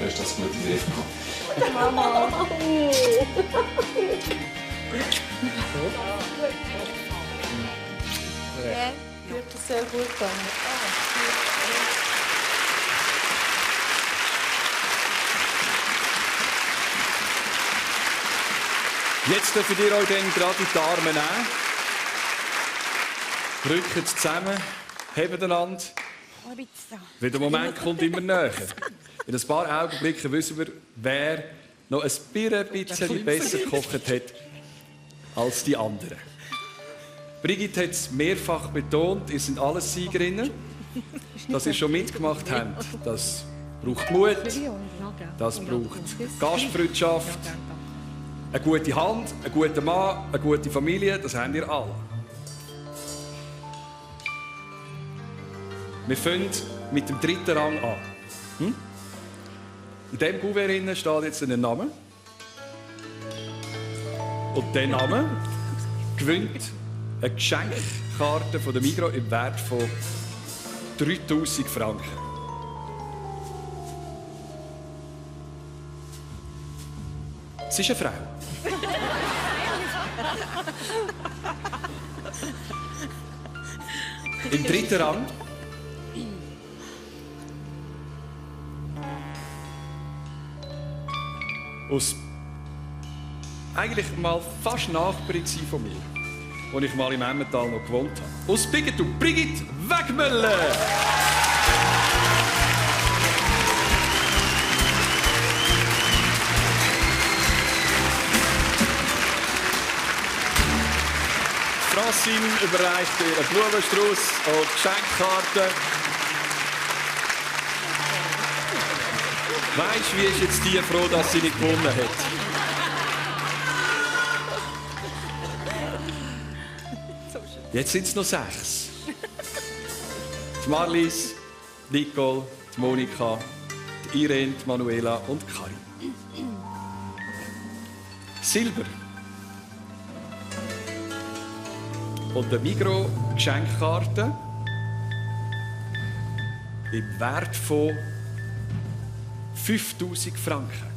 Ist das eine gute Idee? Mama. Ja, wird das sehr gut gegangen. Jetzt dürft ihr euch dann gerade in die Arme nehmen. Drückt zusammen, hebt einander. Weil der Moment kommt immer näher. In ein paar Augenblicken wissen wir, wer noch ein bisschen besser gekocht hat als die anderen. Brigitte hat es mehrfach betont, ihr seid alles Siegerinnen. Dass ihr schon mitgemacht habt, das braucht Mut, das braucht Gastfreundschaft, eine gute Hand, einen guten Mann, eine gute Familie, das habt ihr alle. Wir fangen mit dem 3. Rang an. In diesem Kuvert steht jetzt ein Name. Und dieser Name gewinnt eine Geschenkkarte von der Migros im Wert von 3000 Franken. Es ist eine Frau. Im dritten Rang aus eigentlich mal fast Nachbarin von mir, wo ich mal im Emmental noch gewohnt habe. Aus Biggetu, Brigitte Wegmüller! Francine überreicht ihr einen Blumenstrauß und Geschenkkarten. Weisst du, wie ist jetzt die froh, dass sie nicht gewonnen hat? Jetzt sind es noch 6. Die Marlies, die Nicole, die Monika, die Irene, die Manuela und die Karin. Silber. Und der Migros-Geschenkkarte im Wert von 5'000 Franken.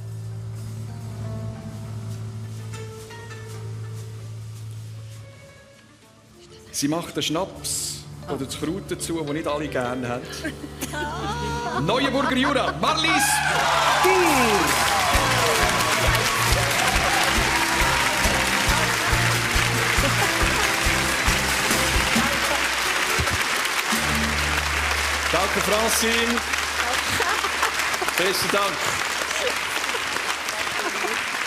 Sie macht einen Schnaps oder das Kraut dazu, das nicht alle gerne haben. Neuenburger Jura, Marlies Buhr! Danke, Francine. Besten Dank.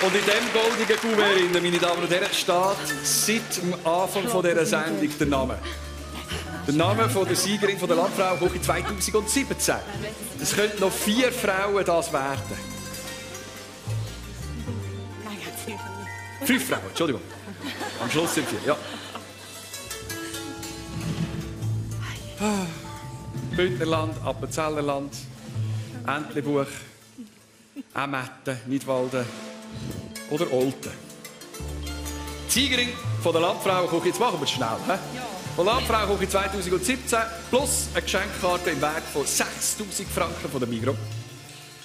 Und in diesem goldenen Kuvert, meine Damen und Herren, steht seit dem Anfang dieser Sendung der Name. Der Name von der Siegerin von der Landfrauenküche 2017. Es könnten noch 4 Frauen das werden. 5 Frauen, Entschuldigung. Am Schluss sind 4, ja. Bündnerland, Appenzellerland, Entlebuch, Ammetten, Nidwalden oder Olten. Die Siegerin von der Landfrauenküche, jetzt machen wir es schnell. He? Von der Landfrauenküche 2017 plus eine Geschenkkarte im Wert von 6'000 Franken von der Migros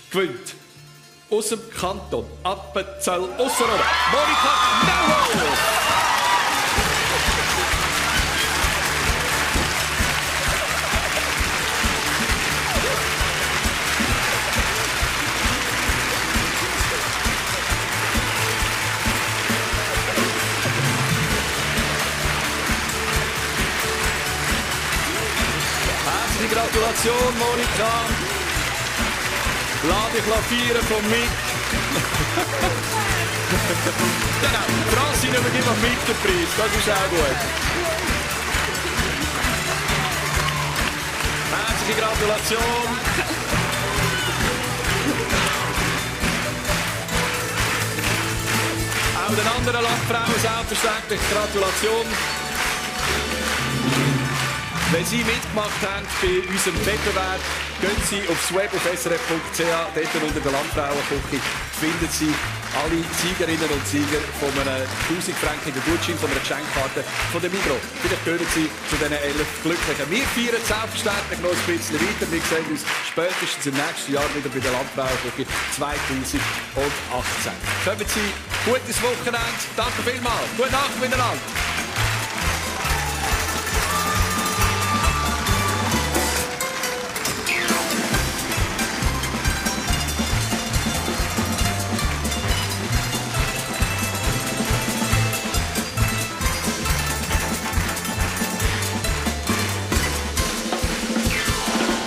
gewinnt aus dem Kanton Appenzell-Ausserrhoden Monika Neuhoff. Gratulation, Monika. Lass dich feiern von Mick. Genau, Francine übergibt noch Mick den Preis. Das ist auch gut. Herzliche Gratulation. Auch den anderen Landfrauen selbstverständlich Gratulation. Wenn Sie mitgemacht haben bei unserem Wettbewerb, gehen Sie aufs Web auf srf.ch, dort unter der Landfrauenküche finden Sie alle Siegerinnen und Sieger von einem 1000-frankigen Gutschein, von einer Geschenkkarte von der Migros. Vielleicht gehören Sie zu diesen 11 Glücklichen. Wir feiern selbstverständlich noch ein bisschen weiter. Wir sehen uns spätestens im nächsten Jahr wieder bei der Landfrauenküche 2018. Kommen Sie, gutes Wochenende. Danke vielmals. Gute Nacht miteinander.